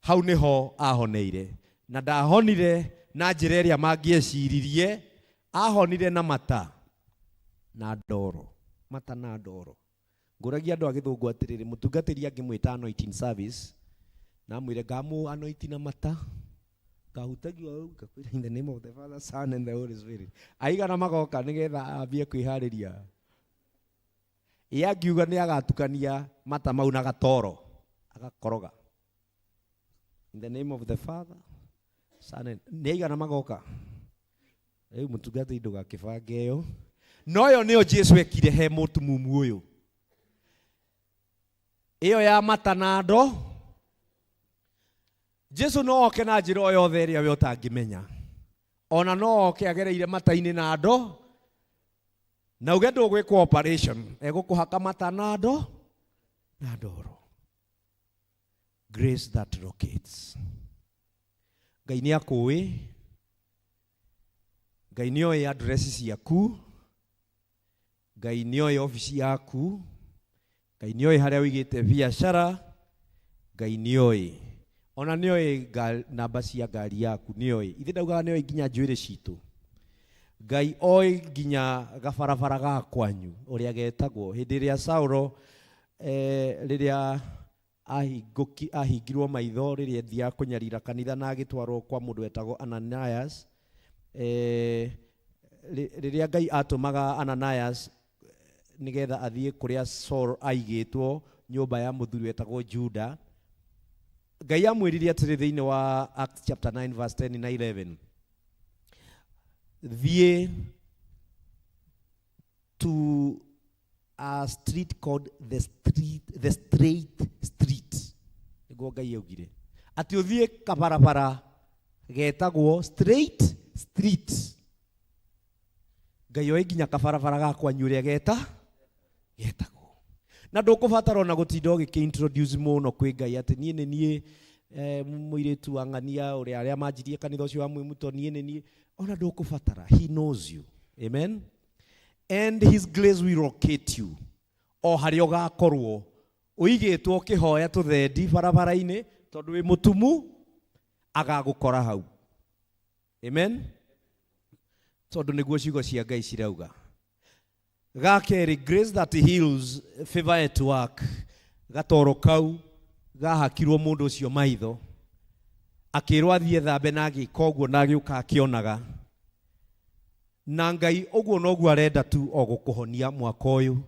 hau nĩho ahoneire. Na ndahonire na njĩra ĩrĩa mangĩeciririe, ahonire na mata na ndoro, mata na ndoro. Ngũragia andũ a gĩthũngũ atĩrĩrĩ, mũtungatĩri angĩmwĩta anointing service, na amwĩre ngamũ anointing na mata, ngahutagia ũũ, ngakwĩra in the name of the Father, Son and the Holy Spirit. Aigana magoka nĩgetha ambie kwĩharĩria. Ĩ angiuga nĩ agatukania mata mau na gatoro, agakoroga. In the name of the Father, Son and, nĩ aigana magoka. Rĩu mũtungatĩri ndũgakĩbange ĩyo. No ĩyo nĩyo Jesu ekire he mũtumumu ũyũ. Ĩyo ya mata na ndo. Jesu no oke na njĩra o yothe ĩrĩa we ũtangĩmenya. Ona no oke agereire mata-inĩ na ndo, na uge ndũgwĩkwo operation, egũkũhaka mata na ndo na ndoro. Grace that locates. Ngai nĩ akũĩ, Ngai nĩ oĩ address ciaku, Ngai nĩ oĩ obici yaku, Ngai nĩ oĩ harĩa ũigĩte biacara, Ngai nĩ oĩ. Ona nĩ oĩ namba cia ngari yaku, nĩ oĩ. Ithe ndaugaga nĩ oĩ nginya njuĩrĩ citũ. Ngai oĩ nginya gabarabara ga kwanyu ũrĩa getagwo. Hĩndĩ ĩrĩa Saulo rĩrĩa ahingirwo maitho rĩrĩa athiaga kũnyarira kanitha na agĩtwarwo kwa mũndũ wetagwo Ananias, rĩrĩa Ngai atũmaga Ananias nĩgetha athiĩ kũrĩa Saul aigĩtwo nyũmba ya mũthuri wetagwo Juda. Ngai amwĩrire atĩrĩ thĩinĩ wa Acts chapter 9 verse 10 na 11, thiĩ to a street called the straight street. Nĩguo Ngai augire atĩ ũthiĩ kabarabara getagwo straight street. Ngai oĩ nginya kabarabara ga kwanyu ũrĩa getagwo, na ndũkũbatara ona gũtinda ũgĩkĩ-introduce mũno kwĩ Ngai atĩ niĩ nĩ niĩ mũirĩtu wa ng'ania ũrĩa arĩa manjirie kanitha ũcio wa Mwĩmuto, niĩ nĩ niĩ. Ona ndũkũbatara, he knows you. Amen. And his grace will locate you o harĩa ũgakorwo ũigĩtwo ũkĩhoya tũthendi barabara-inĩ, tondũ wĩ mũtumu, agagũkora hau. Amen. Tondũ nĩguo ciugo cia Ngai cirauga. Ga kerĩ, grace that heals, favor at work. Gatoro kau gahakirwo mũndũ ũcio maitho, akĩrwo athiĩ thambe, na agĩka ũguo, na agĩũka akĩonaga. Na Ngai ũguo noguo arenda tu o gũkũhonia mwaka ũyũ.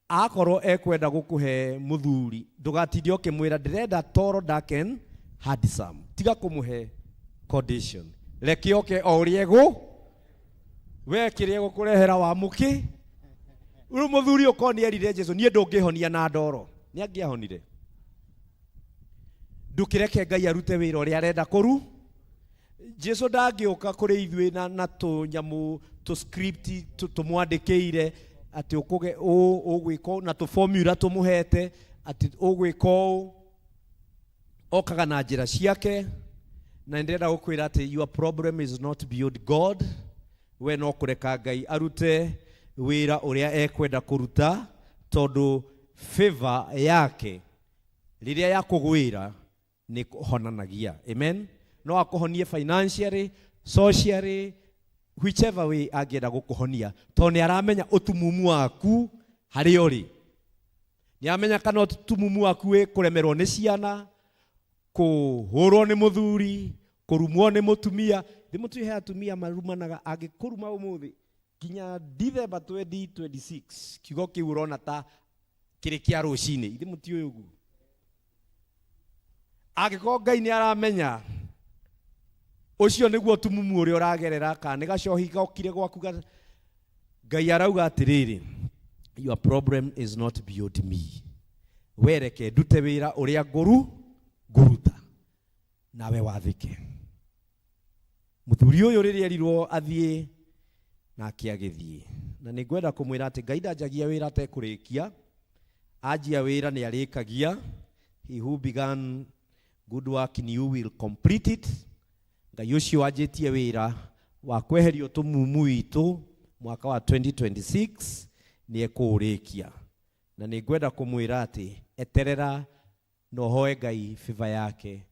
Akorwo ekwenda gũkũhe mũthuri, ndũgatinde ũkĩmwĩra ndĩrenda tall, dark and handsome. Tiga kũmũhe condition, reke oke o ũrĩa egũ we kĩrĩa egũkũrehera wa mũkĩ. Rĩu mũthuri ũkorwo nĩ erire Jesu, niĩ ndũngĩhonia na ndoro, nĩ angĩahonire. Ndũkĩreke Ngai arute wĩra ũrĩa arenda kũru. Jesu ndangĩũka kũrĩ ithuĩ na tũnyamũ tũ script tũmwandĩkĩire atĩ ũkũge ũũ, ũgwĩka ũũ, na tũ formula tũmũhete atĩ ũgwĩka ũũ. Okaga na njĩra ciake, na ndĩrenda gũkwĩra atĩ your problem is not beyond God. We no kũreka Ngai arute wĩra ũrĩa ekwenda kũruta, tondũ favor yake rĩrĩa yakũgwĩra nĩ kũhonanagia. Amen. No akũhonie financially, socially, whichever way angĩenda gũkũhonia, tondũ nĩ aramenya ũtumumu waku harĩa ũrĩ. Nĩ aramenya kana ũtumumu waku wĩ kũremerwo nĩ ciana, kũhũrwo nĩ mũthuri, kũrumwo nĩ mũtumia. Thimũ he atumia marumanaga, angĩkũruma ũmũthĩ nginya December 2026, kiugo kĩu ũrona ta kĩrĩ kĩa rũcinĩ. Ithe mũtiũĩ ũguo. Angĩkorwo Ngai nĩ aramenya ũcio nĩguo tumumu ũrĩa ũragerera, kana nĩ gacohi gokire gwaku, Ngai arauga atĩrĩrĩ, your problem is not beyond me. We reke ndute wĩra ũrĩa ngũruta, nawe wathĩke. Mũthuri ũyũ rĩrĩa erirwo athiĩ, nake agĩthiĩ. Na nĩ ngwenda kũmwĩra atĩ Ngai ndanjagia wĩra atekũrĩkia. Anjia wĩra nĩ arĩkagia. He who began good work in you will complete it. Ngai ũcio wanjĩtie wĩra wa kweheria ũtumumu witũ mwaka wa 2026 nĩ ekũũrĩkia. Na nĩ ngwenda kũmwĩra atĩ eterera na ũhoe Ngai favor yake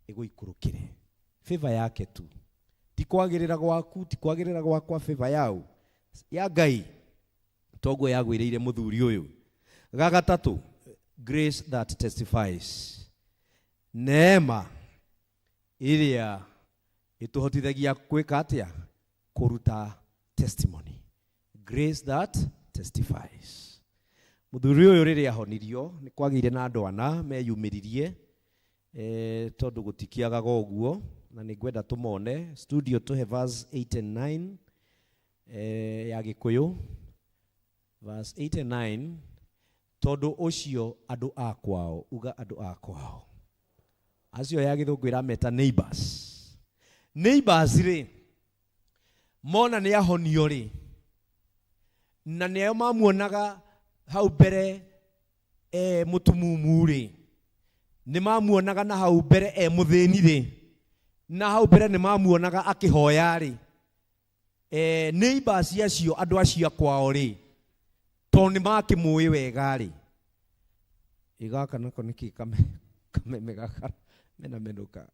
ĩgũikũrũkĩre. Favor yake tu, ti kwagĩrĩra gwaku, ti kwagĩrĩra gwakwa, favor yau ya Ngai toguo yagwĩrĩire mũthuri ũyũ. Ga gatatũ, grace that testifies, neema ĩrĩa ĩtũhotithagia gwĩka atĩa? Kũruta testimony. Grace that testifies. Mũthuri ũyũ rĩrĩa ahonirio, nĩ kwagĩire na andũ ana meyumĩririe, tondũ gũtikĩagaga ũguo, na nĩ ngwenda tũmone studio. Tũhe verse 8 and 9 ya Gĩkũyũ, verse 8 and 9. Tondũ ũcio andũ a kwao, uga andũ a kwao acio, ya Gĩthũngũ ĩrameta neighbors. Neighbors rĩ, mona nĩ ahonio rĩ, na nĩo mamuonaga hau mbere e mũtumumu rĩ, nĩ mamuonaga na hau mbere e mũthĩni rĩ, na hau mbere nĩ mamuonaga akĩhoya rĩ, neighbors acio, andũ acio a kwao rĩ, tondũ nĩ makĩmũĩ wega rĩ, ĩ gaka nako nĩkĩ kameme gaka mena menũka?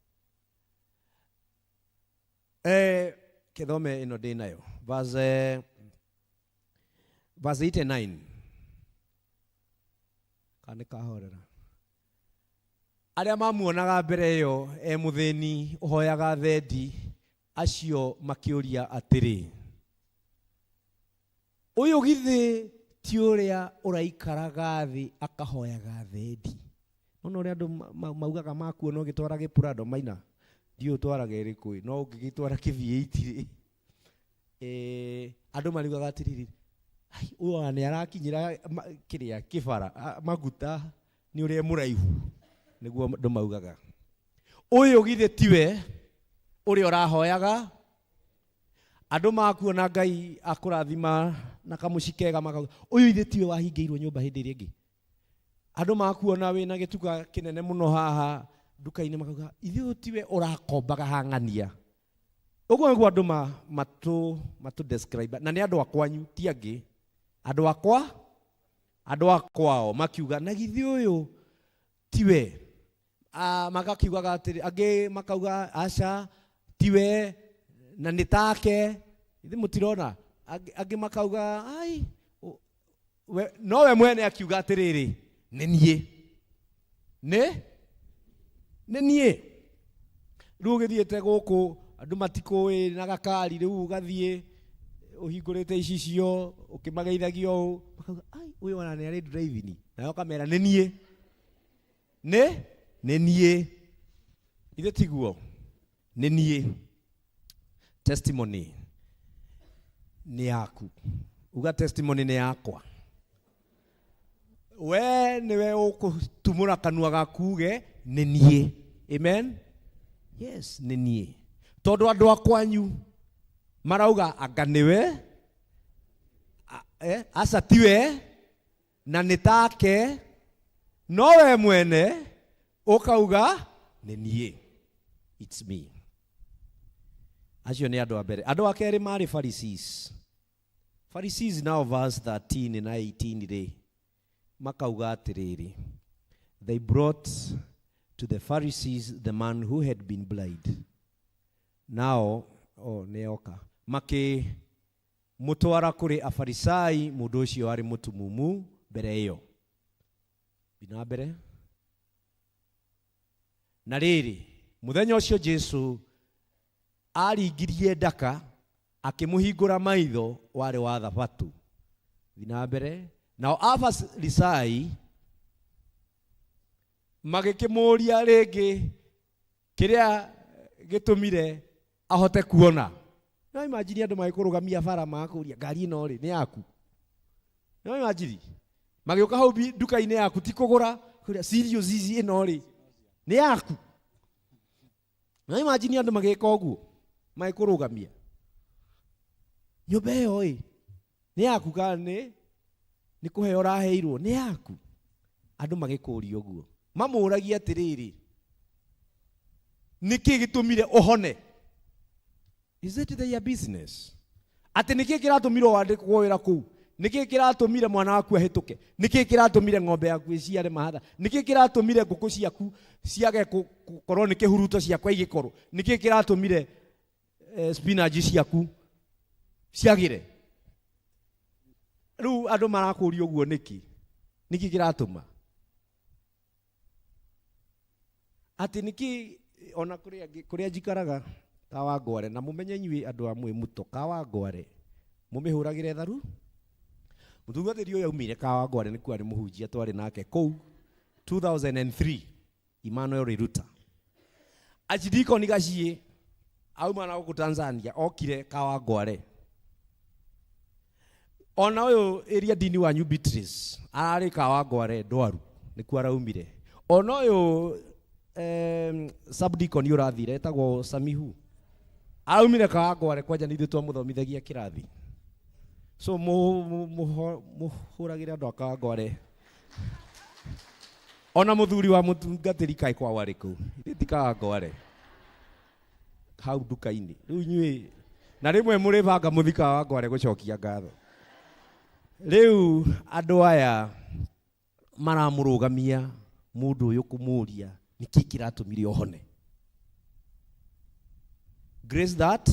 Kĩthome ĩno ndĩ nayo, verse 8 and 9, kana nĩ kahorera. Arĩa mamuonaga mbere ĩyo e mũthĩni ũhoyaga thendi, acio makĩũria atĩrĩ, Ũyũ githĩ ti ũrĩa ũraikaraga thĩ akahoyaga thendi. Nona ũrĩa andũ maugaga makuona ũgĩtwara gĩpurado maina ndiũ ũtwaraga ĩrĩkũ ĩ, no ũngĩgĩtwara kĩ-V8 rĩ, andũ mariugaga atĩrĩrĩ, "Ai, ũyũ ona nĩ arakinyĩra kĩrĩa kĩbara maguta nĩ ũrĩa mũraihu," nĩguo andũ maugaga. Ũyũ githĩ tiwe ũrĩa ũrahoyaga? Andũ makuona Ngai akũrathima na kamũci kega makauga, ũyũ ithe tiwe wahingĩirwo nyũmba hĩndĩ ĩrĩa ĩngĩ. Andũ makuona wĩna gĩtuka kĩnene mũno haha nduka-inĩ makauga, ithe ũyũ tiwe ũrakombaga hang'ania. Ũguo nĩguo andũ matũ describe, na nĩ andũ a kwanyu ti angĩ. Andũ akwa, andũ a kwao makiuga, na githĩ ũyũ tiwe? Magakiugaga atĩrĩ, angĩ makauga aca tiwe na nĩ take. Ithe mũtirona? Angĩ makauga ai, we, no we mwene akiuga atĩrĩrĩ, nĩ niĩ. Nĩ niĩ. Rĩu ũgĩthiĩte gũkũ andũ matikũĩ na gakari, rĩu ũgathiĩ ũhingũrĩte icicio ũkĩmageithagia ũũ, makauga ai, ũyũ ona nĩ arĩ driving, nawe ũkamera nĩ niĩ. Nĩ niĩ. Ithe tiguo? Nĩ niĩ. Testimony nĩ yaku. Uga testimony nĩ yakwa. We nĩwe ũkũtumũra kanua gaku uge nĩ niĩ. Amen? Yes, nĩ niĩ. Tondũ andũ a kwanyu marauga anga nĩwe, aca tiwe, na nĩ take, no we mwene ũkauga nĩ niĩ. It's me. Acio nĩ andũ a mbere. Andũ a kerĩ marĩ Pharisees. Pharisees now verse 13 na 18 rĩ, makauga atĩrĩrĩ, they brought to the Pharisees the man who had been blind. Now, oh, nĩ oka. Makĩmũtwara kũrĩ Afarisai mũndũ ũcio warĩ mũtumumu mbere ĩyo. Thiĩ na mbere. Na rĩrĩ, mũthenya ũcio Jesũ aringirie ndaka akĩmũhingũra maitho warĩ wa Thabatũ. Thiĩ na mbere. Nao Afarisai magĩkĩmũũria rĩngĩ kĩrĩa gĩtũmire ahote kuona. No imagine andũ magĩkũrũgamia bara magakũria ngari ĩno rĩ nĩ yaku. No imagine magĩũka hau nduka-inĩ yaku ti kũgũra, kũria cereals ici ĩno rĩ nĩ yaku. No imagine andũ magĩka ũguo magĩkũrũgamia nyũmba ĩyo ĩ nĩ yaku kana nĩ kũheo ũraheirwo nĩ yaku. Andũ magĩkũria ũguo mamũragia atĩrĩrĩ, nĩkĩ gĩtũmire ũhone? Is it their business? Atĩ nĩkĩ kĩratũmire wandĩkwo wĩra kũu? Nĩkĩ kĩratũmire mwana waku ahĩtũke? Nĩkĩ kĩratũmire ng'ombe yaku ĩciare mahatha? Nĩkĩ kĩratũmire ngũkũ ciaku ciage gũkorwo nĩ kĩhuruto ciakwa igĩkorwo? Nĩkĩ kĩratũmire spinach ciaku ciagĩre? Rĩu andũ marakũria ũguo nĩkĩ? Nĩkĩ kĩratũma? Atĩ nĩkĩ ona kũrĩa njikaraga Kawangware, na mũmenye inyuĩ andũ a mwĩ mũto Kawangware mũmĩhũragĩre tharu. Mũtungatĩri ũyũ aumire Kawangware nĩkuo arĩ mũhunjia twarĩ nake kũu 2003, Emmanuel Riruta. Archdeacon Gaciĩ auma na gũkũ Tanzania okire Kawangware. Ona ũyũ ĩria dini wanyu Beatrice ararĩ Kawangware ndwaru nĩkuo araumire. Ona ũyũ subdeacon ũrathire etagwo Samihu araumire Kawangware kwanja nĩ ithuĩ twamũthomithagia kĩrathi. So mũhũragĩre andũ a Kawangware. Ona mũthuri wa mũtungatĩri kaĩ kwao arĩ kũu, ithuĩ ti Kawangware hau nduka-inĩ. Rĩu inyuĩ na rĩmwe mũrĩbanga mũthi Kawangware gũcokia ngatho. Rĩu andũ aya maramũrũgamia mũndũ ũyũ kũmũria nĩkĩ kĩratũmire ũhone. Grace that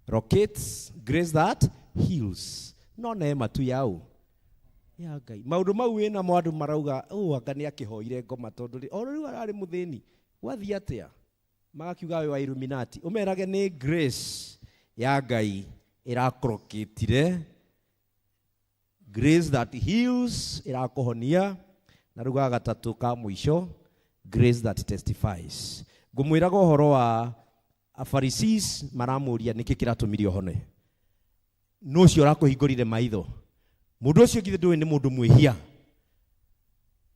locates, grace that heals. No neema tu yao ya Ngai. Maũndũ mau wĩna mo andũ marauga ũ anga nĩ akĩhoire ngoma tondũ rĩ, o rĩu ararĩ mũthĩni. Gwathiĩ atĩa? Magakiuga wĩ wa Illuminati. Ũmerage nĩ grace ya Ngai ĩrakrokĩtire Grace that heals ĩrakũhonia, na rĩu ga gatatũ ka mũico, grace that testifies. Ngũmwĩraga ũhoro wa Pharisees maramũria nĩkĩ kĩratũmire ũhone, nũ ũcio ũrakũhingũrire maitho, mũndũ ũcio githĩ ndũĩ nĩ mũndũ mwĩhia.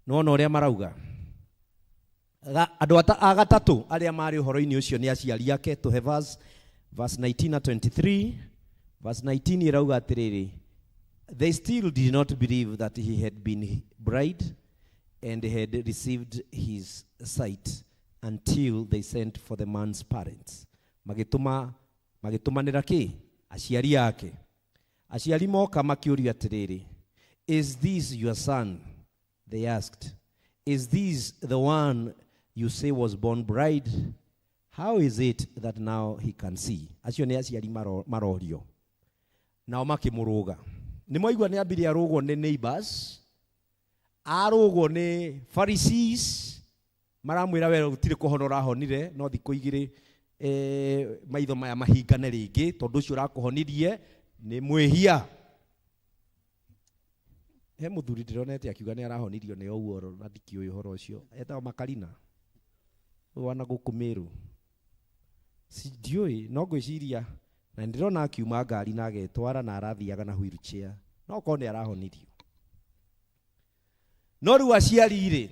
Nĩwona ũrĩa marauga? Andũ a gatatũ arĩa marĩ ũhoro-inĩ ũcio nĩ aciari ake. Tũhe verse 19 na 23. Verse 19 ĩrauga atĩrĩrĩ, they still did not believe that he had been blind and had received his sight until they sent for the man's parents. Magĩtũma, magĩtũmanĩra kĩ? Aciari ake. Aciari moka makĩũrio atĩrĩrĩ, is this your son? They asked. Is this the one you say was born blind? How is it that now he can see? Acio nĩ aciari marorio. Nao makĩmũrũga. Nĩ mwaigua nĩ ambire arũgwo nĩ neighbors, arũgwo nĩ Pharisees, maramwĩra we gũtirĩ kũhona ũrahonire, no thikũ igĩrĩ maitho maya mahingane rĩngĩ, tondũ ũcio ũrakũhonirie nĩ mwĩhia. He mũthuri ndĩronete akiuga nĩ arahonirio nĩ Owuoro, na ndikĩũĩ ũhoro ũcio. Etagwo Makarina. Ũyũ wana gũkũ Meru. Si ndiũĩ, no ngwĩciria na ndĩrona akiuma ngari na agetwara na arathiaga na wheelchair. No korwo nĩ arahonirio. No rĩu aciari rĩ,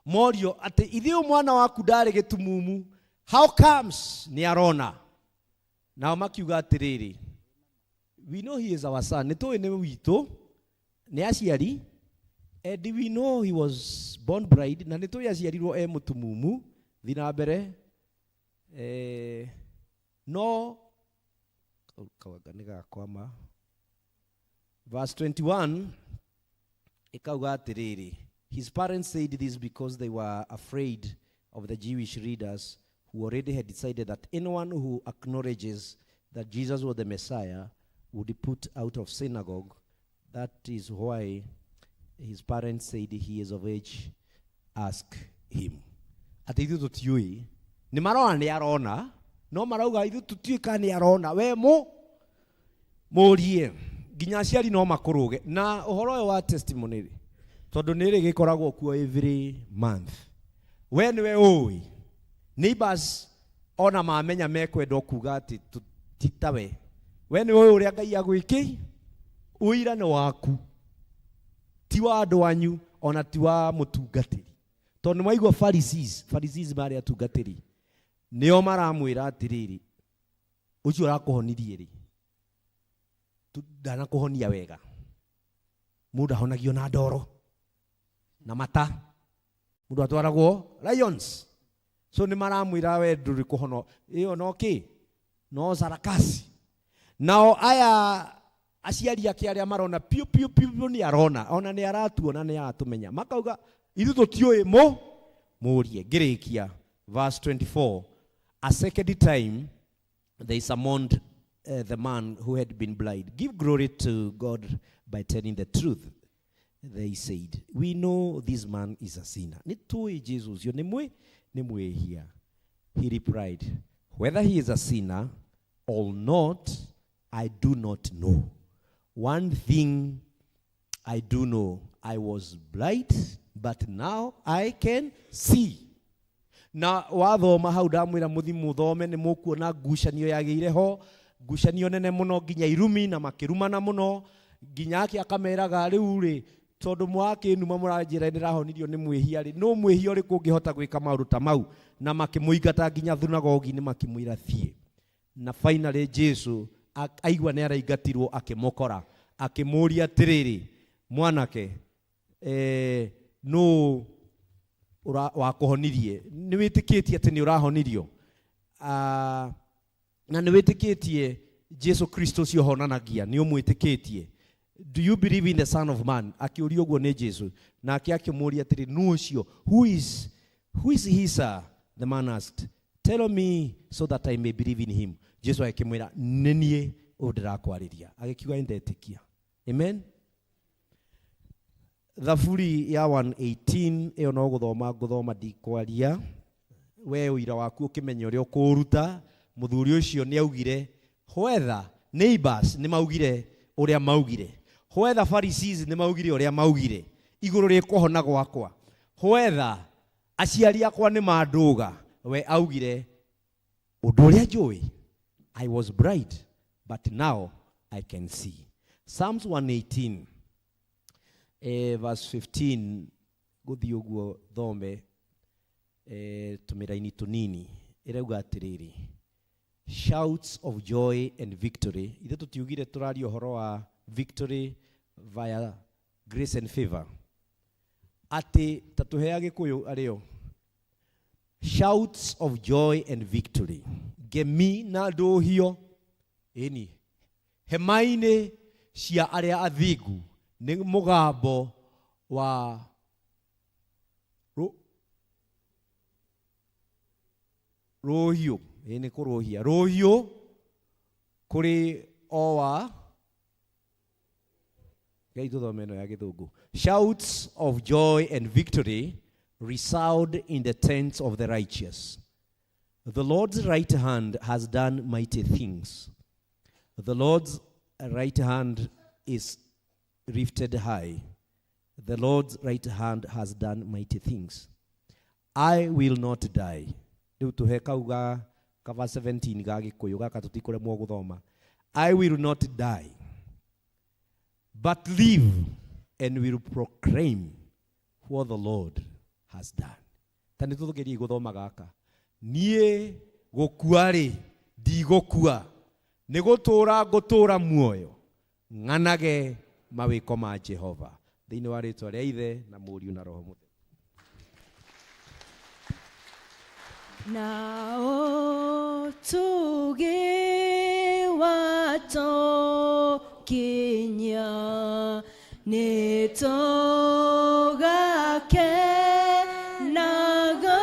morio atĩ ithuĩ mwana waku ndarĩ gĩtumumu, how comes nĩ arona? Nao makiuga atĩrĩrĩ, we know he is our son, nĩ tũĩ nĩ witũ, nĩ aciari, and we know he was born blind, na nĩ tũĩ aciarirwo e mũtumumu. Thiĩ na mbere. No kawanga nĩ gakwama. Verse 21 ĩkauga atĩrĩrĩ, his parents said this because they were afraid of the Jewish leaders who already had decided that anyone who acknowledges that Jesus was the Messiah would be put out of synagogue. That is why his parents said he is of age, ask him. Atĩ ithuĩ tũtiũĩ, nĩ marona nĩ arona, no marauga ithuĩ tũtiũĩ kana nĩ arona, we mũrie. Nginya aciari no makũrũge. Na ũhoro ũyũ wa testimony rĩ, tondũ nĩ rĩ gĩkoragwo kuo every month, we nĩwe ũĩ. Neighbors ona mamenya mekwenda kuga atĩ ti tawe, we nĩwe ũĩ ũrĩa Ngai agwĩkĩire. Ũira nĩ waku, ti wa andũ anyu, ona ti wa mũtungatĩri. Tondũ nĩmwaigua Pharisees marĩ atungatĩri, nĩo maramwĩra atĩrĩrĩ, ũcio ũrakũhonirie rĩ, ndanakũhonia wega. Mũndũ ahonagio na ndoro na mata, mũndũ atwaragwo lions. So nĩ maramwĩra we ndũrĩ kũhono, ĩyo no kĩ? No sarakasi. Nao aya aciari ake arĩa marona piũ piũ piũ piũ nĩ arona, ona nĩ aratuona, nĩ aratũmenya, makauga ithuĩ tũtiũĩ, mũrie. Ngĩrĩkia verse 24, a second time they summoned the man who had been blind. Give glory to God by telling the truth, they said. We know this man is a sinner. Nĩ tũĩ Jesu ũcio nĩ mwĩhia. He replied, whether he is a sinner or not, I do not know. One thing I do know, I was blind, but now I can see. Na wathoma hau ndamwĩra mũthi mũthome, nĩ mũkuona ngucanio yagĩire ho, ngucanio nene mũno, nginya irumi na makĩrumana mũno, nginya ake akameraga rĩu rĩ, tondũ mwakĩnuma mũranjĩra nĩrahonirio nĩ mwĩhia rĩ, no mwĩhia ũrĩkũ ũngĩhota gwĩka maũndũ ta mau? Na makĩmũingata nginya thunagogi-inĩ, makĩmwĩra thiĩ. Na finally Jesu aigua nĩ araingatirwo, akĩmũkora, akĩmũũria atĩrĩrĩ, mwanake, nũ wakũhonirie? Nĩ wĩtĩkĩtie atĩ nĩ ũrahonirio? Na nĩ wĩtĩkĩtie Jesu Kristo ũcio ũhonanagia? Nĩ ũmwĩtĩkĩtie? Do you believe in the Son of Man? Akĩũrio ũguo nĩ Jesu. Nake akĩmũũria atĩrĩ, nũ ũcio? Who is he, sir? The man asked. Tell me so that I may believe in him. Jesu akĩmwĩra, nĩ niĩ ũyũ ndĩrakwarĩria. Agĩkiuga nĩndetĩkia. Amen. Thaburi ya 118 ĩyo no gũthoma ngũthoma, ndikwaria. We ũira waku ũkĩmenya ũrĩa ũkũũruta. Mũthuri ũcio nĩ augire, whether neighbors nĩ maugire ũrĩa maugire, Whether Pharisees nĩ maugire ũrĩa maugire igũrũ rĩ kũhona gwakwa, whether aciari akwa nĩ mandũga, we augire ũndũ ũrĩa njũĩ, I was blind but now I can see. Psalms 118 verse 15 gũthiĩ ũguo thome tũmĩraini tũnini ĩrauga atĩrĩrĩ, shouts of joy and victory. Ithe tũtiugire tũraria ũhoro wa victory via grace and favor, atĩ ta tũhe Agĩkũyũ arĩo shouts of joy and victory, ngemi na ndũhio ĩni hema-inĩ cia arĩa athingu nĩ mũgambo wa rũhiũ, ĩ nĩ kũrũhia rũhiũ kũrĩ o wa Ngai tũthome ĩno ya gĩthũngũ. Shouts of joy and victory resound in the tents of the righteous. The Lord's right hand has done mighty things. The Lord's right hand is lifted high. The Lord's right hand has done mighty things. I will not die. Rĩu tũhe kau ga kava 17 ga Gĩkũyũ gaka tũtikũremwo gũthoma. I will not die, but live and will proclaim what the Lord has done. Ta nĩ tũgerie gũthoma gaka. Niĩ gũkua rĩ, ndigũkua, nĩ gũtũũra ngũtũũra muoyo, ng'anage mawĩko ma Jehova. Thĩinĩ wa rĩtwa rĩa Ithe na Mũriũ na Roho Mũtheru. Na ũtugi watũkinya nĩtũgakenaga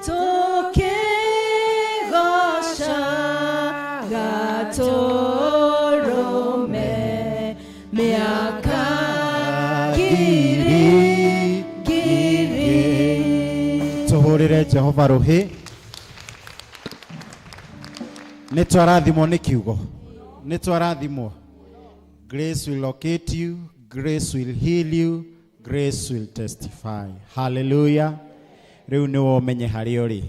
tũkĩgocaga tũrũme mĩaka ngiri ngiri. Tũhũrĩre Jehova rũhĩ. Nĩ twarathimwo nĩ kiugo, nĩ twarathimwo. Grace will locate you, grace will heal you, grace will testify. Hallelujah. Rĩu nĩ womenye harĩa ũrĩ.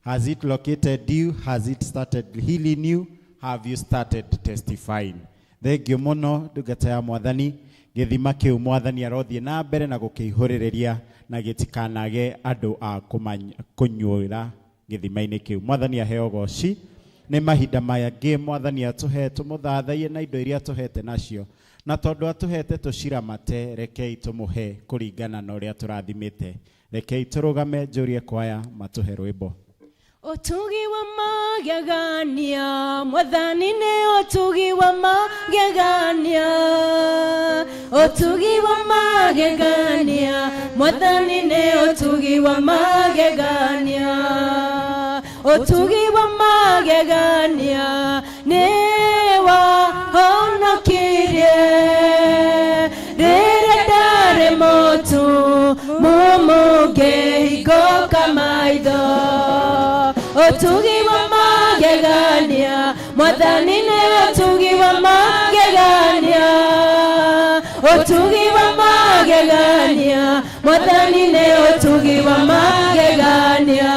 Has it located you? Has it started healing you? Have you started testifying? Thengio mũno ndungata ya mwathani. Gĩthima kĩu mwathani arothiĩ na mbere na gũkĩihũrĩrĩria na gĩtikanage andũ a kũnyuĩra gĩthima-inĩ kĩu. Mwathani aheo goci. Nĩ mahinda mangĩ mwathani atũhe tũmũthathaiye na indo iria atũhete nacio, na tondũ atũhete tũciramate, rekei tũmũhe kũringana na ũrĩa tũrathimĩte. Rekei tũrũgame njũrie kwaya matũhe rwĩmbo. Ũtugi wa magegania, mwathani nĩ ũtugi wa magegania. Ũtugi wa magegania, mwathani nĩ ũtugi wa magegania. Ũtugi wa magegania nĩ wahonokirie rĩrĩa ndarĩ mũtu mũmũngĩhingũka maitho. Ũtugi wa magegania, mwathani nĩ ũtugi wa magegania. Ũtugi wa magegania, mwathani nĩ ũtugi wa magegania.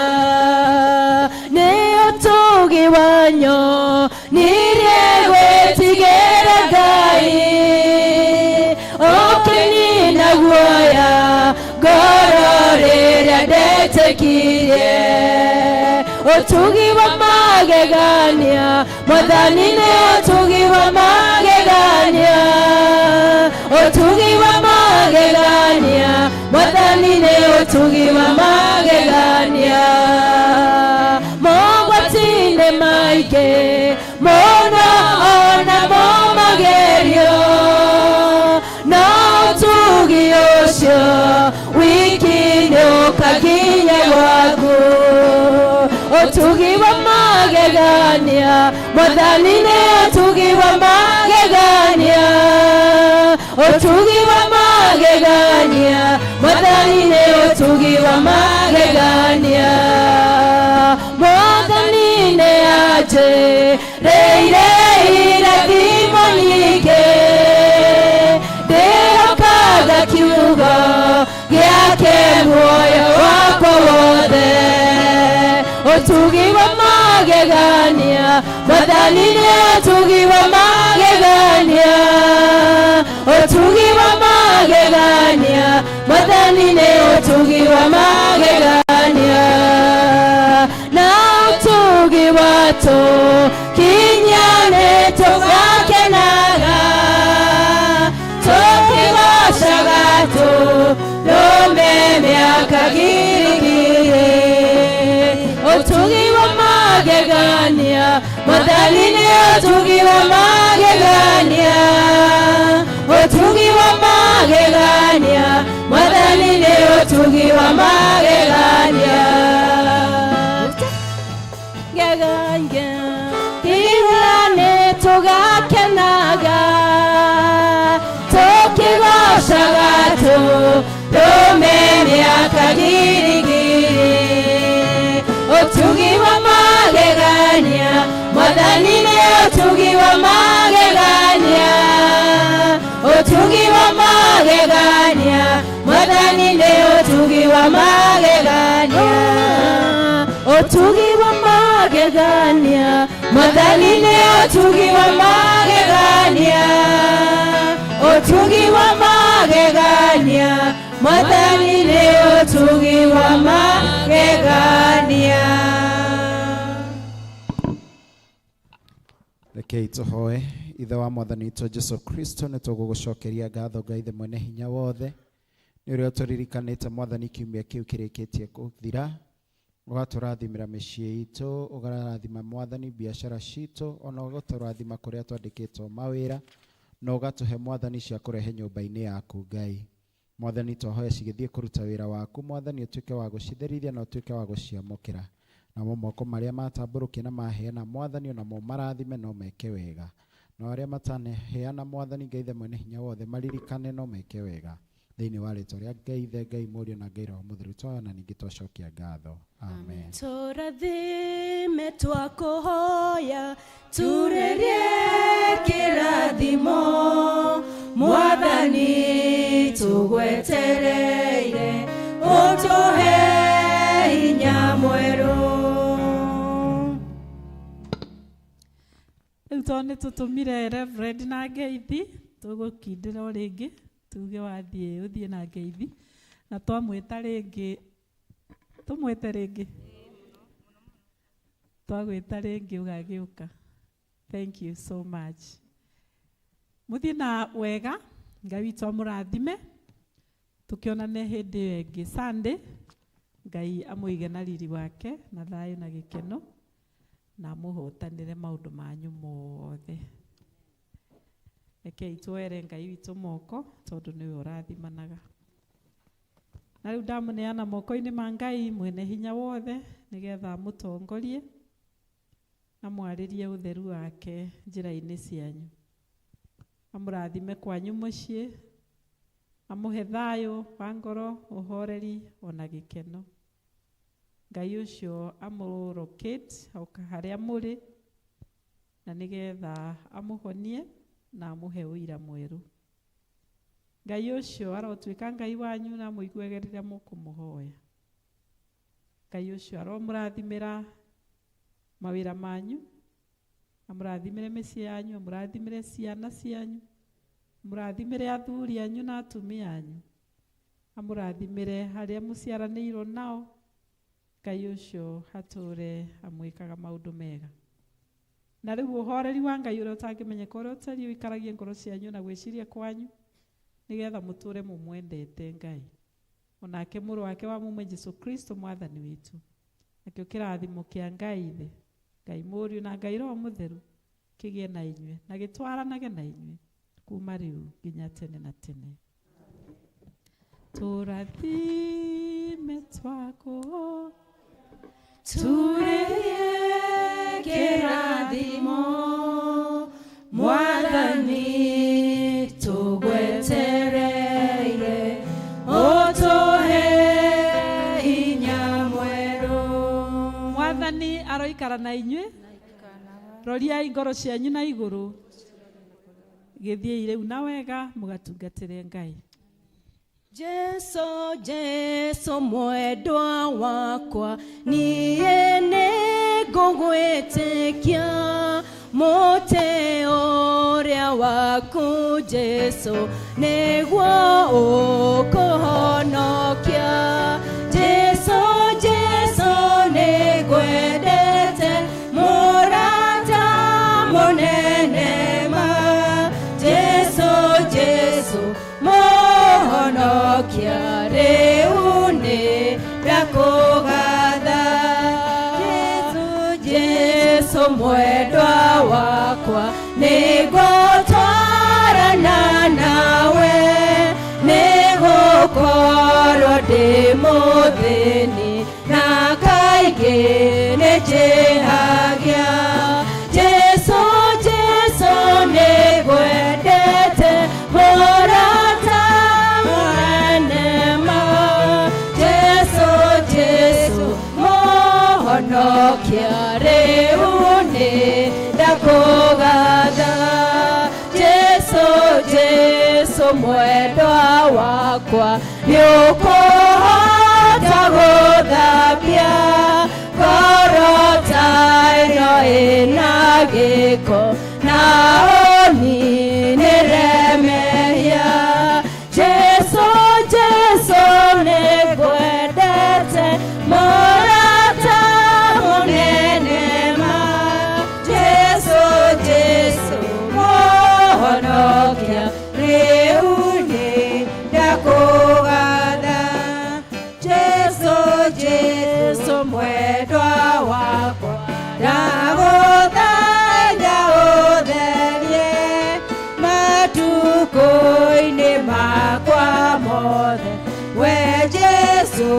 Nĩ ũtugi wanyo nirie gwĩtigĩra Ngai, ũkĩnina guoya ngoro rĩrĩa ndetĩkirie. Ũtugi wa magegania, mwathani nĩ ũtugi wa magegania. Ũtugi wa magegania, mwathani nĩ ũtugi wa magegania. Mogwati-inĩ maingĩ mũno ona mo magerio, no ũtugi ũcio wiki nĩ ũkakinya gwaku. Ũtugi wa magegania, mwathani nĩ ũtugi wa magegania. Ũtugi wa magegania, mwathani nĩ ũtugi wa magegania. Mwathani nĩ anjĩrĩire irathimo nyingĩ. Mwathani nĩ ũtugi wa magegania, ũtugi wa magegania. Mwathani nĩ ũtugi wa magegania, na ũtugi watũ kinyane tũgakenaga, tũkĩgocaga tũrũme mĩaka girigiri. Ũtugi wa magegania, Mwathani nĩ ũtugi wa magegania, ũtugi wa magegania. Mwathani nĩ ũtugi wa magegania. Gegania kinyane tũgakenaga, tũkĩgocaga tũrũme mĩaka girigiri. Ũtugi wa magegania, Mwathani nĩ ũtugi wa magegania, ũtugi wa magegania. Mwathani nĩ ũtugi wa magegania, ũtugi wa magegania. Mwathani nĩ ũtugi wa magegania, ũtugi wa magegania. Mwathani nĩ ũtugi wa magegania. Rekei tũhoe. Ithe wa Mwathani witũ Jesu Kristo, nĩ tũgũgũcokeria ngatho, Ngai the mwene hinya wothe, nĩ ũrĩa ũtũririkanĩte, Mwathani, kiumia kĩu kĩrĩkĩtie gũthira, ũgatũrathimĩra mĩciĩ itũ, ũkarathima, Mwathani, biacara citũ, ona ũgatũrathima kũrĩa twandĩkĩtwo mawĩra, na ũgatũhe, Mwathani, cia kũrehe nyũmba-inĩ yaku. Ngai Mwathani, twahoya cigĩthiĩ kũruta wĩra waku, Mwathani, ũtuĩke wa gũcitherithia na ũtuĩke wa gũciamũkĩra. Namo moko marĩa matambũrũkia na maheana, Mwathani, onamo marathime no meke wega, na arĩa matanaheana, Mwathani Ngai the mwene hinya wothe, maririkane no meke wega. Thĩinĩ wa rĩtwa rĩa Ngai Ithe, Ngai Mũriũ na Ngai Roho Mũtheru, twahoya na ningĩ twacokia ngatho, amen. Tũrathime twakũhoya, turĩrie kĩrathimo. Mwathani, tũgwetereire ũtũhe hinya mwerũ. Rĩu tondũ nĩ tũtũmire Reverend na ngeithi, tũgũkindĩra o rĩngĩ tuge wathiĩ ũthiĩ na ngeithi, na twamwĩta rĩngĩ, tũmwĩte rĩngĩ, twagwĩta rĩngĩ ũgagĩũka. Thank you so much. Mũthiĩ na wega, Ngai witũ amũrathime, tũkĩonane hĩndĩ ĩyo ĩngĩ Sunday. Ngai amũige na riri wake na thayũ na gĩkeno, na amũhotanĩre maũndũ manyu mothe. Rekei tuoere Ngai witũ moko, tondũ nĩwe ũrathimanaga. Na rĩu ndamũneana moko-inĩ ma Ngai mwene hinya wothe, nĩgetha amũtongorie na mwarĩrie ũtheru wake njĩra-inĩ cianyu, amũrathime kwanyu mũciĩ, amũhe thayũ wa ngoro, ũhoreri ona gĩkeno. Ngai ũcio amũlocate harĩa mũrĩ, na nĩgetha amũhonie na amũhe ũira mwerũ. Ngai ũcio arotuĩka Ngai wanyu na amũiguage rĩrĩa mũkũmũhoya. Ngai ũcio aromũrathimĩra mawĩra manyu, amũrathimĩre mĩciĩ yanyu, amũrathimĩre ciana cianyu, amũrathimĩre athuri anyu na atumia anyu, amũrathimĩre arĩa mũciaranĩirwo nao. Ngai ũcio atũre amwĩkaga maũndũ mega. Na rĩu ũhoreri wa Ngai ũrĩa ũtangĩmenyeka ũrĩa ũtariĩ ũikaragie ngoro cianyu na gwĩciria kwanyu, nĩgetha mũtũre mũmwendete Ngai, onake mũrũ wake wa mũmwe Jesu Kristo Mwathani witũ. Nakĩo kĩrathimo kĩa Ngai Ithe, Ngai Mũriũ na Ngai Roho Mũtheru kĩgĩe na inyuĩ na gĩtwaranage na inyuĩ kuma rĩu nginya tene na tene. Tũrathime twako, turĩrie kĩrathimo. Mwathani, tũgwetereire ũtũhe hinya mwerũ. Mwathani aroikara na inyuĩ. Roriai ngoro cianyu na igũrũ, gĩthiĩi rĩu na wega mũgatungatĩre Ngai. Jesu, Jesu mwendwa wakwa, niĩ nĩngũgwĩtĩkia. Mũtĩ ũrĩa waku Jesu nĩguo ũkũhonokia. Jesu, Jesu nĩngwendete, mũrata mũnene ma. Jesu, Jesu mũhonokia, rĩu nĩ ndakũgatha. Jesu, Jesu mwendwa wakwa, nĩngũtwarana nawe, nĩgũkorwo ndĩ mũthĩni na kaingĩ nĩnjĩhagia. Jesu, Jesu nĩngwendete, mũrata mũnene ma. Jesu, Jesu mũhonokia, rĩu nĩ ndakũgatha. Jesu, Jesu mwendwa wakwa, nĩũkũhota gũthambia ngoro ta ĩno ĩna gĩko, na ũninĩre mehia. Jesu, Jesu nĩngwendete, mũrata mũnene ma. Jesu, Jesu mũhonokia, rĩu nĩ ndakũgatha. Jesu, Jesu mwendwa wakwa, ndagũthaitha ũtherie matukũ-inĩ makwa mothe. We Jesu